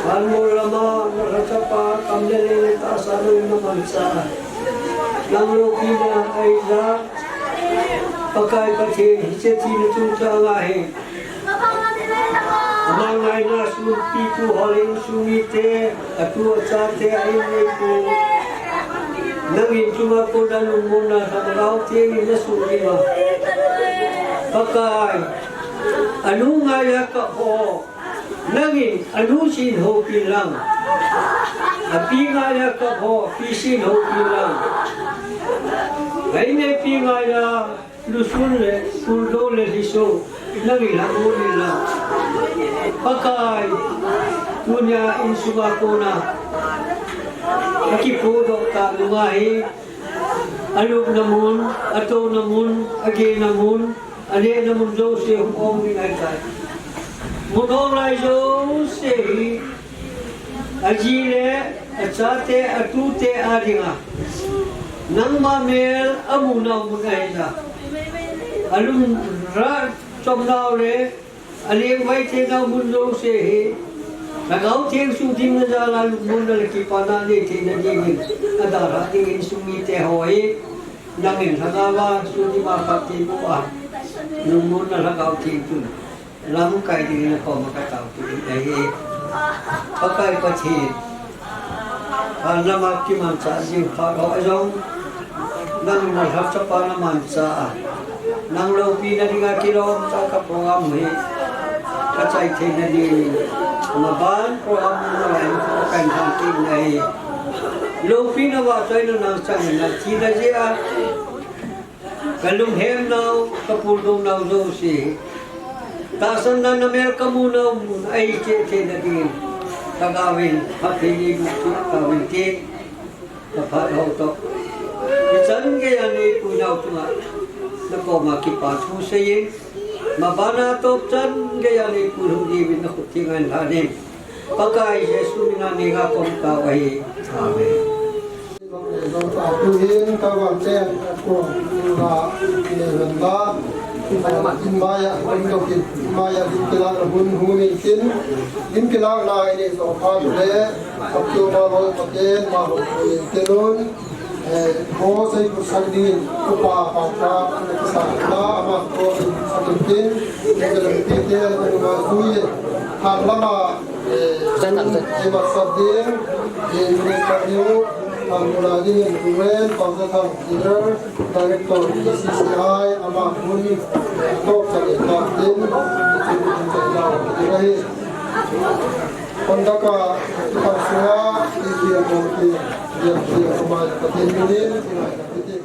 Hanmol lama, nalhachapa, kam le lei le tahsa nangin namangcha. Nang loupina ahi jeh a, Pakai Pathen, hiche thina chungchanga hi. Ama ngaina sunpitu ho le insung mite, atu achate, a-inneipu. Nangin chunga kona lungmonna lhamlhau tengin nasoh ding a. Pakai, anu ngaiya kap ho, nangin anu sen houpin lang. Api ngaiya kap ho, api sen houpin lang. A-inneipi ngaiya lusun le, suldo le lhiso, nangin lhamu in lang. Pakai, tunia insunga kona, Akipodoh tah nunga hi, alupna mun, atouna mun, agena mun, anehna mun jouse hung ong ding ahitai. Mun ong lai jouse hi, aji le achate, atute adinga nangma mel amunau mun ahina. Alungrah chomnau le alengvai theinau mun jouse hi, Lhagao Theng sung dimna jal a lungmonna le kipana nei theina dingin, adalhah dingin sung mite ho hi, nangin Lhagao a sung dima phattheiboh a, lungmonna Lhagao Theng chun lamkai dingin nakoma kataopeh in ahi. Pakai Pathen, phat lama kimanchah jing phat ho jong, nangin nalhah chapa namanchah a, nang loupina dinga kilom tah a ka program hi kachai theina dingin, maban program nalai in kahin lhangpeh in ahi. Loupina vahchoina nang changin nathina jeh a kalunghemnau, kapuldounau jouse, tahsanna namel kamunau mun ahi cheh theina dingin, Lhagao in phatthei neiboh cheh tauvin tin, kaphat ho toh, hichan geiya neipuinau chunga nakoma kipa thu seiyin, mabana topchan geiya neipui lhung diuvin nakhut thenga hin lhanin, Pakai Jesu mina neinga kaum tau ahi. Amen. Tuhin kavangte ko la, le la, in maya, in dokin, in maya, in kila la hun hun in kin, in kila la in so pa le, so ma lo pa ke, ma ho in kin. Eh, Mose ku sakdin, upa pa ka, sa ka, ama ko sakdin, eh, ka lam pi te, anu ma sui, ha lama, eh, Zan, zan. Ima sakdin, eh, Minister New, ha mula din, Ruben, Pastor Thang, Leader, Director, B C C I, ama hun, eh, to sa ka din, eh, eh, eh, Kon daka, ipan sunga, iti ang kong iti, yang iti ang kumai, pati minin, kumai, pati.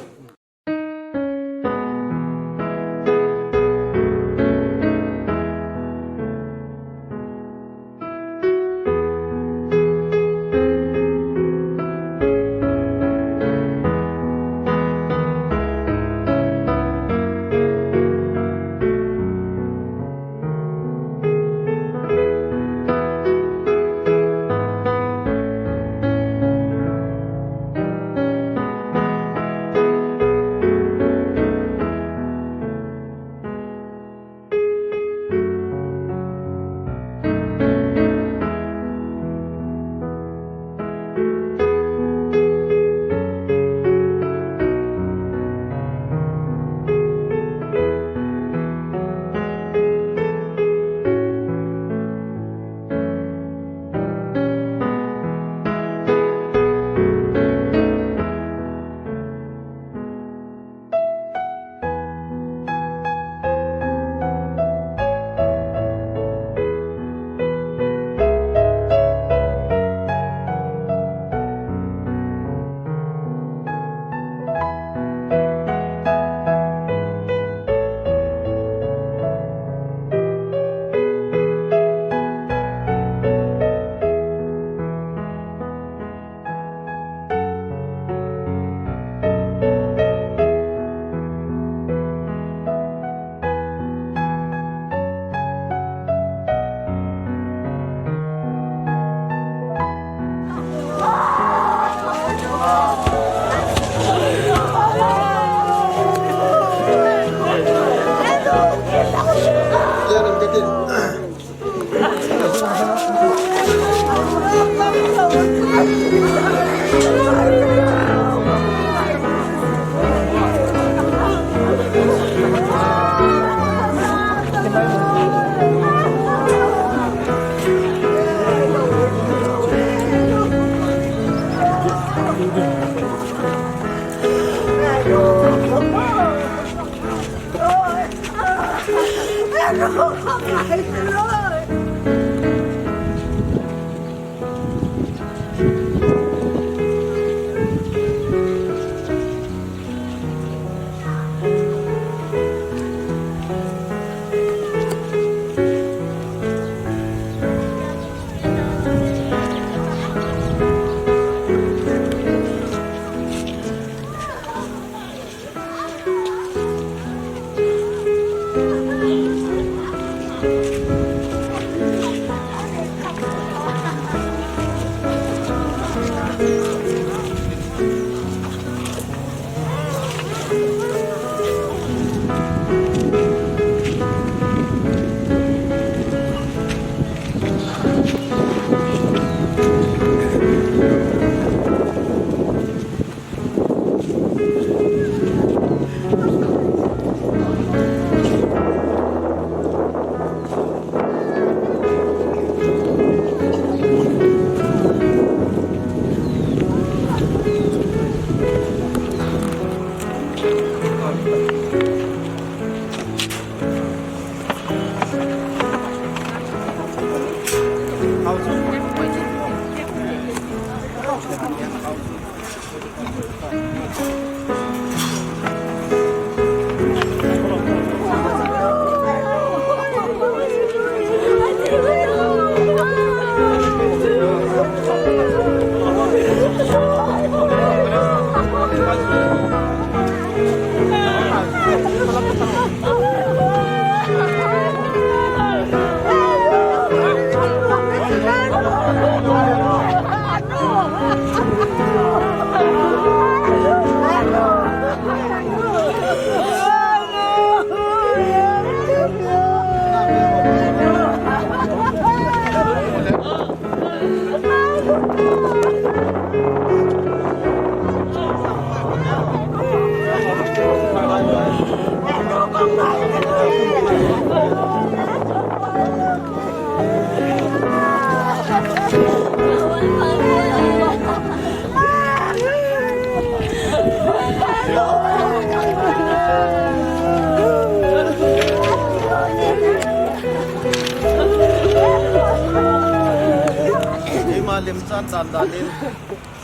Eima lemchan dandan in,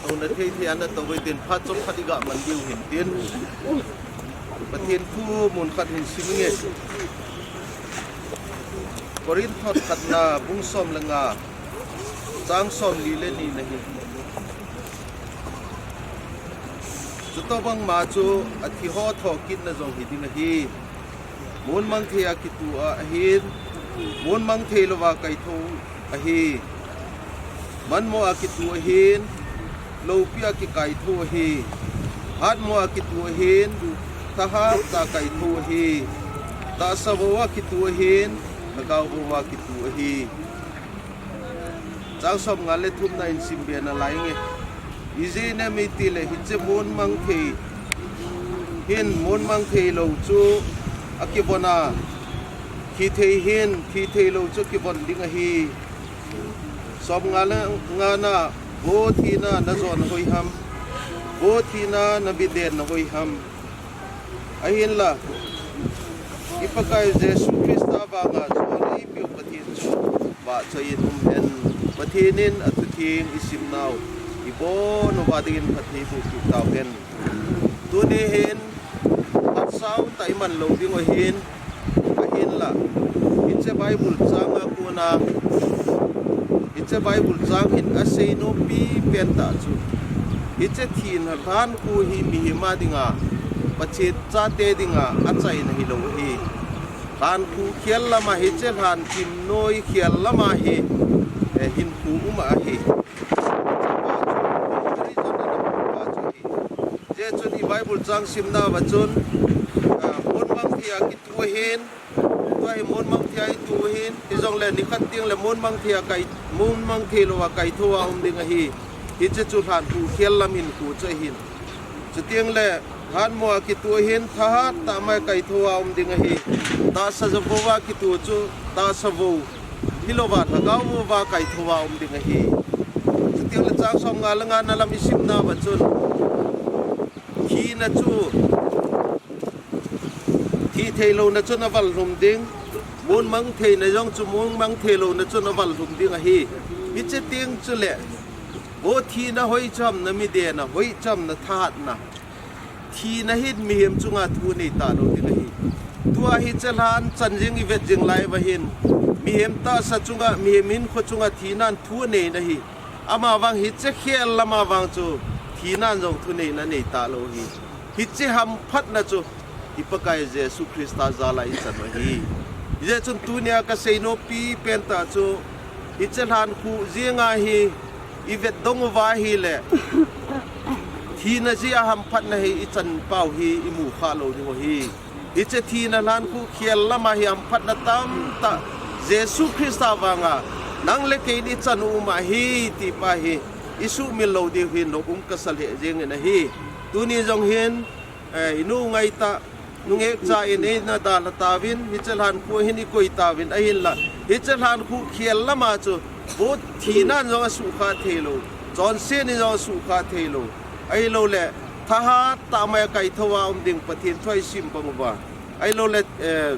touna thei thei a natou uhitin, phat chomkhat iga man diu hintin. Pathen thu mun khat hin sim inge. Korinth thot khatna bung som le nga, chang som li le ni na hi. Chutobang ma chu athi ho thokitna jong hi ding ahi. Mun mang thei a kitu a ahin, mun mang thei louva kaithou ahi. Manmo a kitu ahin, loupi a kikaithou ahi. Hatmo a kitu ahin, thahat a kaithou ahi. Tahsa vou a kitu ahin, lhagao vou a kitu ahi. Chang som nga le thumna in simbe nalai inge. Ijeh inem itile hiche mun mang thei hin mun mang thei lou chu akivon a, thi thei hin thi thei lou chu kivon ding ahi. Som nga le nga na, vo thina najon hoi ham, vo thina nabi den na hoi ham. Ahinla, i Pakai Jesu Christa vanga chun eipeu Pathen chu vahchoi in um hen. Pathen in athutheng isim nau ibon uva dingin phatthei boh peh tauhen. Tuni hin, phatsau tah iman lou ding u ahin, ahinla, hiche Bible chang a kona, hiche Bible chang hin asei nopi pen tah chu, hiche thina lhankhu hi mihem a dinga, Pathen chate dinga achaina hilou ahi. Lhankhu khel lama hiche lhan thim noi khel lama hi, eh, hinkhu um ahi. Hiche chun i Bible chang simna uva chun, ah, mun mang thei a kitu ahin, tua hi mun mang thei a itu ahin, hijongle nikhat tengle mun mang thei a kai, mun mang thei louva kaithou a um ding ahi. Hiche chu lhankhu khel lam hinkhu chu ahin. Chutengle hatmo a kitu ahin, thahat tah mai kaithou a um ding ahi. Tahsa vou a kitu chu tahsa vou hilouva lhagao vouva kaithou a um ding ahi. Chutengle chang som nga le nga na lam isimna uva chun, thina chu thi thei louna chun aval lhum ding, mun mang theina jong chu mun mang thei louna chun aval lhum ding ahi. Hiche teng chule, vo thina hoi cham na, mi dena hoi cham na, thahatna. Thina hin mihem chunga thu nei talou ding ahi. Tua hiche lhan chan jing ivet jing lai uva hin, mihem tahsa chunga, mihem hinkho chunga thina'n thu aneina ahi. Amavang hiche khel lama vang chu thina'n jong thuneina nei talou ahi. Hiche hamphatna chu i Pakai Jesu Christa jal a ichan u ahi. Hijeh chun tunia kasei nopi pen tah chu, hiche lhankhu jenga hi ivet dong uva ahile, thina jeh a hamphatna hi ichan pau hi imu kha lou ding u ahi. Hiche thina lhankhu khel lama hi hamphatna tamtah Jesu Christa vanga nang le kei in ichan u um ahi ti pa hi isuhmil lou diu hi nop um kasa lheh jengin ahi. Tuni jong hin, eh, inu ngaitah, nungek cha in eina dalha tauvin, hiche lhankhu hin ikoi tauvin, ahinla hiche lhankhu khel lama chu, vo thina'n jong asukha thei lou, chonset'n jong asukha thei lou, ahiloule thahat tah mai a kaithou a um ding Pathen thu a isim bang uva, ahiloule, eh,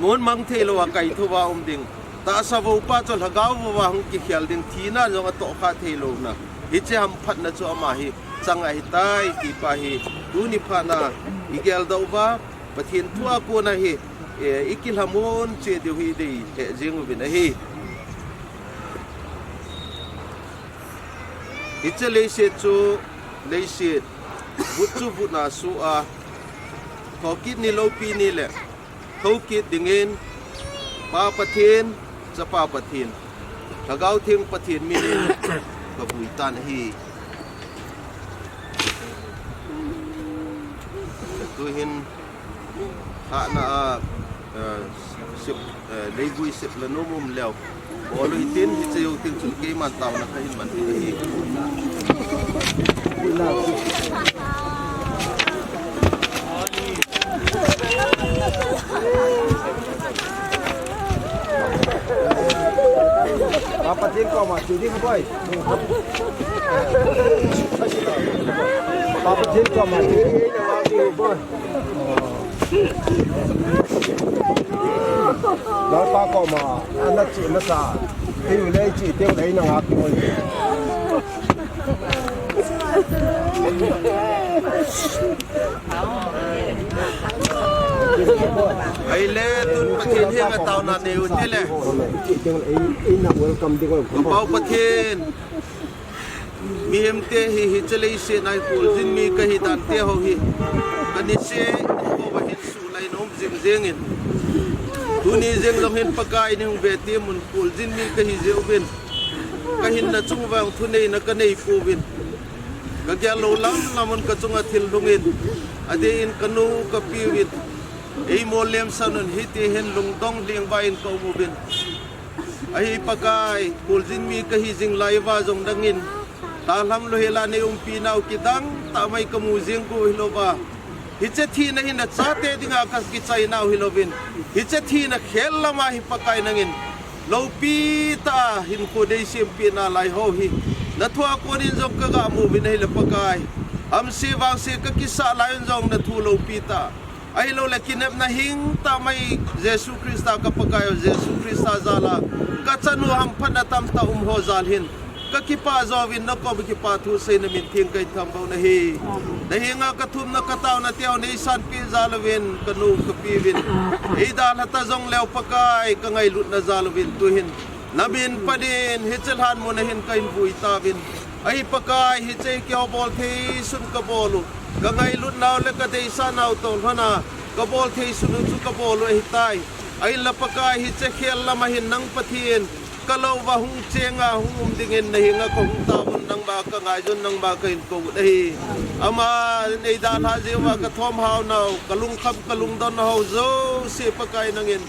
mun mang thei louva kaithou a um ding, tahsa vou pa chu lhagao vouva hung kikhel ding, thina'n jong atohkha thei louna, Hiche hamphatna chu ama hi chang ahitai, ti pa hi tuni phat na i geldoh uva, Pathen thu a kona hi, eh, i kilhamon cheh diu hi dei hejing uvin ahi. Hiche leiset chu, leiset, vut chu vutna su a, thokit ni loupi ni le, thokit dingin, Pa Pathen, Chapa Pathen, Lhagao Theng Pathen min in ka vui tan ahi. Tuhin, thahna a, eh, sep, eh, leivui sepna nom um leu. Bol u hitin, hiche jou teng chun keiman taona kahin man ding ahi. Pa Pathen koma che ding boi. Pa Pathen koma che ding boi. Lalpa koma, ana che masa, eiu le che teu le eina ngap ding ahi. Ahile, tun Pathen henga taona nei u hite le. Che teu le ei, eina welcome ding ahi. Ka Pa Pathen, mihemte hi, hiche leiset a hi kholjin mi kahi dan te ho hi, ka niseh uva hin suhlai nom jing jeng in. Tuni jeng jong hin Pakai nei hung ve teng un kholjin mi kahi jeh uvin, ka hinna chung uva thuneina ka nei pouvin, ka gel lou lam lam un ka chunga thil lhung in, adeh in ka nu ka pi uvin, ei mollem san un hiti hin lungdong lhingvai in ka um uvin. Ahi Pakai, kholjin mi kahi jing lai uva jong nangin, tahlam louhel a nei umpi nau kidang tah mai ka mu jeng u hilouva, hiche thina hin na chate dinga ka kichai nau hilouvin, hiche thina khel lama hi Pakai nangin, loupi tah a hinkho nei sempeh nalai ho hi, na thu a kon in jong ka ga mu uvin ahile Pakai, hamse vangse ka kisah lai un jong na thu loupi tah, ahilou le kinepna hing tah mai Jesu Christa ka Pakai u Jesu Christa jal a ka chanu hamphatna tamtah um ho jal hin, ka kipah jouvin na koma kipa thu seina min theng kahin thangvah u ahi. Na henga ka thumna ka taona teu nei sanpeh jal uvin ka nu ka pi uvin, ei dalha ta jong leu Pakai ka ngailutna jal uvin tuhin na min pan in hiche lhan mun a hin kahin vui tauvin. Ahi Pakai, hiche keiho bol thei sun ka bol u, ka ngailut nau le ka deisah nau toh lhon a ka bol thei sun u chu ka bol u ahitai. Ahinla Pakai, hiche khel lama hin nang Pathen ka lou uva hung cheng a hung um dingin na henga ka hung tauvun, nangma ka ngaijun, nangma ka hin kou u ahi. Ama nei dalha jeh uva ka thom hao nau, ka lungkham ka lungdon ho jouse Pakai nangin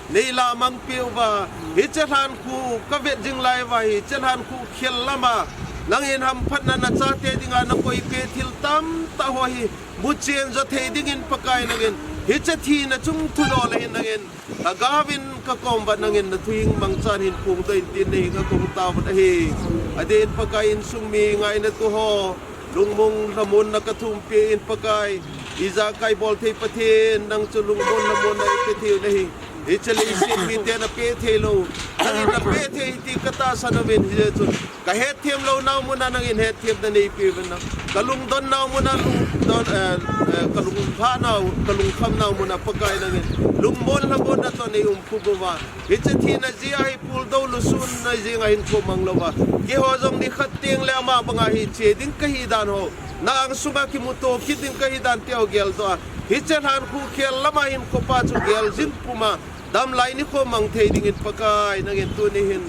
nei la mang peh uva, hiche lhan khu ka vet jing lai uva, hiche lhan khu khel lama nangin hamphatna na chate dinga na koi peh thil tamtah ho hi muchen jo thei dingin Pakai nangin, hiche thina chung thudol a hin nangin, lhagao vin ka kom uva nangin na thu hing mangchan hin phongdoh in tin na henga ka hung tauvun ahi. Adeh in Pakai insung mi ngaina tu ho, lungmong lhamonna ka thum peh in Pakai, ijakai bol thei Pathen, nang chu lungmong lhamonna ei pe thei u ahi. Hiche leiset mite na pe thei lou, nangin na pe thei ti ka tahsan uvin, hijeh chun ka hetthem lou nau mun a nangin hetthemna nei peh uvin lang, ka lungdon nau mun a lungdon, eh, eh, ka lunglha nau, ka lungkham nau mun a Pakai nangin lungmong lhamonna toh nei um phup uva, hiche thina jeh a hi puldou lusun na jeng a hinkho mang louva, keiho jong nikhat teng le ama banga hi che ding kahi dan ho, na angsunga kimuto kit ding kahi dan teu geldoh a, hiche lhan khu khel lama hinkho pa chu gel jing puma, damlai nikho mang thei dingin Pakai nangin tuni hin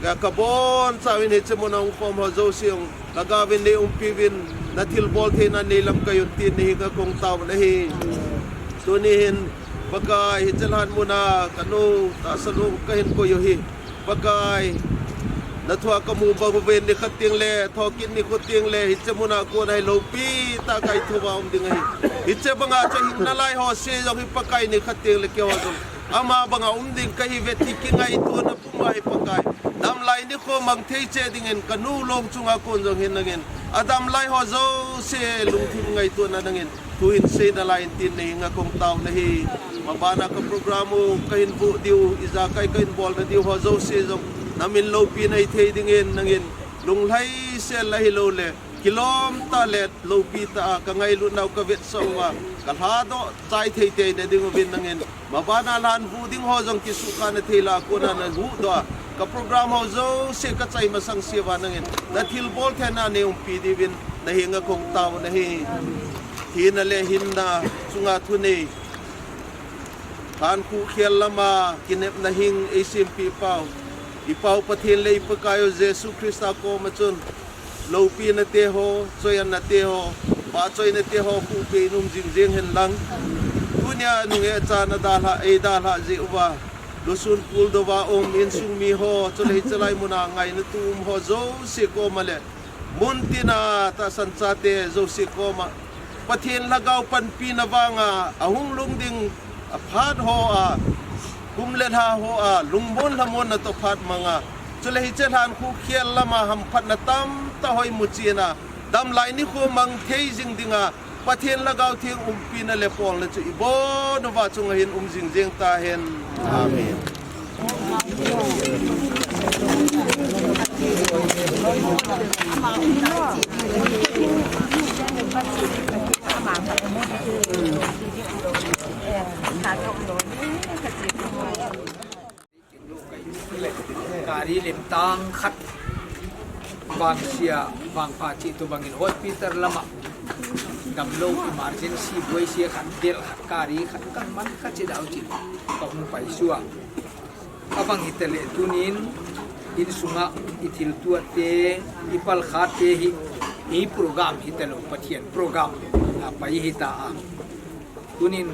ka, ka bonchauvin hiche muna hung khom ho jouse jong lhagao vin nei umpi uvin, na thilbol theina nei lamkai un tin na henga ka hung tauvun ahi. Tuni hin Pakai, hiche lhan muna ka nu tahsa lou ka hin koi u hi Pakai, na thu a ka mu bang uvin nikhat teng le thokit nikho teng le hiche muna kona hi loupi tah a ka thouva um ding ahi. Hiche banga chu hin nalai ho se jong hi Pakai nikhat teng le keiho jong ama banga um ding kahi ve ti kingaitona puma hi Pakai, damlai nikho mang thei cheh dingin ka nu long chunga kon jong hin nangin, adamlai ho jouse lungthim ngaitona nangin thu hin sei nalai in tin na henga ka hung tauvun ahi. Mabana ka program u ka hin vuh diu, ijakai ka hin bolna diu ho jouse jong na min loupina hi thei dingin nangin lunglhai sel la hilou le, kilom tah le loupi tah a ka ngailutnau ka vetsah uva, ka lhadoh chai thei thei na ding uvin nangin, mabana lhan vu ding ho jong kisuhkhah na thei la kona na huhdoh a, ka program ho jouse ka chai masang sea nangin, na thilbol theina nei umpi diuvin, na henga kong tao na hi. Thina le hinna chunga thunei, Lhankhuh khel lama kinepna hing eisempeh pau, i Pau Pathen le i Pakaiu Jesu Christa koma chun, loupina te ho, choianna te ho, pahchoina te ho, khuhpeh in um jing jeng hen lang. Tunia nungeh cha na dalhah, ei dalhah jeh uva, lusun puldou va um insung mi ho, chule hiche lai muna ngaina tu um ho jouse koma le, muntina tahsan chate jouse koma, Pathen Lhagao panpina vanga ahung lhung ding a phat ho a, kum le lha ho a, lungmon lhamonna toh phat manga, chule hiche lhankhuh khel lama hamphatna tamtah hoi muchen a, damlai nikho mang thei jing dinga, Pathen Lhagao Theng umpina le polna chu i bon uva chunga hin um jing jeng tahen. Amen. Gari lemtang khat vangsia, vangpha cheh tobangin hospital lama damlou emergency buaisea khat, del khat, gari khat, kaman khat cheh dau cheh kahung paisua. Abang hitale tunin insunga i thiltuah te, i palkhat te hi, i program hitalou, Pathen program a pai hita a. Tunin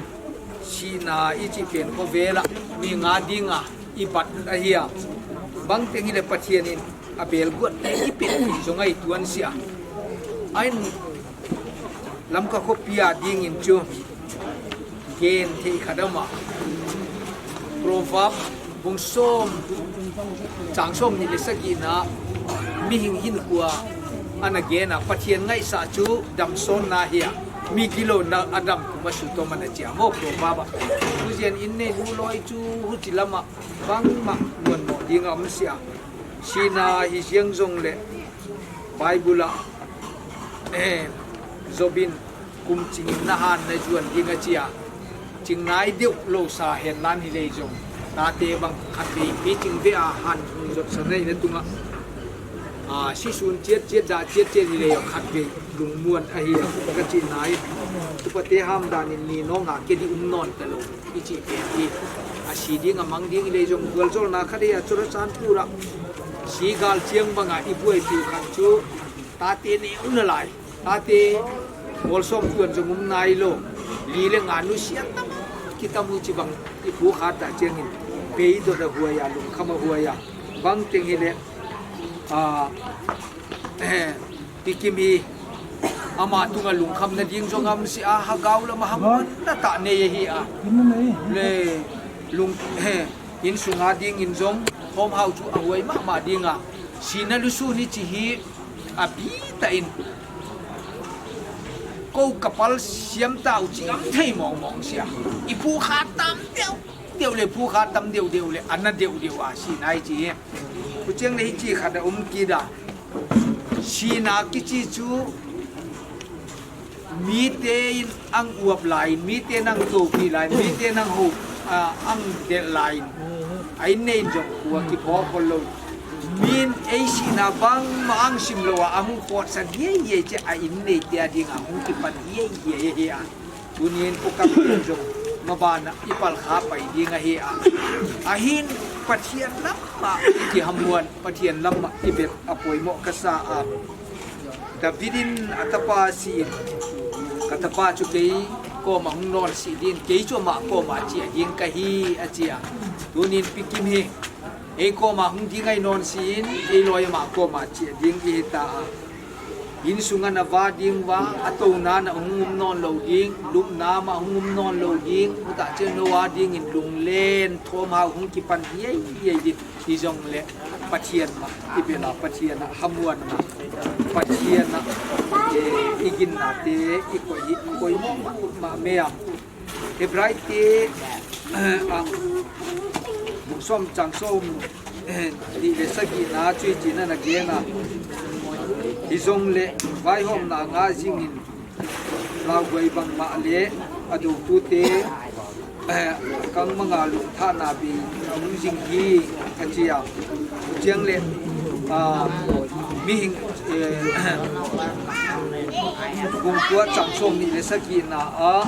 sihna i chih pen khovela mi nga dinga i bat ahia. Bangteng hile Pathen in abel guat te i pen jong ahi tuan sia. Ahin Lamka khopia dingin chu gen thei khat ama. Proverb bung som, chang somni le sagina, mihing hinkhoa ana gena, Pathen ngaisah chu damsonna hia, mi gilona adam kuma sutom ana chia mo Proverb a. Tujen in nei luloi chu huchi lama bangma nuan mo dinga um sia. Sihna hi jeng jongle Bible a, eh, Job in kum chingin nahan najuan ding achia. Chingnai deuh lousa henlang hilei jong, tate bang khatvei mi chingvei a han hung jotsa nei na tunga, a, sisun chet chet, da chet chet hilei jong khatvei lungmuan ahi a, kachih nai. Tupate ham danin ni nonga kedi um non talou. I chih pen hi, asi ding, amang ding, ilei jong gualjolna khat hi a Churachandpur a si gal chiang banga i buaipiu khat chu tate neu nalai, tate bolsom tuan jong um nailou, li le nga nusia tam kitam u chibang i phu khat a chiangin beidot a huai a, lungkham a huai a, bangteng hile, a, eh, Pi Kim hi ama tunga lungkhamna ding jong amsi a, hagao lama hamuanna tah nei ahi a. Le lung, he, insunga dingin jong thomhao chu ahuai mama dinga. Sina lusun hichi hi abitah in, kou kapal siam tau chi am thei mong mong sia. I phu khat tam deu deu le, phu khat tam deu deu le, ana deu deu a sina hichi hi. Kucheng le hichi khat a um kida. Sina kichi chu mite in ang uap lai, mite in ang topi lai, mite in ang ho, a, ang del lai. Ai nei jong kua kiphok khol lou. Min ei sina bangma ang simlou a, ahung potsan hiai hiai che a in neite a dinga hung kipan hiai hiai ahi a. Tunin pu Kam Pen jong mabana i palkha pai ding ahi a. Ahin Pathen lama i kihamuan, Pathen lama i bep apoimo kasa a. David in atapa si in, katapa chu kei koma hung nonsi ding, kei chu ama koma chia ding kahi, achia. Tunin Pi Kim hi ei koma hung ding ahi nonsi in, ei loi ama koma chia ding ihi ta a. Insunga na va ding uva, atouna na hung um non lou ding, lupna ma hung um non lou ding, utah che nou a dingin lunglen thomhao hung kipan hiai hiai ding, hijongle Pathen ma i bela, Pathen a hamuanna, Pathen a, eh, i ginnate i koi, i koi mo ma, ma mea. Hebrai te, eh, a, bung som chang som, eh, ni le sagi na chu hichi na na gen a. Hijongle vaihomna nga jingin, lauhuai bangmah le adoutute, eh, kangmanga lungthahna bei ahung jing hi, ati a. Chutengle, ah, mihing, eh, bung kua chang somni le sagihna a,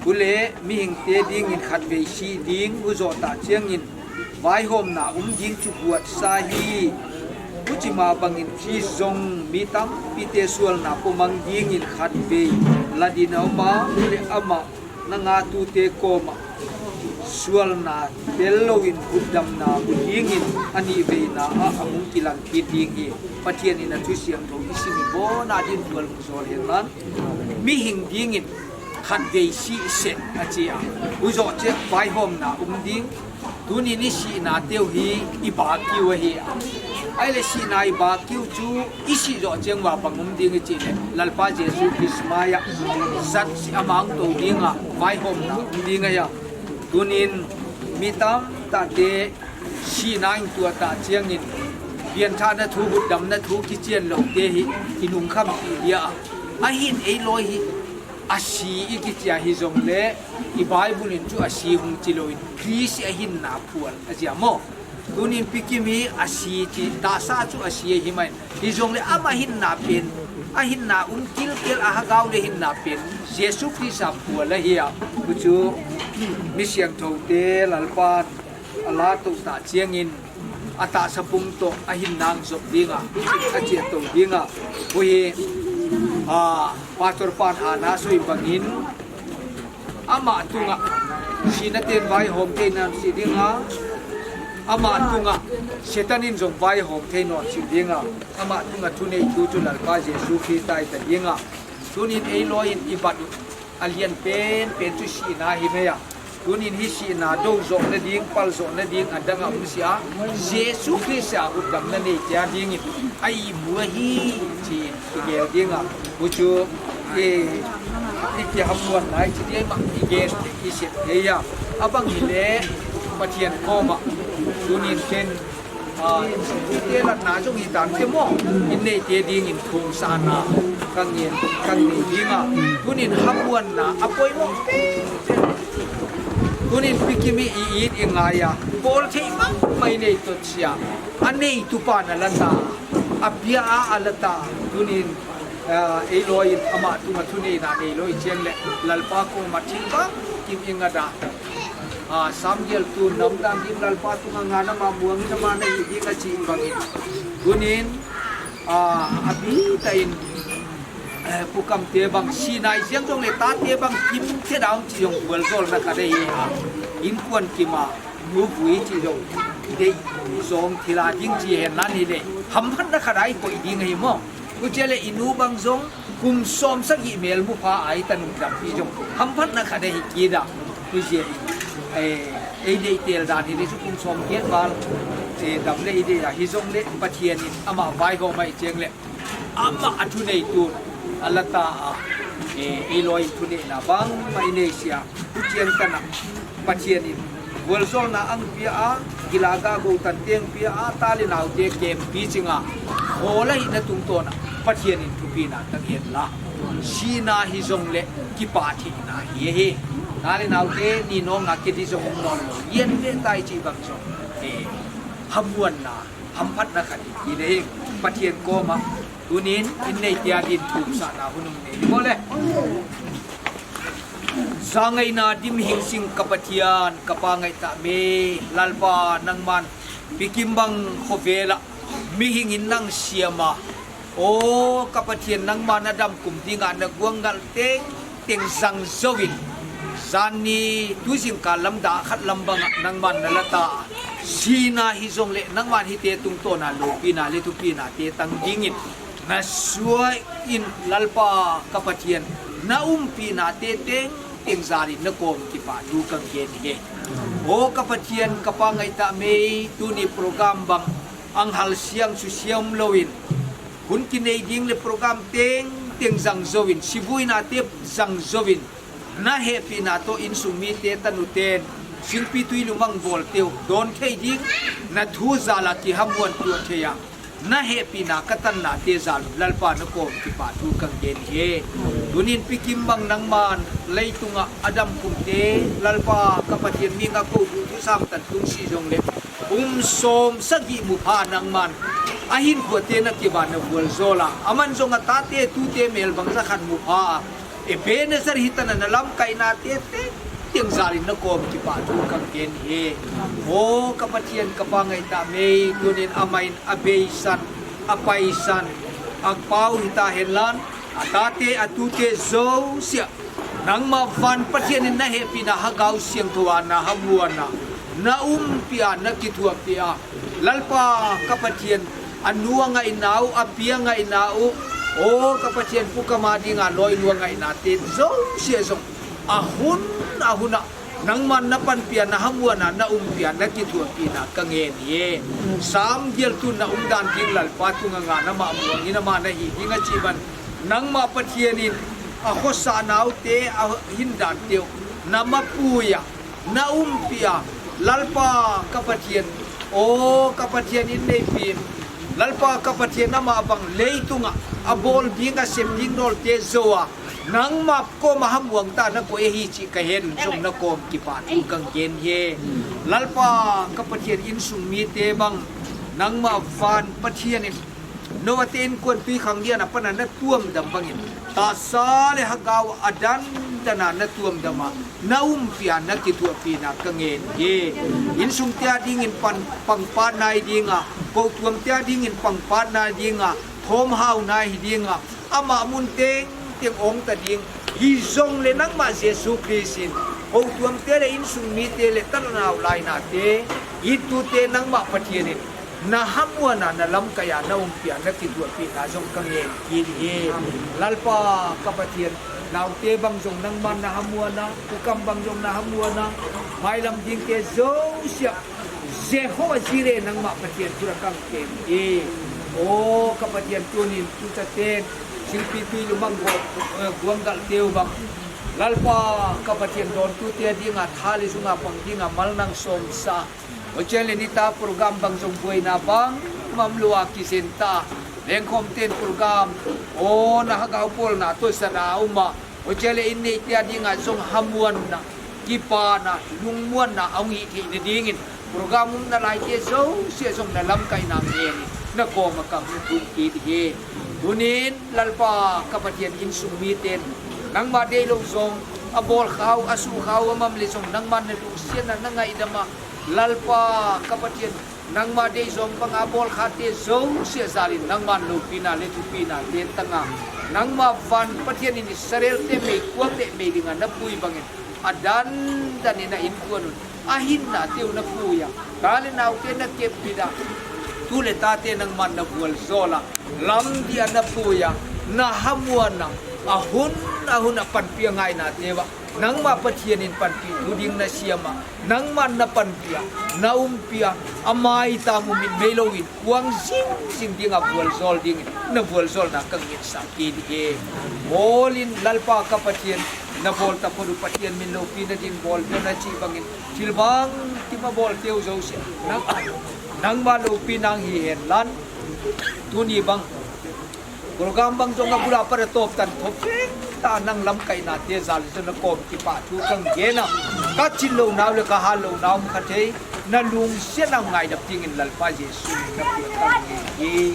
hule mihingte dingin khatvei si ding, hujo tah chiangin vaihomna um ding chu guatsa hi. Huchima bangin Khrist jong mi tampite sualna pomang dingin khatvei la ding a um a, hule ama na ngatute koma sualna tel louvin gupdamna mu dingin anivei na a ahung kilang kit ding hi. Pathen in athusiam lou isim ibon a din tual mu jol hen lang. Mihing dingin khatvei si seh ati a. Hujo cheh vaihomna um ding. Tunin isihna teu hi ibakiu ahi a. Ahile sihna ibakiu chu isih jo cheng uva bang um ding ichi le, Lalpa Jesu Christ maiya jat si amang to dinga vaihomna um ding ahi a. Tunin mi tamtahte sihna in tua tah chiangin, pianthahna thu, gupdamna thu kichen loute hi inung khampi dia a. Ahin eiloi hi asi ikichia hijongle, i Bible in chu asi hung chi louvin, Christ ahinna phual achi a mo. Tunin Pi Kim hi asi chi, tahsa chu asi ahi mai. Hijongle ama hinna pen, ahinna um kilkel a hagau le hinna pen Jesu Christ a phual ahi a. Huchu mi siangthoute Lalpan ala to tah chiangin, atahsa pung to ahinna jop dinga, achi to dinga. Hui, a, Pastor pan ana soi bangin, ama tunga sihna ten vaihom thei nom si dinga, ama tunga Satan in jong vaihom thei nom si dinga, ama tunga thuneitu chu Lalpa Jesu Christ ahi ta dinga. Tunin eiloi in ibat u alian penpen chu sihna hi mai a. Tunin hi sihna dou jo nading, pal jo nading adang a um si a. Jesu Christ a gupdamna nei tia dingin a imu ahi, chi igel dinga. Huchu, e, ikihamuan nai chi ding ma igel, isep thei a. Abang hile, Pathen koma. Tunin ken, a, insung mite latna jong hi tante mo. In neite dingin thumsahna kangen, kanei dinga. Tunin hamuanna apoimo. Tunin Pi Kim i it ingai a, bolthei mama inei to chia. Aneitu pan ala ta, apia a ala ta. Tunin, a, eiloi in ama tunga thuneina neiloi cheng le, Lalpa koma thil bangkim inga da. A, Sam geltu namdan ding Lalpa tunga ngana ma muang in ama nahi ding achi bangin. Tunin, a, abitah in, eh, Pu Kam te bang, sihna i jeng jongle tate bang kimthei dau chi jong vualzolna khat ahi a. Inkuan kima, nuvui chi jong, dei jong thila ding chi hen nan hile, hamphatna khat a ikoi ding ahi mo. Huchia le inu bang jong, kum som sagi mel mupha a itan u dampi jong, hamphatna khat ahi kit a. Huchia, eh, eidei tel dan hile chu kum som get val, eh, dam le idei a hijongle, Pathen in ama vaihom ahi cheng le, ama a thuneitun ala ta a, eh, eiloi in thuneina bangma inei sia. Huchia tana Pathen in vualzolna ang pia a, gilaga go tan teng pia a, ta le naute kempi chinga, hola hina tungtona Pathen in thupina tang hen la. Sihna hijongle kipah theina hi ahi. Ta le naute ni nonga kiti jong um nom lou. Yen ve tai chi bang jong, eh, hamuanna, hamphatna khat hi nei, Pathen koma, tunin in nei tia din thumsahna hun um nei. Bole. Jangaina dim hingsing ka Pathen, ka Pa ngaitah me, Lalpa nangman Pi Kim bang khovela mihing in nang siama. O ka Pathen, nangma na dam kum dinga na guang ngal teng teng zang jouvin, janni tu jingkah lam dah khat lam banga nangman na la ta. Sihna hijongle nangman hite tungtona lopina le thupina te tang dingin na suai in Lalpa ka Pathen, na umpina te teng teng jalin na kom kipah thu ka gen hi. O ka Pathen, ka Pa ngaitah me, tuni program bang ang hal siang su siam louvin, hun kinei ding le program teng teng zang jouvin, sibuina te zang jouvin, na hepina toh insung mite tanu ten, singpi tui lumang bol teu, don thei ding, na thu jala kihamuan tuah thei a. na hepina ka tanna te jal Lalpa na kom kipa thu kang gen hi. Tunin pikim bang nangman leitunga adam kumte Lalpa ka Pathian mi nga ko du tu sam tan tung si jong le um som sagi mu pha nangman ahin khua te na kiba na vual zola aman jong a tate tute mel bang za khan mu pha. Ebenezer hitana na lamkaina te te tiang jalin na kom kipa thu kang gen hi. O ka Pathian ka pangai ta mei tunin amain a beisan a paisan a pau hita henlan a tate a tute zo sia nangma van Pathian in na hepina hagau siang thoa na hamuana na umpia na kithuapia Lalpa ka Pathian a nu a ngaina u a pi a ngaina u o ka Pathian pu kama dinga loi nu a ngaina te zo sia zong a hun a huna nangman na panpia na hamuana na umpia na kithuapina ka ngen hi. Sam gial tu na umdan ding Lalpa tunga nga na ma muang in ama na hi ding a chi ban nangma Pathian in a khosa naute a hin dan teu na mapuia na umpia Lalpa ka Pathian o ka Pathian in neipi Lalpa ka Pathian ama bang leitunga a bol ding a sem ding dol te zoa nangma koma hamuang ta na ko e hi chi ka hen jong na kom kipa thu kang gen hi. Lalpa ka Pathian insung mite bang nangma van Pathian in Noah te inkuan tui khang lian a pana na tuam dam bangin tasa le hagau a dan dana na tuam dama na umpia na kithuapina ka ngen hi. Insung tia dingin pan pangpat nai dinga ko tuam tia dingin pangpat nai dinga thom hau nai hi dinga ama mun teng teng ong ta ding hi zong le nangma Jesu Christ in ko tuam te le insung mite le tanau laina te i tute nangma Pathian in na hamuana na lamkaia na umpia na kithuapina zong ka ngen kit hi. Lalpa ka Pathian naute bang zong nangman na hamuana ukam bang zong na hamuana mailam ding te zo sia Jehovah Jireh nangma Pathian thura kang ken hi. O ka Pathian tunin tuta ten silpi tui lumang guanggal teu bang Lalpa ka Pathian don tute dinga thali sunga pang dinga mal nang som sa Hochele nita program bang zong buaina bang mam lua kisenta lengkhom ten program o na hagau pol na to sana uma hochele in nei tia dinga zong hamuan na kipana lungmuan na aung hi thei na dingin program um na lai te zo sia zong na lamkai na ngen na koma ka mu thun ki di he tunin Lalpa ka Pathian insung miten nangma dei lo zong a bol khau a su khau a mam le zong nangman na lungsian na na ngaidama Lalpa ka Pathian nangma dei zong banga bol khate zo sia zalin nangman lopina le thupina te tanga nangma van Pathian in Israel te mei kuam le mei dinga na pui bangin a dan dan in a inkuan un a hinna teu na puia ta le nau te na kep pida tu le ta te nangman na bual zola lam dia na puia na hamuana a hun a hun a panpia ngaina teva nangma Pathian in panpi thu ding na siama nangman na panpia na umpia a mai ta mu min mei lo in kuang zing zing ding a bual zol ding na bual zol na kang in sa ki di he bol in Lalpa ka Pathian na bol ta phodu Pathian min lopi na ding bol na chi bangin thil bang kima bol teu zo sia nang nangma lopi nang hi hen lan tuni bang Program bang zong a bula para top tan thop feng ta nang lamkaina te zal zong na kom kipa thu kang gena ka chin lo nau le ka hal lo nau kha thei na lungsian nau ngai dap tingin Lalpa Jesu na pu kang nge hi.